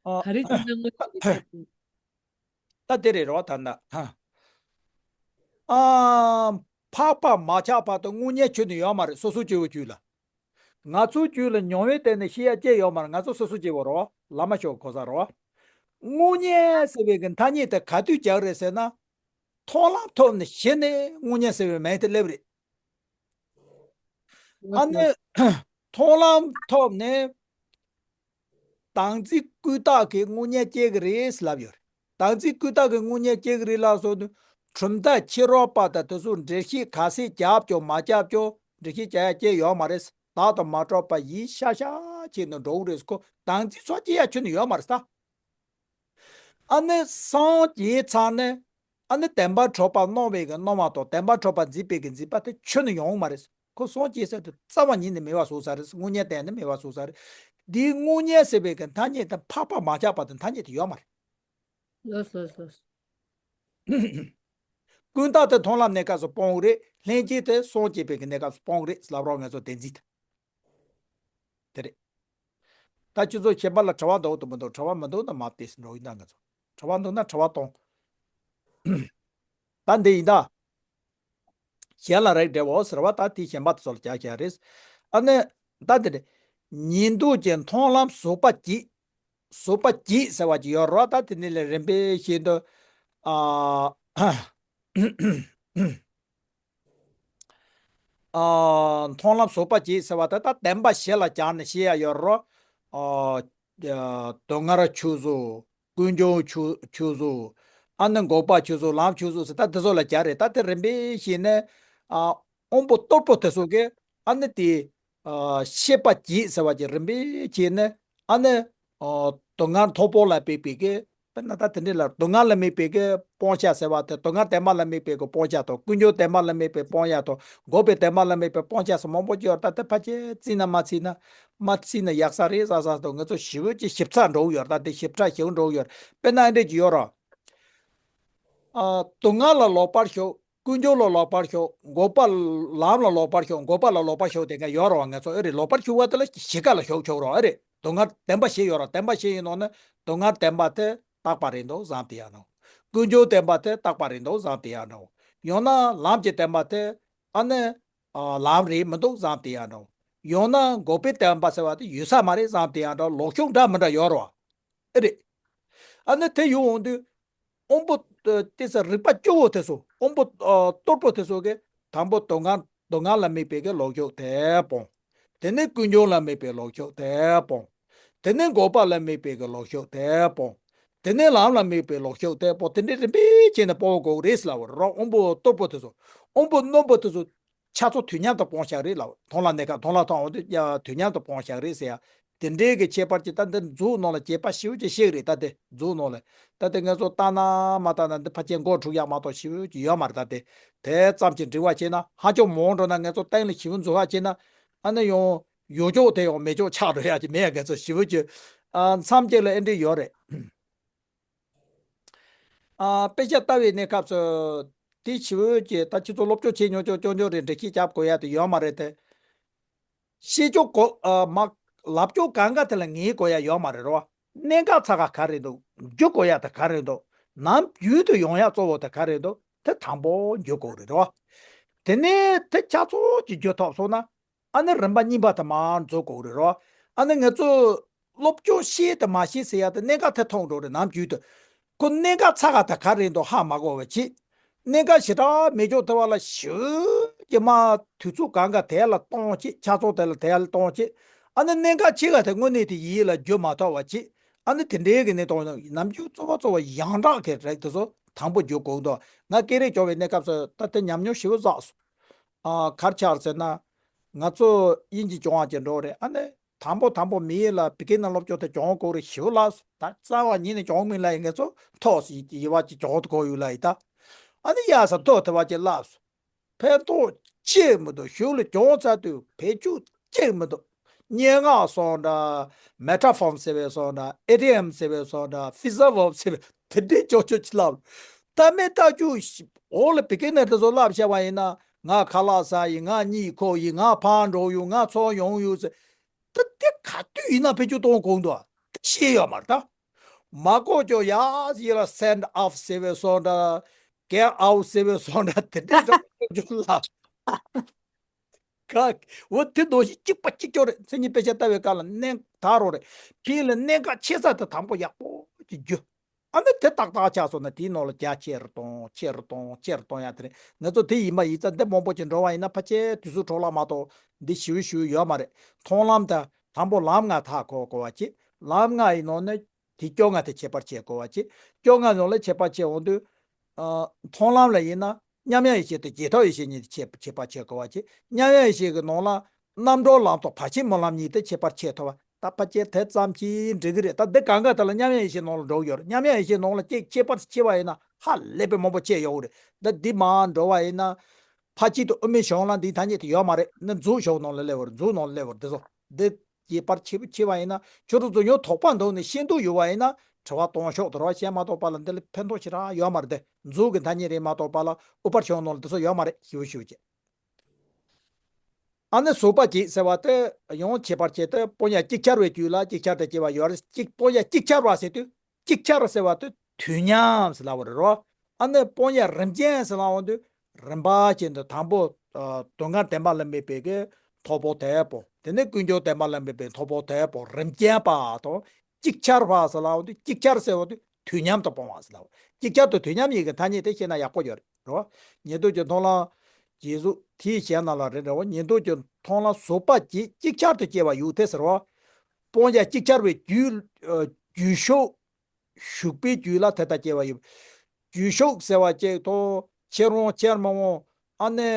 ཨ་ག་རེ་བྱས་ན་དངོས་གཉེན་འདི་ཆགས་འདུག་ད་དེ་རེད་རོ། ད་ན་ཨ་འཕགས་པ་མ་ཆགས་བར་དུ་དངོས་གཉེན་ཁྱོན་ནས་ཡོད་མ་རེད། སོ་སོ་སྐྱེ་བོ་རྒྱུད་ལ། ང་ཚོའི་རྒྱུད་ལ་མྱོང་བའི་སྟེང་ནས་ཤེས་ཡ་སྐྱེ་ཡོད་མ་རེད། ང་ཚོ་སོ་སོ་སྐྱེ་བོ་རོ། ལ་མ་ཤོག་གོ་ས་རོ། དངོས་གཉེན་ཟེར་བའི་གི་ཐ་སྙད་དེ་ག་དུས་རྒྱག་རེད་ཟེར་ན། མཐོང་ལམ་ཐོབ་ནས་གཞི་ནས་དངོས་གཉེན་ཟེར་བའི་མིང་དེ་སླེབས་རེད། ཨ་ནི་མཐོང་ལམ་ཐོབ་ནས་བདག་འཛིན་ཀུན་བཏགས་ཀྱི་དངོས་གཉེན་སྐྱེ་གི་རེད་ལབ་ཡོད་རེད། བདག་འཛིན་ཀུན་བཏགས་ཀྱི་དངོས་གཉེན་སྐྱེ་གི་རེད་ལབ་སོང་དུས། གྲུབ་མཐའ་ཕྱི་རོལ་པ་དང་དེ་ཚོ་འགྲེལ་བཤད་ག་ཚད་རྒྱབ་ཀྱང་མ་རྒྱབ་ཀྱང་འགྲེལ་བཤད་རྒྱག་ཡ་སྐྱེ་ཡོད་མ་རེད། བདག་དང་མ་གྲོགས་པ་ཡིན་ཤག་ཤག་བྱས་ནས་འགྲོ་གི་རེད་ཁོ། བདག་འཛིན་སོགས་སྐྱེ་ཡ་ཁྱོན་ནས་ཡོད་མ་རེད་ད། ཨ་ནི་སངས་རྒྱས་ཚར་ནས། ཨ་ནི་བདེན་པར་གྲུབ་པ་སྣང་བའི་གི་སྣང་བ་དང་བདེན་པར་གྲུབ་པ་འཛིན་པའི་གི་འཛིན་པ་དེ་ཁྱོན་ནས་ཡོང་གི་མ་རེད། ཁོ་སངས་རྒྱས་ས་དེ་རྩ་བ་ཉིད་ནས་མེད་པ་བཟོ་ས་རེད། དངོས་གཉེན་གཏན་ནས་མེད་པ་བཟོ་ས་རེད། འདིའི་དངོས་གཉེན་ཟེར་བའི་གི་ཐ་སྙད་དེ་འཕགས་པ་མ་ཆགས་བར་དུ་ཐ་སྙད་དེ་ཡོད་མ་རེད། ལོས་ལོས་ལོས། ཀུན་བཏགས་དེ་མཐོང་ལམ་གནས་སྐབས་སུ་སྤོང་གི་རེད། ལྷན་སྐྱེས་དེ་སངས་རྒྱས་པའི་གི་གནས་སྐབས་སུ་སྤོང་གི་རེད་ལབ་རོགས། ང་ཚོ་བདེན་འཛིན་དེ་དེ་རེད། ད་ཁྱོད་ཚོ་གཞན་པ་ལ་དྲི་བ་འདུག་དང་མི་འདུག་དྲི་བ་མི་འདུག་ན་མ་བལྟས་འགྲོ་ཡིན་ད། ང་ཚོ་དྲི་བ་འདུག་ན་དྲི་བ་གཏོང་། ད་འདི་ཡིན་ད། གཞན་ལ་རེག་འདྲ་བོ་ཟེར་བ་ད་དེ་གཞན་པ་དེ་ཚོ་ལ་རྒྱག་རྒྱག་རེད། ཨ་ནི་ད་དེ་ནི་ཉིན་ཐོ་གི་མཐོང་ལམ་བཟོད་པ་བགྱིད། བཟོད་པ་བགྱིད་ཟེར་བ་ཅིག་ཡོད་རེད་བ། ད་དེ་ནི་ལས་རིམ་པས་བཤད་དུས། ཨ། ཨ། མཐོང་ལམ་བཟོད་པ་བགྱིད་ཟེར་བ་དེ་ད་བདེན་པ་བཞི་ལ་སྦྱར་ནས་བཤད་ཡ་ཡོད་རེད། ཨ། སྡུག་བསྔལ་ཆོས་བཟོད། ཀུན་འབྱུང་ཆོས་ཆོས་བཟོད། ཨ་ནི་འགོག་པ་ཆོས་བཟོད། ལམ་ཆོས་བཟོད་ཟེར་ད་དེ་ཚོ་ལ་སྦྱར་རེད། ད་དེ་རིམ་པས་བཤད་ནས། ཨ། དབང་པོ་རྟུལ་པོ་དེ་ཚོ་གིས་ཨ་ནི་དེ། ཨ། ཤེས་པ་བགྱིད་ཟེར་བ་ཅིག་རིམ་པས་བྱས་ནས་ཨ་ནི། ཨ། སྡུག་བསྔལ་མཐོ་པོ་ལ་དམིགས་པའི་གི། དཔེར་ན་ད་དེ་འདྲ་ལ་སྡུག་བསྔལ་ལ་དམིགས་པའི་གི་སྤོང་བྱ་ཟེར་བ་དེ། སྡུག་བསྔལ་བདེན་པ་ལ་དམིགས་པའི་གི་སྤོང་བྱ་དང་། ཀུན་འབྱུང་བདེན་པ་ལ་དམིགས་པའི་སྤོང་བྱ་དང་། འགོག་པའི་བདེན་པ་ལ་དམིགས་པའི་སྤོང་བྱ་སོགས་མང་པོ་ཅིག་ཡོད་རེད། ད་དེ་ཕལ་ཆེར་བརྩིས་ན་མ་བརྩིས་ན། མ་བརྩིས་ན་ཡག་ས་རེད་བསམ་བསམ་འདུག་ང་ཚོ་ཞེ་པོ་ཅིག་ཞིབ་ཚགས་འགྲོ་གི་ཡོད་རེད། ད་དེ་ཞིབ་ཕྲ་ཞིབ་འགྲོ་གི་ཡོད་རེད། དཔེར་ན་ཨ་འདྲས་ཅིག་ཡོད་རེད། ཨ། སྡུག་བསྔལ་ལ་ལོག་པར་ཞོག་ཀུན་འབྱུང་ལ་ལོག་པར་ཞོག་འགོག་པ། ལམ་ལ་ལོག་པར་ཞོག་འགོག་པ་ལ་ལོག་པར་ཞོག་དེ་འགའ་ཡོད་རེད་བ། ང་ཚོ་ཨེ་རེད། ལོག་པར་ཞོག་པ་དེ་ལ་བཞི་ཀ་ལ་ཞོག་ཆོག་རེད་བ། ཨེ་རེད། སྡུག་བསྔལ་བདེན་པ་བཞི་ཡོད་རེད་བ། བདེན་པ་བཞི་ཡིན་ནོ་ནི། སྡུག་བསྔལ་བདེན་པ་དེ་རྟག་པ་རེད་འདུག་བཟང་དེ་ཡང་འགྲོ། ཀུན་འབྱུང་བདེན་པ་དེ་རྟག་པ་རེད་འདུག་བཟང་དེ་ཡང་འགྲོ། ཡང་ན་ལམ་གྱི་བདེན་པ་དེ་ཨ་ནི། ཨ། ལམ་རེད་མི་འདུག་བཟང་དེ་ཡང་འགྲོ། ཡང་ན་འགོག་པའི་བདེན་པ་ཟེར་བ་དེ་ཡོད་ས་མ་རེད་བཟང་དེ་ཡང་འགྲོ། ལོག་ཞོག་འདྲ་མི་འདྲ་ཡོད་རེད་བ། ཨེ་རེད། ཨ་ནི་དེ་ཡོང་འོང་དུས། དབང་པོ། ཨ། དེ་ཚོ་རིགས་པ་བཅུ་བོ་དེ་ཚོ། དབང་པོ། ཨ། རྟུལ་པོ་དེ་ཚོ་གིས་དང་པོ་སྡུག་བསྔལ། སྡུག་བསྔལ་ལ་དམིགས་པའི་གི་ལོག་ཞོག་དེ་སྤོང་། དེ་ནས་ཀུན་འབྱུང་ལ་དམིགས་པའི་ལོག་ཞོག་དེ་སྤོང་། དེ་ནས་འགོག་པ་ལ་དམིགས་པའི་གི་ལོག་ཞོག་དེ་སྤོང་། དེ་ནས་ལམ་ལ་དམིགས་པའི་ལོག་ཞོག་དེ་སྤོང་། དེ་འདྲའི་རིམ་པས་བྱས་ནས་སྤོང་དགོས་རེད་ཟེར་ལབ་པ་རེད། དབང་པོ་རྟུལ་པོ་དེ་ཚོ། དབང་པོ་རྣོན་པོ་དེ་ཚོ། ཆ་ཚང་དུས་མཉམ་དུ་སྤོང་བྱ་རེད་ལབ། མཐོང་ལམ་གནས་སྐབས་མཐོང་ལམ་མཐོང་འོང་དུས་ཀྱང་དུས་མཉམ་དུ་སྤོང་བྱ་རེད་ཟེར་ཡ། དེ་འདྲའི་གི་ཁྱད་པར་གྱི་ད་འདི་མཛོད་ནང་ལ་རྒྱས་པ་ཞེ་པོ་ཅིག་བཤད་གི་རེད། ད་དེ་མཛོད་ནང་ལ། ད་དེ་ང་ཚོ་ལྟ་ན་མ་ལྟ་ན་འདི་ཕལ་ཆེར་མགོ་འཁྲུག་ཡག་མ་གཏོགས་ཞེ་པོ་ཅིག་ཡོད་མ་རེད། ད་དེ་དེ་ཙམ་གྱིས་འགྲིག་པ་བྱས་ན། ཧ་ཅང་མང་འགྲོ་ན། ང་ཚོ་གཏན་ལ་ཞེ་པོ་འཛུལ་བ་བྱས་ན། ཨ་ནི་ཡང་ཡོད་ཅོག་དེ་ཡང་མེད་ཅོག་ཆགས་འགྲོ་ཡག་ཅིག་མེད་ཡ། ང་ཚོ་ཞེ་པོ་ཅིག་ཨ། མཚམས་སྐྱེལ་ལ་ཨེ་འདྲ་ཡོད་རེད། ཨ། དཔེ་ཆ་ལྟ་བའི་གནས་སྐབས་སུ། དེ་ཞེ་པོ་ཅིག་ད་ཁྱེད་ཚོ་སློབ་སྦྱོང་བྱེད་མྱོང་ཆོག་ཆོག་ཆོག་རེད། འགྲེལ་བཤད་རྒྱབ་དགོས་ཡ་དེ་ཡོད་མ་རེད་དེ། ཤེས་ཆོག་གོ་ཨ། མ། ལབ་ཆོག་གང་ག་དེ་ལ་ངེས་དགོས་ཡ་ཡོད་མ་རེད་རོ། གནད་འགག་ཚ་ག་ག་རེད་འདུག་རྒྱུ་དགོས་ཡ་དེ་ག་རེད་འདུག་ནམ་རྒྱུན་དུ་ཡོང་ཡ་གཙོ་བོ་དེ་ག་རེད་འདུག་དེ་དང་པོ་རྒྱུ་དགོས་རེད་རོ། དེ་ནས་དེ་ཆ་ཚང་གི་རྒྱུ་ཐོབ་སོང་ན། ཨ་ནི་རིམ་པ་གཉིས་པ་དེ་མར་འཛུགས་དགོས་རེད་རོ། ཨ་ནི་ང་ཚོ་སློབ་སྦྱོང་ཤེས་དང་མ་ཤེས་ཟེར་ཡ་དེ་གནད་འགག་དེ་མཐོང་འགྲོ་རེད། ནམ་རྒྱུན་དུ་ཁོ་གནད་འགག་ཚ་ག་དེ་ག་རེད་འདུག་ཧ་མ་གོ་བ་བྱེད། གནད་འགག་ཞེ་དྲག་མེད་ཅོག་དེ་བ་ལ་ཞུ་གི་མ། དུས་ཚོད་གང་ག་དེ་ལ་གཏོང་བྱེད། ཆ་ཚང་དེ་ལ་དེ་ལ་གཏོང་བྱེད། ཨ་ནི་གནད་འགག་ཆེ་ག་དེ་དངོས་གནས་དེ་ཡིད་ལ་རྒྱུ་མ་ཐོབ་བ་བྱེད། ཨ་ནི་དེ་འདྲའི་གི་གནས་སྟངས་ནམ་རྒྱུན་གཙོ་བོ་གཙོ་བོ་ཡང་དག་གི་རིགས་དེ་ཚོ་དང་པོ་རྒྱུ་དགོས་འདུག་ང་སྐད་རིགས་སྦྱོང་བའི་གནས་སྐབས་སུ་ད་དེ་ཉམས་མྱོང་ཞེ་པོ་བསགས་སོང་། ཨ། ག་རེ་ཆགས་ཟེར་ན། ང་ཚོ་དབྱིན་ཇི་སྦྱོང་བ་ཅིག་འགྲོ་རེད། ཨ་ནི་དང་པོ་དང་པོ་མི་ཡིན་ལ་བི་གི་ནར་སློབ་སྦྱོང་དེ་སྦྱོང་དགོས་རེད་ཞེ་པོ་ལབ་སོང་། ད་རྩ་བ་ཉིད་ནས་སྦྱོང་མིན་ལ་ཡིན། ང་ཚོ་ཐོག་ཡི་བ་ཅིག་སྦྱོང་དགོས་ཡོད་ལ་ཡིན་ད། ཨ་ནི་ཡ་ས་ཐོག་དེ་བ་ཅིག་ལབ་སོང་། ཕན་ཐོགས་ཅི་མི་འདུག་གཞུག་ལ་སྦྱོང་ཚར་དུས་བེད་སྤྱོད་ཅི་མི་འདུག་སྙན་ངག་སོང་འདྲ། མེ་ཊ་ཕོར་ཟེར་བའི་སོང་འདྲ། ཨི་ཌི་ཡམ་ཟེར་བའི་སོང་འདྲ། ཕི་ཟ་ཝར་བ་ཟེར་བའི་དེ་འདྲའི་ཅོག་ཅོག་ཅིག་ལབ། ད་མེད་ལྟ་རྒྱུ་ཞིག་འོག་ལ་བི་གི་ནར་དེ་ཚོ་ལབ་བྱས་པ་ཡིན་ན། ང་ཁ་ལག་ཟ་ཡིན། ང་གཉིད་ཁུག་ཡིན། ང་ཕར་འགྲོ་ཡོད། ང་ཚུར་ཡོང་ཡོད་ཟེར། ད་དེ་ག་དུས་ཡིན་ན་བེད་སྤྱོད་གཏོང་དགོས་འདུག་ཤེས་ཡོད་མ་རེད་ད། མ་གོ་ཅོག་ཡ་ཡིན་ལ་སེན་ཌི་ཨོཕ་ཟེར་བའི་སོང་འདྲ། གེཊ་ཨའུཊ་ཟེར་བའི་སོང་འདྲ། དེ་འདྲའི་ཅོག་ཅོག་ལབ། ག་འོ་དེ་འདོགས་ཤིག་གཅིག་པ་གཅིག་ཀྱོག་རེད། མཚན་ཉིད་དཔེ་ཆ་ལྟ་བའི་སྐབས་ལ་གནད་དག་རོ་རེད། ཕིའི་ལ་གནད་འགག་ཆེ་ས་དེ་དང་པོ་ཡག་པོ་ཅིག་རྒྱུ། ཨ་ནི་དེ་ཏག་ཏག་ཆགས་སོང་ན་དེའི་ནང་ལ་རྒྱ་ཆེ་རུ་གཏོང་། ཆེ་རུ་གཏོང་། ཆེ་རུ་གཏོང་ཡ་དེ་རེད། ང་ཚོ་དེ་ཡིན་པ་ཡིན་ཙང་འདི་མང་པོ་ཅིག་འགྲོ་བ་ཡིན་ན་ཕལ་ཆེར་དུས་ཚོད་འཕྲོ་བརླག་མ་གཏོགས་འདི་ཞེ་པོ་ཞེ་པོ་ཡོད་མ་རེད། མཐོང་ལམ་དང་དང་པོ་ལམ་ལྔ་ཐག་གོ་དགོས་པ་ཅིག་ལམ་ལྔ་ཡི་ནང་ནས་དེ་སྐྱོ་ལྔ་དེ་ཁྱད་པར་ཕྱེ་དགོས་པ་ཅིག་སྐྱོ་ལྔ་ནང་ལ་ཁྱད་པར་ཕྱེ་འོང་དུས། ཨ། མཐོང་ལམ་ལ་ཡིན་ན་མཉམ་ཡངས་ཡེ་ཤེས་དང་རྗེས་ཐོབ་ཡེ་ཤེས་གཉིས་དེ་ཁྱད་ཁྱད་པར་ཕྱེ་དགོས་པ་ཅིག་མཉམ་ཡངས་ཡེ་ཤེས་ཀྱི་ནང་ལ་རྣམ་གྲོལ་ལམ་དང་བར་ཆད་སྨོན་ལམ་གཉིས་དེ་ཁྱད་པར་ཕྱེ་ཐུབ་པ། ད་ཕལ་ཆེར་དེ་ཙམ་གྱིས་འགྲིག་གི་རེད། ད་འདི་གང་ག་དེ་ལ་མཉམ་ཡངས་ཡེ་ཤེས་ནང་ལ་འགྲོ་གི་ཡོད་རེད། མཉམ་ཡངས་ཡེ་ཤེས་ནང་ལ་ཅིག་ཁྱད་པར་ཕྱེ་བ་ཡིན་ན་ཧ་ལས་པའི་མང་པོ་ཕྱེ་ཡོད་རེད། ད་འདི་མར་འགྲོ་བ་ཡིན་ན། ཕར་ཕྱིན་དང་དབུ་མའི་ཕྱོགས་ལ་འདིའི་ཐ་སྙད་དེ་ཡོད་མ་རེད། ནི་མཛོད་ཕྱོགས་ནང་ལ་སླེབས་པར། མཛོད་ནང་ལ་སླེབས་པར་འདི་ཚོ་འདི། ཁྱད་པར་ཕྱེ་ཕྱེ་བ་ཡིན་ན་ཁྱོད་རང་ཚོ་ཡང་དོགས་པ་འདུག་ནས་ཤེས་འདོད་ཡོད་པ་ཡིན་ན་དྲི་བ་གཏོང་ཤོག་དེ་རོ། བཤད་མ་གཏོགས་པ་ལ་འདི་ལ་ཕན་ཐོགས་ཞེ་དྲག་ཡོད་མ་རེད་དེ། མཛོད་ཀྱི་ཐ་སྙད་རེད་མ་གཏོགས་པ་ལ་དབུ་མའི་ཕྱོགས་ནང་ལ་འདི་ཚོ་ཡོད་མ་རེད། ཞུ་ཞུ་བྱེད། ཨ་ནི་བཟོད་པ་བགྱིད་ཟེར་བ་དེ་ཡང་ཁྱད་པར་ཕྱེ་སྟེ་སྤོང་བྱ་ཅིག་ཅར་བའི་རྒྱུད་ལ་ཅིག་ཅར་དུ་སྐྱེ་བ་ཡོད་རེད། ཅིག་སྤོང་བྱ་ཅིག་ཅར་བ་ཟེར་དུས་ཅིག་ཅར་ཟེར་བ་དེ་དུས་མཉམ་ཟེར་ལབ་པ་རེད་རོ། ཨ་ནི་སྤོང་བྱ་རིམ་ཅན་ཟེར་ལབ་འོང་དུས་རིམ་པ་ཅན་དུ་དང་པོ། ཨ། སྡུག་བསྔལ་བདེན་པ་ལ་དམིགས་པའི་གི་ ཐོབ་པོ་དད་པོ། དེ་ནས་ཀུན་མཆོག་བདེན་པ་ལ་དམིགས་པའི་ཐོབ་པོ་དད་པོ། རིམ་གྱེས་པ་དང་ཅིག་ཆར་བ་ཟེར་ལབ་དུས། ཅིག་ཆར་ཟེར་བ་དེ་དུས་མཉམ་དུ་སྤོང་བ་ཟེར་ལབ། ཅིག་ཆར་དང་དུས་མཉམ་གཉིས་ཀྱི་ཐ་སྙད་དེ་ཤེས་ན་ཡག་པོ་ཡོད་རེད་རོ། ཉན་ཐོས་ཀྱི་མཐོང་ལམ་རྗེས་གཟུགས་དེའི་གཞན་རྣམས་ལ་རེད་འདྲ་བོ། ཉན་ཐོས་ཀྱི་མཐོང་ལམ་ཟུག་པ་ཅིག་ཅིག་ཆར་དུ་སྐྱེ་བ་ཡོད་དེ་ཟེར་བ། སྤང་བྱ་ཅིག་ཆར་བའི་རྒྱུ། ཨ། རྒྱུ་ཤུགས། ཞུགས་པའི་རྒྱུ་ལ་དེ་ལྟར་སྐྱེ་བ་ཡོད། རྒྱུ་ཤུགས་ཟེར་བ་ཅིག་དང་། ཕྱིར་འོང་ཕྱིར་མི་འོང་། ཨ་ནི།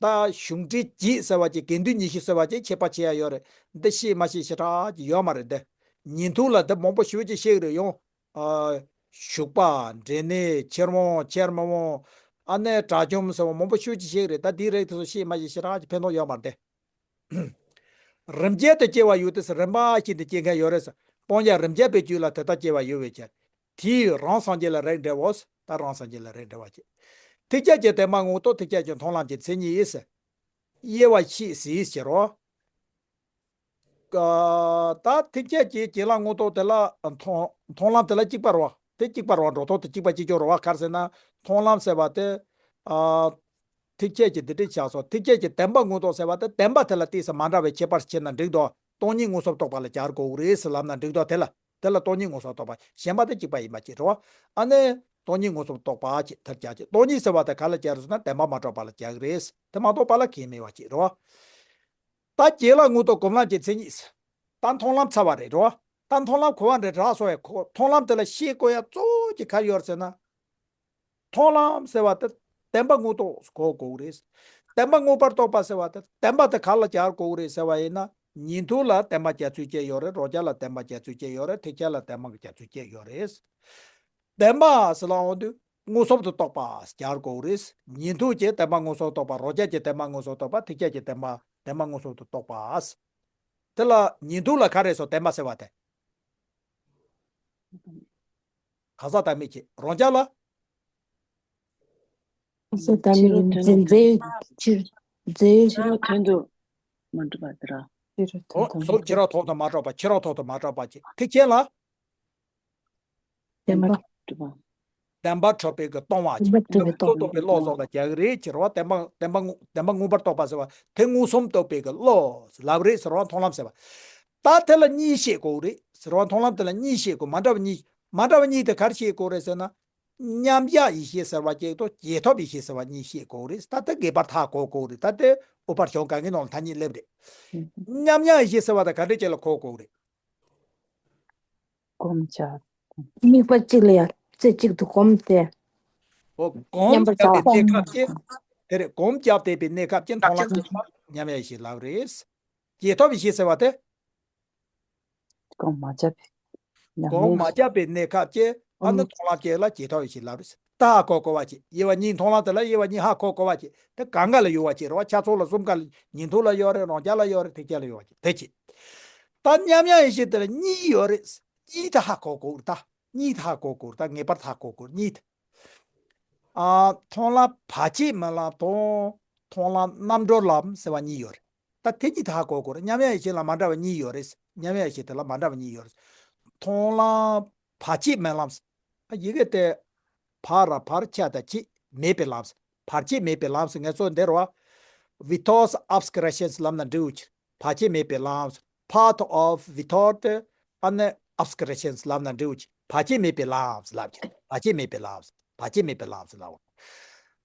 ད་གཞུང་འབྲེལ་གྱིས་ཟེར་བ་ཅིག་དགེ་འདུན་ཉི་ཤུ་ཟེར་བ་ཅིག་ཁྱད་པར་ཕྱེ་ཡ་ཡོད་རེད། འདི་ཤེས་མ་ཤེས་ཞེ་དྲག་ཅིག་ཡོད་མ་རེད་དེ། ཉན་ཐོས་ལ་འདི་མང་པོ་ཞེ་པོ་ཅིག་བཤད་ཀྱི་རེད་ཡང་། ཨ། ཞུགས་པ། འབྲས་གནས། ཕྱིར་འོང་ཕྱིར་མི་འོང་། ཨ་ནི་དགྲ་བཅོམ་ཟེར་བ་མང་པོ་ཞེ་པོ་ཅིག་བཤད་ཀྱི་རེད། ད་འདིའི་རིགས་དེ་ཚོ་ཤེས་མ་ཤེས་ཞེ་དྲག་ཅིག་ཕན་ཐོགས་ཡོད་མ་རེད་དེ། རིམ་གྱེས་དུ་སྐྱེ་བ་ཡོད་དེ་ཟེར། རིམ་པ་བཞིན་དུ་སྐྱེ་མཁན་ཡོད་རེད་ཟེར། སྤང་བྱ་རིམ་གྱེས་པའི་རྒྱུད་ལ་དེ་ལྟར་སྐྱེ་བ་ཡོད་པའི་ཕྱིར། དེས་རང་སངས་རྒྱས་ལ་རིགས་འགྲེ་བའོ། ད་རང་སངས་རྒྱས་ལ་རིགས་འགྲེ་བ་བྱེད། ཐེག་ཆད་ཀྱི་བདེན་པ་དངོས་རྟོགས། ཐེག་ཆད་ཀྱི་མཐོང་ལམ་གྱི་མཚན་ཉིད་ཡིན་ཟེར། དབྱེ་བ་ཕྱེས་ཟེར་ཟེར་རོ། ཨ། ད་ཐེག་ཆད་ཀྱི་བྱེད་ལམ་དངོས་རྟོགས་དེ་ལ་མཐོང་མཐོང་ལམ་དེ་ལ་གཅིག་པ་རེད་བ། དེ་གཅིག་པ་རེད་བ། འགྲོ་ལྡོག་དེ་གཅིག་པ་གཅིག་རྐྱང་རེད་བ། ག་རེ་ཟེར་ན། མཐོང་ལམ་ཟེར་བ་དེ། ཨ། ཐེག་ཆད་ཀྱི་འདི་འདྲ་ཆགས་སོང་། ཐེག་ཆད་ཀྱི་བདེན་པ་དངོས་རྟོགས་ཟེར་བ་དེ་བདེན་པ་དེ་ལ་ཏོག་ཙམ་མ་འདྲ་བའི་ཁྱད་པར་ཕྱེ་ན་འགྲིག་འདུག་སྟོང་ཉིད་མངོན་སུམ་རྟོགས་པ་ལ་སྦྱར་དགོས་རེད་ཟེར་ལབ་ན་འགྲིག་འདུག་དེ་ལ། དེ་ལ་སྟོང་ཉིད་མངོན་སུམ་རྟོགས་པ། གཞན་པ་དེ་གཅིག་པ་ཡིན་པ་ཅིག་རེད་བ། ཨ་ནི། སྟོང་ཉིད་མངོན་སུམ་རྟོགས་པ་ཅིག་དེར་སྦྱར་ཅིག་སྟོང་ཉིད་ཟེར་བ་དེ་ག་ལ་སྦྱར་ཟེར་ན་བདེན་པ་མ་གྲུབ་པ་ལ་སྦྱར་གི་རེད། དེ་མ་གཏོགས་པ་ལ་གང་ཡང་མེད་པ་ཅིག་རེད་བ། ད་བྱེད་ལམ་དངོས་རྟོགས་སྒོམ་ལམ་གྱི་མཚན་ཉིད། ད་མཐོང་ལམ་ཚར་བ་རེད་རོ། ད་མཐོང་ལམ་གོ་བ་འདྲ་རག་སོང་བས། ཁོ་མཐོང་ལམ་དེ་ལ་ཤེས་དགོས་ཡ་གཙོ་བོ་གཅིག་ག་རེ་ཡོད་ཟེར་ན། མཐོང་ལམ་ཟེར་བ་དེ་བདེན་པ་དངོས་རྟོགས་གོ་དགོས་རེད། བདེན་པ་མངོན་པར་རྟོགས་པ་ཟེར་བ་དེ་བདེན་པ་དེ་ག་ལ་སྦྱར་དགོས་རེད་ཟེར་བ་ཡིན་ན། ཉན་ཐོས་ལ་བདེན་པ་སྦྱར་ཚུལ་གཅིག་ཡོད་རེད། རང་རྒྱལ་ལ་བདེན་པ་སྦྱར་ཚུལ་གཅིག་ཡོད་རེད། ཐེག་ཆད་ལ་བདེན་པ་སྦྱར་ཚུལ་གཅིག་ཡོད་རེད། བདེན་པ་ཟེར་ལབ་ཡོང་དུས་མངོན་སུམ་དུ་རྟོགས་པ་སྦྱར་དགོས་རེད། ཉན་ཐོས་ཀྱི་བདེན་པ་མངོན་སུམ་རྟོགས་པ། རང་རྒྱལ་གྱི་བདེན་པ་མངོན་སུམ་རྟོགས་པ། ཐེག་ཆད་ཀྱི་བདེན་པ་བདེན་པ་མངོན་སུམ་དུ་རྟོགས་པ། དེ་ལ་ཉན་ཐོས་ལ་ག་རེ་ཟེར། བདེན་པ་ཟེར་བ་དེ། གང་ཟག་བདག་མེད་ཀྱི། རང་རྒྱལ་ལ། གང་ཟག་བདག་མེད་ཀྱི་འཛིན་རྫས་ཕྱིར་རྫས། ཕྱི་རོལ་དོན་དུ་མ་གྲུབ་པ་དེ་ར། ཕྱི་རོལ་དོན་དུ་ཨོ། སོ། ཕྱི་རོལ་དོན་དུ་མ་གྲུབ་པ། ཕྱི་རོལ་དོན་དུ་མ་གྲུབ་པ་ཅིག་ཐེག་ཆད་ལ། བདེན་པ། བདེན་པ་གྲུབ་པའི་གི་སྟོང་པ་ཅིག་བདེན་པ་གྲུབ་པའི་སྟོང་པ། མངོན་སུམ་རྟོགས་པའི་བློ་སོགས་ལ་སྦྱར་གི་རེད་ཅེས་རེད་བ། བདེན་པ་བདེན་པ་བདེན་པ་མངོན་པར་རྟོགས་པ་ཟེར་བ་དེ་མངོན་སུམ་རྟོགས་པའི་གི་བློ་ལབ་རེད་ཟེར་བ། མཐོང་ལམ་ཟེར་བ། ད་དེ་ལ་གཉིས་བཤད་དགོས་རེད་ཟེར་བ། མཐོང་ལམ་དེ་ལ་གཉིས་བཤད་དགོས། མ་འདྲ་བ་གཉིས། མ་འདྲ་བ་གཉིས་དེ་ག་རེ་བཤད་དགོས་རེད་ཟེར་ན། མཉམ་གཞག་ཡེ་ཤེས་ཟེར་བ་གཅིག་དང་རྗེས་ཐོབ་ཡེ་ཤེས་ཟེར་བ་གཉིས་བཤད་དགོས་རེད། ད་དེ་ངེས་པར་ཧ་གོ་དགོས་རེད། ད་དེ་ཨུ་པར་ཤོ་ག་གི་ནང་ལ་ཐ་སྙད་སླེབས་རེད། མཉམ་གཞག་ཡེ་ཤེས་ཟེར་བ་དེ་ག་འདྲ་ཅིག་ལ་གོ་དགོས་རེད། སྒོམ་བྱ། དམིགས་པ་གཅིག་ལ་ཡང་རྩེ་གཅིག་ཏུ་སྒོམ་སྟེ། འོ། སྒོམ་མཉམ་པར་བྱ་བ། བརྒྱབ་པའི་གནས་སྐབས་ཀྱི། དེ་རེད། སྒོམ་བརྒྱབ་བསྡད་པའི་གནས་སྐབས་ཀྱི་མཐོང་ལམ་གྱི་ཐོག་མཉམ་གཞག་ཡེ་ཤེས་ལབ་རེད། རྗེས་ཐོབ་ཡེ་ཤེས་ཟེར་བ་དེ། སྒོམ་མ་བརྒྱབ་པའི་ཉམས་སྒོམ་མ་ལེན། བརྒྱབ་པའི་གནས་སྐབས་ཀྱི་ཨ་ནི་ཨང་། མཐོང་ལམ་གྱི་ལ་རྗེས་ཐོབ་ཡེ་ཤེས་ལབ་རེད། ད་ཧ་གོ་གོ་བ་བྱེད། དབྱེ་བ་གཉིས། མཐོང་ལམ་དེ་ལ་དབྱེ་བ་གཉིས་ཧ་གོ་གོ་བ་བྱེད། དེ་གང་ག་ལ་ཡོད་པ་བྱེད་རེད་བ། ཆ་ཚང་ལ་གསུམ་ཀ་ལ། ཉན་ཐོས་ལ་ཡོད་རེད། རང་རྒྱལ་ལ་ཡོད་རེད། ཐེག་ཆད་ལ་ཡོད་པ་བྱེད། དེ་བྱེད། ད་མཉམ་གཞག་ཡེ་ཤེས་དེ་ལ་གཉིས་ཡོད་རེད། གཉིས་དེ་ཧ་གོ་དགོས་རེད་ད། གཉིས་དེ་ཧ་གོ་དགོས་རེད་ད། ངེས་པར་ཧ་གོ་དགོས་རེད། གཉིས་དེ། ཨ། མཐོང་ལམ་བར་ཆད་མེད་ལམ་དང་། མཐོང་ལམ་རྣམ་གྲོལ་ལམ་ཟེར་བ་གཉིས་ཡོད་རེད། ད་དེ་གཉིས་དེ་ཧ་གོ་དགོས་རེད། མཉམ་གཞག་ཡེ་ཤེས་ལ་མ་འདྲ་བ་གཉིས་ཡོད་རེད། མཉམ་གཞག་ཡེ་ཤེས་དེ་ལ་མ་འདྲ་བ་གཉིས་ཡོད་རེད། མཐོང་ལམ་བར་ཆད་མེད་ལམ། ཨ། ཡི་གེ་དེ་བ་ར་བར་ཆད་དང་ཆད་མེད་པའི་ལམ། བར་ཆད་མེད་པའི་ལམ་ཟེར་ངེས་སོ་འདིར་བ། Without obscurations ལབ་ན་འགྲིག་གི། བར་ཆད་མེད་པའི་ལམ། Path of without ཨ་ནི་obscurations ལབ་ན་འགྲིག་གི། བར་ཆད་མེད་པའི་ལམ་ལབ་ཀྱི། བར་ཆད་མེད་པའི་ལམ། བར་ཆད་མེད་པའི་ལམ་ལབ།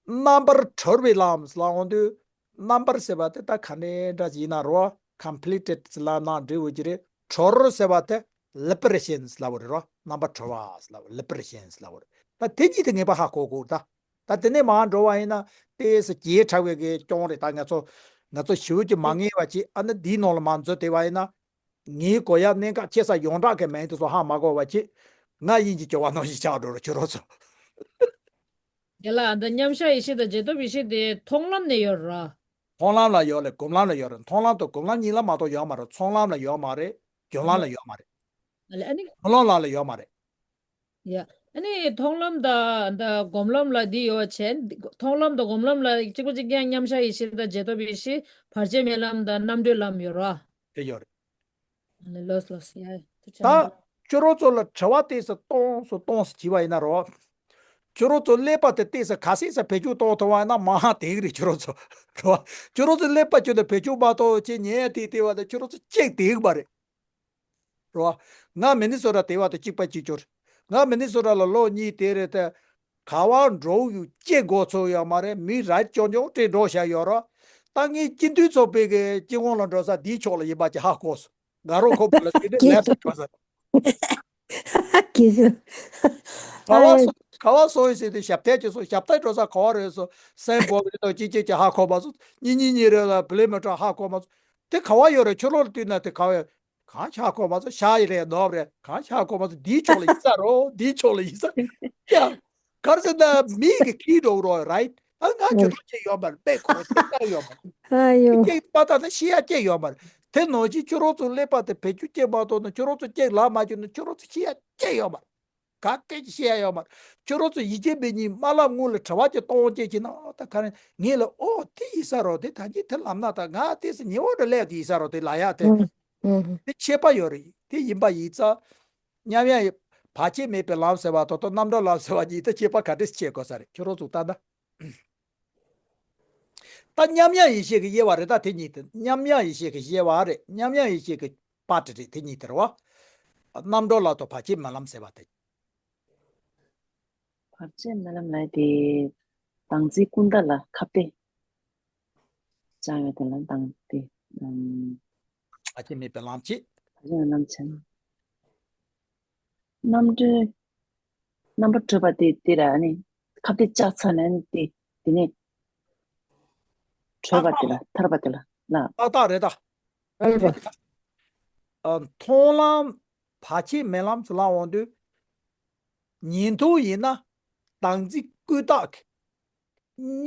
རྣམ་པར་གྲོལ་བའི་ལམ་ལབ་ཡོང་དུས། རྣམ་པར་ཟེར་བ་དེ་ད་ག་འདྲ་འདྲ་ཡིན་ན་རོ། Completed ལབ་ན་འགྲིག་གི་རེད། གྲོལ་ཟེར་བ་དེ་liberations ལབ་པ་རེད་རོ། རྣམ་པར་གྲོལ་བ་ལབ། Liberations ལབ་པ་རེད། ད་དེ་གཉིས་དེ་ངེས་པར་ཧ་གོ་དགོས་ད། ད་དེ་ནས་མར་འགྲོ་བ་ཡིན་ན་ཏོག་ཙམ་བརྗེད་ཁྲ་བའི་གི་སྐྱོན་རེད། ད་ང་ཚོ་ང་ཚོ་ཞེ་པོ་ཅིག་མ་ངེས་པ་ཅིག་ཨ་ནི་འདིའི་ནང་ལ་མར་འཛུལ་བསྡད་པ་ཡིན་ན། ངའི་གོ་ཡ་གནད་འགག་ཆེ་ས་ཡོངས་གྲགས་ཀྱི་མིང་དེ་ཚོ་ཧ་མ་གོ་བ་ཅིག་ང་དབྱིན་ཇི་སྐྱོ་བ་ནང་བཞིན་ཆགས་འགྲོ་རོ། ཁྱོད་རང་ཚོ། ཡ་ལ་འདི་མཉམ་གཞག་ཡེ་ཤེས་དང་རྗེས་ཐོབ་ཡེ་ཤེས་དེ་མཐོང་ལམ་ནས་ཡོད་ར། མཐོང་ལམ་ལ་ཡོད་རེད། སྒོམ་ལམ་ལ་ཡོད་རེད། མཐོང་ལམ་དང་སྒོམ་ལམ་གཉིས་ལ་མ་གཏོགས་ཡོད་མ་རེད། ཚོང་ལམ་ལ་ཡོད་མ་རེད། སྒོམ་ལམ་ལ་ཡོད་མ་རེད། ཨ་ལེ། ཨ་ནི། སྒོམ་ལམ་ལ་ལ་ཡོད་མ་རེད། ཡ། ཨ་ནི་མཐོང་ལམ་དང་འདི་སྒོམ་ལམ་ལ་འདི་ཡོད་བྱས། མཐོང་ལམ་དང་སྒོམ་ལམ་ལ་གཅིག་པ་གཅིག་རྐྱང་མཉམ་གཞག་ཡེ་ཤེས་དང་རྗེས་ཐོབ་ཡེ་ཤེས། བར་ཆད་མེད་ལམ་དང་རྣམ་གྲོལ་ལམ་ཡོད་ར། དེ་ཡོད་རེད། ཨ་ནི་ལོས་ལོས། ཡ། ཐུགས་རྗེ་ཆེ། ད་ཁྱོད་རང་ཚོ་ལ་དྲི་བ་དེ་ཚོ་གཏོང་སོ་གཏོང་སོ་བྱས་པ་ཡིན་ན་རོ། ཁྱོད་རང་ཚོ་ཀླད་པ་དེ་ཏོག་ཙམ་ག་ཚོད་ཙམ་བེད་སྤྱོད་གཏོང་ཐུབ་པ་ཡིན་ན་མང་ཧ་དེ་གི་རེད། ཁྱོད་རང་ཚོ་རེད་བ། ཁྱོད་རང་ཚོ་ཀླད་པ་ཁྱོད་ཚོ་བེད་སྤྱོད་མ་གཏོང་བྱས་ཉན་ཡ་དེ་དེ་བ་དང་ཁྱོད་རང་ཚོ་གཅིག་དེ་གི་མ་རེད། རེད་བ། ང་མི་ནི་སོ་ཊ་དེ་བ་དང་གཅིག་པ་གཅིག་རྐྱང་རེད། ང་མི་ནི་སོ་ཊ་ལ་ལོ་གཉིས་དེ་རེད་དེ། ག་བ་འགྲོ་ཡོད་ཅེས་མགོ་ཚོས་ཡོད་མ་རེད། མི་ར་ཅོ་ཅོ་སྤྲད་འགྲོ་བཞག་ཡོད་རེད། ད་ངས་སྤྱི་འཐུས་ཚོགས་པའི་གི་སྤྱི་ཁོངས་ལ་འགྲོ་ས་འདིའི་ཕྱོགས་ལ་ཡིན་པ་ཅིག་ཧ་གོ་སོང་། དགའ་རོགས་ཁོ་པ་ལ་སྐྱིད་སྡུག་ལས་སུ་འགྲོ་ས། གི་ཞུ། ག་བ་སོ་ག་བ་སོ་ཡི་ཟེར་དུས་ཞབས་ཐལ་གྱི་སོ་ཞབས་ཐལ་འགྲོ་ས་ག་བ་རེད་སོ། སེམས་པོ་རེད་དོ་ཅི་ཅི་ཅི་ཧ་གོ་མ་སོ། གཉིས་གཉིས་གཉིས་རེད་ལ་བི་ལེ་མི་ཏྲ་ཧ་གོ་མ་སོ། དེ་ག་བ་ཡོད་རེད། ཁྱོད་རང་ལ་བལྟས་ན་དེ་ག་བ་ཡོད། གང་ཆགས་གོ་མ་ཚོ་ཤ་ཡི་རེད་ནོར་རེད། གང་ཆགས་གོ་མ་ཚོ་འདིའི་ཕྱོགས་ལ་ཡིན་ས་རོ། འདིའི་ཕྱོགས་ལ་ཡིན་ས་ཡ། གར་ཟེར་ན་མིའི་གི་ཁྱི་འགྲོ་རོགས་རེད། ཨ་ང་ཁྱོད་ཚོ་ཅི་ཡོད་མ་རེད། དཔེ་ཁོ་ཅི་ལྟར་ཡོད་མ་རེད། ཨ་ཡོ། ཅི་པ་ད་ན་ཤི་ཡ་ཅི་ཡོད་མ་རེད། དེ་ནང་བཞིན་ཁྱོད་རང་ཚོ་ཀླད་པ་དེ་བེད་སྤྱོད་ཅི་མ་གཏོང་ན། ཁྱོད་རང་ཚོ་ཅི་ལབ་མ་བཅུག་ན། ཁྱོད་རང་ཚོ་ཤི་ཡ་ཅི་ཡོད་མ་རེད། ག་སྐད་ཅིག་བཤད་ཡ་ཡོད་མ་རེད། ཁྱོད་རང་ཚོ་ཡིད་ཆེས་མེད་ཉིན་མ་ལབ་སྔོན་ལ་དྲི་བ་ཅིག་གཏོང་བྱེད་ཀྱི་ན་ད་ག་རེ་ངས་ལ་ཨོ་དེ་ཡིན་ས་རོ། དེ་ད་གིན་དེ་ལབ་ན་ད་ང་དེ་སི་ཉེ་བོ་འདྲ་ལས་དེ་ཡིན་ས་རོ། དེ་ལ་ཡ་དེ་ཨུ་ཨུ་དེ་ཁྱད་པར་ཡོད་རེད། དེ་ཡིན་པ་ཡིན་ཙང་མཉམ་ཡ་བར་ཆད་མེད་པའི་ལམ་ཟེར་བ་དོ་དོ་རྣམ་གྲོལ་ལམ་ཟེར་བ་གཉིས་དེ་ཁྱད་པར་ག་འདྲས་ཕྱེ་དགོས་ས་རེད། ཁྱོད་རང་ཚོ་ལྟ་ན། ད་མཉམ་ཡང་ཡེ་ཤེས་ཀྱི་དབྱེ་བ་རེད། ད་དེ་གཉིས་དེ་མཉམ་ཡང་ཡེ་ཤེས་ཀྱི་དབྱེ་བ་རེད། མཉམ་ཡང་ཡེ་ཤེས་ཀྱི་པར་ཊི་རེད། དེ་གཉིས་དེ་རེད་བ། རྣམ་གྲོལ་ལ་དང་བར་ཆད་མེད་ལམ་ཟེར་བ་དེ། བར་ཆད་མེད་ལམ་ལ་དེ་བདག་འཛིན་ཀུན་བཏགས་ལ་ཁ་གཏད་བཅག་ཡོད་དེ་ལ་བདག་དེ་ཨམ། བར་ཆད་མེད་པའི་ལམ་བྱེད། བར་ཆད་མེད་ལམ་བྱེད་ན། རྣམ་གྲོལ། རྣམ་པར་གྲོལ་བ་དེ་དེ་ལ་ནི་ཁ་གཏད་བཅག་ཚར་ནས་ནི་དེ་དེ་ནས་གྲོལ་བ་དེ་ལ་ཐར་པ་དེ་ལ་ལ། ཏག་ཏག་རེད་ད། རེད་ད། ཨ། མཐོང་ལམ་བར་ཆད་མེད་ལམ་ཟེར་ལབ་འོང་དུས། ཉན་ཐོས་ཡིན་ན་བདག་འཛིན་ཀུན་བཏགས་ཀྱི་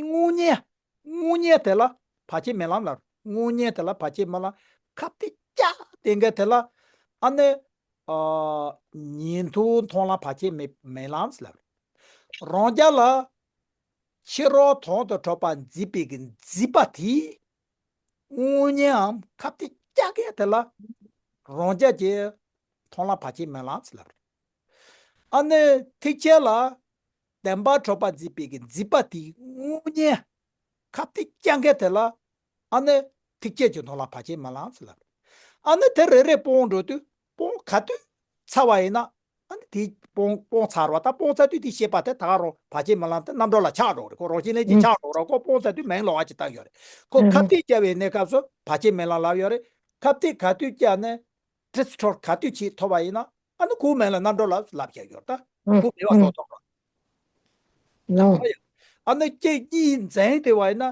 དངོས་གཉེན། དངོས་གཉེན་དེ་ལ་བར་ཆད་མེད་ལམ་ལབ། དངོས་གཉེན་དེ་ལ་བར་ཆད་མེད་ལམ། ཁ་གཏད་བཅག་དེ་འགའ་དེ་ལ་ཨ་ནི། ཨ། ཉན་ཐོས་མཐོང་ལམ་བར་ཆད་མེད་མེད་ལམ་ཟེར་ལབ། རང་རྒྱལ་ལ་ཕྱི་རོལ་དོན་དུ་གྲུབ་པ་འཛིན་པའི་གི་འཛིན་པ་དེའི་དངོས་གཉེན་འམ་ཁ་གཏད་བཅག་མཁན་དེ་ལ་རང་རྒྱལ་གྱི་མཐོང་ལམ་བར་ཆད་མེད་ལམ་ཟེར་ལབ། ཨ་ནི་ཐེག་ཆེན་ལ་བདེན་པར་གྲུབ་པ་འཛིན་པའི་གི་འཛིན་པ་དེའི་དངོས་གཉེན་ཁ་གཏད་བཅག་མཁན་དེ་ལ་ཨ་ནི་ཐེག་ཆེན་གྱི་མཐོང་ལམ་བར་ཆད་མེད་ལམ་ཟེར་ལབ། ཨ་ནི་དེ་རེ་རེ་སྤོང་འགྲོ་དུས་སྤོང་ག་དུས་ཚར་བ་ཡིན་ན་ཨ་ནི་དེ་སྤོང་སྤོང་ཚར་བ་ད་སྤོང་ཚར་དུས་དེ་ཤེས་པ་དེ་ད་ག་རང་བར་ཆད་མེད་ལམ་དེ་རྣམ་གྲོལ་ལ་ཆགས་འགྲོ་རེད། ཁོ་རང་བཞིན་ལས་ཀྱིས་ཆགས་འགྲོ་ར། ཁོ་སྤོང་ཚར་དུས་མིང་ལོགས་ཀ་ཅིག་བཏང་ཡོད་རེད། ཁོ་ཁ་གཏད་བཅག་པའི་གནས་སྐབས་སུ་བར་ཆད་མེད་ལམ་ལབ་ཡོད་རེད། ཁ་གཏད་ག་དུས་བཅག་ནས་དྲི་ཚོར་ག་དུས་ཆེས་ཐོབ་པ་ཡིན་ན་ཨ་ནི་ཁོའི་མིང་ལ་རྣམ་གྲོལ་ལ་ལབ་བཞག་ཡོད་ད། ཁོ་མེད་པ་བཟོ་ཐུབ་ར། ཨ་ནི་གཅིག་གཉིས་འཛིན་བསྡད་པ་ཡིན་ན།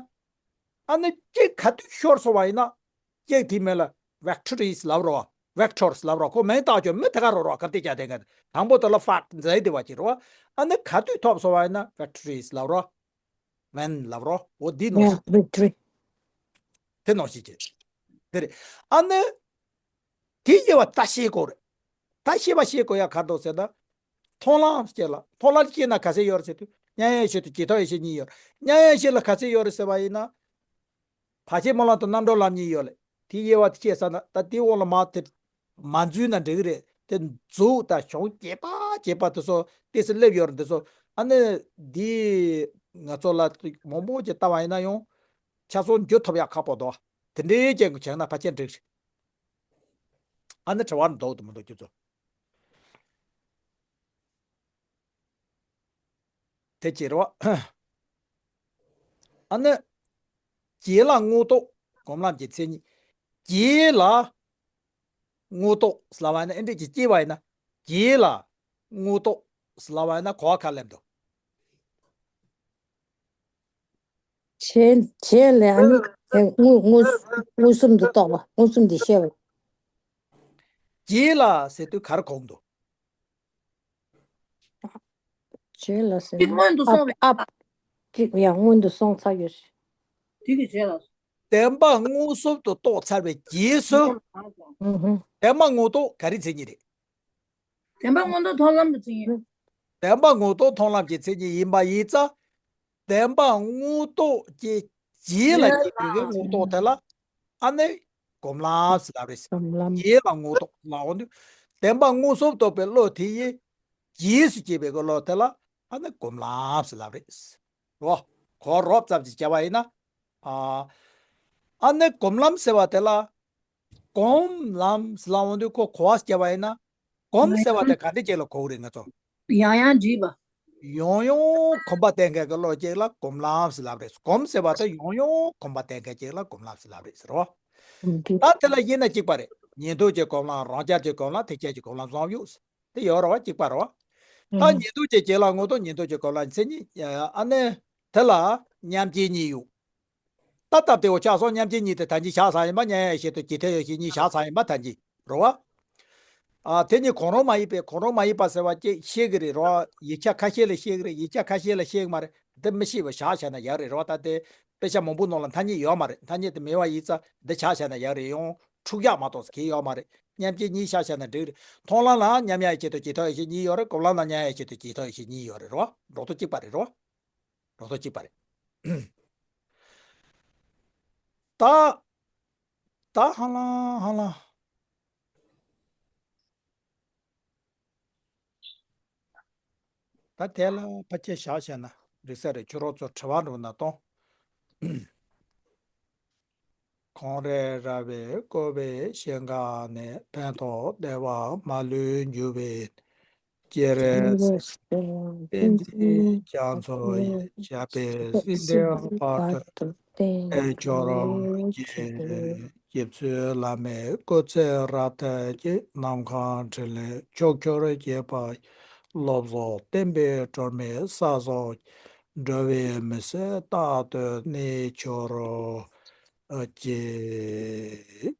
ཨ་ནི་གཅིག་ག་དུས་ཤོར་སོང་བ་ཡིན་ན། གཅིག་དེའི་མིང་ལ་ཝེག་ཊོ་རི་ཟེར་ལབ་རོ། ཝེག་ཊོ་རི་ཟེར་ལབ་རོ། ཁོ་མིང་བཏགས་ཆོག་མི་དེ་ག་རོ་རོ་ག་དེ་ཅག་དེ་ག་དང་པོ་དེ་ལ་ཕག་འཛིན་བསྡད་པ་ཅིག་རོ། ཨ་ནི་ག་དུས་ཐོབ་སོང་བ་ཡིན་ན་ཝེག་ཊོ་རི་ཟེར་ལབ་རོ། ཝེན་ལབ་རོ། འོ་འདི་ནོ། ཡ་ཝེག་ཊོ་རི། དེ་ནོ་ཞིག་ཅེ། དེ་རེད། ཨ་ནི། དེ་དབྱེ་བ་ད་ཤེས་དགོས་རེད། ད་ཤེས་པ་ཤེས་དགོས་ཡ་ག་རེ་འདུག་ཟེར་ན། མཐོང་ལམ་སྐྱེ་ལ། མཐོང་ལམ་སྐྱེ་ན་ག་ཚད་ཡོད་རེད་ཟེར་དུས་མཉམ་ཡེ་ཤེས་དང་རྗེས་ཐོབ་ཡེ་ཤེས་གཉིས་ཡོད་རེད། མཉམ་ཡེ་ཤེས་ལ་ག་ཚད་ཡོད་རེད་ཟེར་བ་ཡིན་ན། བར་ཆད་སྨོན་ལམ་དང་རྣམ་གྲོལ་ལམ་གཉིས་ཡོད་རེད། དེ་དབྱེ་བ་དེ་ཤེས་ས་ན་ད་དེའི་དབང་ལ་མ་དེ་མ་འཛུལ་ན་འགྲིག་གི་རེད། དེ་འཛུགས་དང་གཞུང་རྒྱས་པ་རྒྱས་པ་དེ་ཚོ་ཏོག་ཙམ་སླེབས་ཡོད་རེད། དེ་ཚོ་ཨ་ནི་འདི་ང་ཚོ་ལ་མང་པོ་ཅིག་ལྟ་བ་ཡིན་ན་ཡང་ཆ་ཚང་འཇུ་ཐུབ་ཡག་ཁག་པོ་འདུག་དེ་འདྲའི་རྐྱེན་གྱིས་བྱས་ན་ཕལ་ཆེར་འགྲིག་རེད། ཨ་ནི་དྲི་བ་འདུག་དང་མི་འདུག་ཁྱོད་ཚོ། དེ་ཅི་རེད་བ། ཨ་ནི། རྗེས་ལ་དངོས་རྟོགས་སྒོམ་ལམ་གྱི་མཚན་ཉིད། རྗེས་ལ་དངོས་རྟོགས་ལབ་པ་ཡིན་ན་ཨེ་འདྲས་ཀྱི་སྐྱེ་བ་ཡིན་ན། རྗེས་ལ་དངོས་རྟོགས་ལབ་པ་ཡིན་ན་གོ་བ་ག་སླེབས་འདུག་རྗེས་རྗེས་ལ་ཨ་ནི་དངོས་དངོས་མངོན་སུམ་དུ་རྟོགས་པ། མངོན་སུམ་དུ་ཤེས་པ། རྗེས་ལ་ཟེར་དུས་ག་རེ་གོ་གི་འདུག་རྗེས་ལ་ཟེར་ན་སྔོན་དུ་སོང་བའི་ཨ་ཨ་ཅིག་ཡང་སྔོན་དུ་སོང་ཚར་ཡོད་རེད། དེ་གི་རྗེས་ལ། བདེན་པ་མངོན་སུམ་དུ་རྟོགས་ཚར་བའི་རྗེས་སུ། ཨུ་ཧུ། བདེན་པ་དངོས་རྟོགས་ག་རེ་མཚན་ཉིད་རེད། བདེན་པ་དངོས་རྟོགས་མཐོང་ལམ་གྱི་མཚན་ཉིད། བདེན་པ་དངོས་རྟོགས་མཐོང་ལམ་གྱི་མཚན་ཉིད་ཡིན་པ་ཡིན་ཙང་། བདེན་པ་དངོས་རྟོགས་ཀྱི་རྗེས་ལ་སྐྱེས་པའི་དངོས་རྟོགས་དེ་ལ་ཨ་ནི་སྒོམ་ལམ་ཟེར་ལབ་རེད། སྒོམ་ལམ། རྗེས་ལ་དངོས་རྟོགས་ལབ་འོང་དུས། བདེན་པ་མངོན་སུམ་རྟོགས་པའི་བློ་དེ་ཡིས་རྗེས་སུ་སྐྱེས་པའི་བློ་དེ་ལ་ ཨ་ནི་སྒོམ་ལམ་ཟེར་ལབ་རེད། རོ། གོ་རོབ་ཙམ་ཅིག་བྱས་པ་ཡིན་ན། ཨ་ཨ་ནི་སྒོམ་ལམ་ཟེར་བ་དེ་ལ། སྒོམ་ལམ་ཟེར་ལབ་འོང་དུས་ཁོ་གོ་བ་བྱས་པ་ཡིན་ན། སྒོམ་ཟེར་བ་དེ་ག་འདྲ་ཅིག་ལ་གོ་གི་རེད་ང་ཚོ། ཡང་ཡང་བྲིས་པ། ཡང་ཡང་གོམ་པ་བསྟན་མཁན་གྱི་བློ་ཅིག་ལ་སྒོམ་ལམ་ཟེར་ལབ་རེད། སྒོམ་ཟེར་བ་དེ་ཡང་ཡང་གོམ་པ་བསྟན་མཁན་ཅིག་ལ་སྒོམ་ལམ་ཟེར་ལབ་རེད་ཟེར་རོ། ད་དེ་ལ་དབྱེ་ན་གཅིག་པ་རེད། ཉན་ཐོས་ཀྱི་སྒོམ་ལམ། རང་རྐྱ་ཀྱི་སྒོམ་ལམ། ཐེག་ཆེན་གྱི་སྒོམ་ལམ་གསུམ་ཡོད། དེ་ཡོད་རེད་བ། གཅིག་པ་རེད་བ། ད་ཉན་ཐོས་ཀྱི་ཅིག་ལ་ངོ་ཐོག་ཉན་ཐོས་ཀྱི་སྒོམ་ལམ་མཚན་ཉིད། ཨ་ནི་དེ་ལ་མཉམ་རྗེས་གཉིས་ཡོད། ད་སྟབས་བདེ་བོ་ཆགས་སོང་། མཉམ་རྗེས་གཉིས་དེ་ད་གིན་བཞག་ཚར་ཡིན་པ། མཉམ་ཡོད་ཆེད་དུ་གྱེས་ཐོབ་ཡོད་ཆེད་གཉིས་བཞག་ཚར་ཡིན་པ་ད་གིན་རེད་བ། ཨ་དེ་གཉིས་གང་རུང་མ་ཡིན་པས། གང་རུང་མ་ཡིན་པ་ཟེར་བ་ཅིག་ཤེས་ཀྱི་རེད་རོ། ཡིག་ཆ་ཁ་ཤས་ལ་ཤེས་ཀྱི་རེད། ཡིག་ཆ་ཁ་ཤས་ལ་ཤེས་ཀྱི་མ་རེད། འདི་མི་ཤེས་པ་བཞག་བྱས་ན་ཡག་རེད་རོ། ད་དེ་དཔེ་ཆ་མང་པོ་ནང་ལ་མཐའ་གཉིས་ཡོད་མ་རེད། མཐའ་གཉིས་དེ་མེད་པ་ཡིན་ཙང་འདི་བཞག་བྱས་ན་ཡག་རེད། ཡང་འཁྲུག་ཡག་མ་གཏོགས་གང་ཡོད་མ་རེད། མཉམ་རྗེས་གཉིས་བཞག་བྱས་ན་འགྲིག་རེད། མཐོང་ལམ་ལ་མཉམ་ཡོད་ཆེད་དུ་གྱེས་ཐོབ་ཡོད་ཆེད་གཉིས་ཡོད་རེད། སྒོམ་ལམ་ལ་མཉམ་ཡོད་ཆེད་དུ་གྱེས་ཐོབ་ཡོད་ཆེད་གཉིས་ཡོད་རེད་རོ། འགྲོ་སྟངས་གཅིག་པ་རེད་རོ། རོ་ཐོ་གཅིག་པ་རེད། ད། ད་ཧ་ལམ་ཧ་ལམ། ད་དེ་ལ་ཕལ་ཆེར་བཞག་བྱས་ན་འགྲིག་ས་རེད། ཁྱོད་རང་ཚོ་དྲི་བ་འདྲ་བོ་གཏོང་། གངས་རི་ར་བས་བསྐོར་བའི་ཞིང་ཁམས་ནས། ཕན་ཐོགས་བདེ་བ་མ་ལུས་འབྱུང་བའི་རྒྱུ་རེད། བསྟན་འཛིན་རྒྱ་མཚོ་ཡི་ཞབས་པད་སྲིད་མཐའི་བར་དུ་བརྟན་གྱུར་ཅིག། རྗེ་བཙུན་བླ་མའི་སྐུ་ཚེ་རབ་མཐའ་ཅིག། ནམ་མཁའ་འཕྲིན་ལས་ཕྱོགས་བཅུར་རྒྱས་པ་ཡི། བློ་བཟང་བསྟན་པའི་སྒྲོན་མེ་གསལ་སོགས། འགྲོ་བའི་མི་ཟད་རྟག་ཏུ་གནས་གྱུར་ཅིག།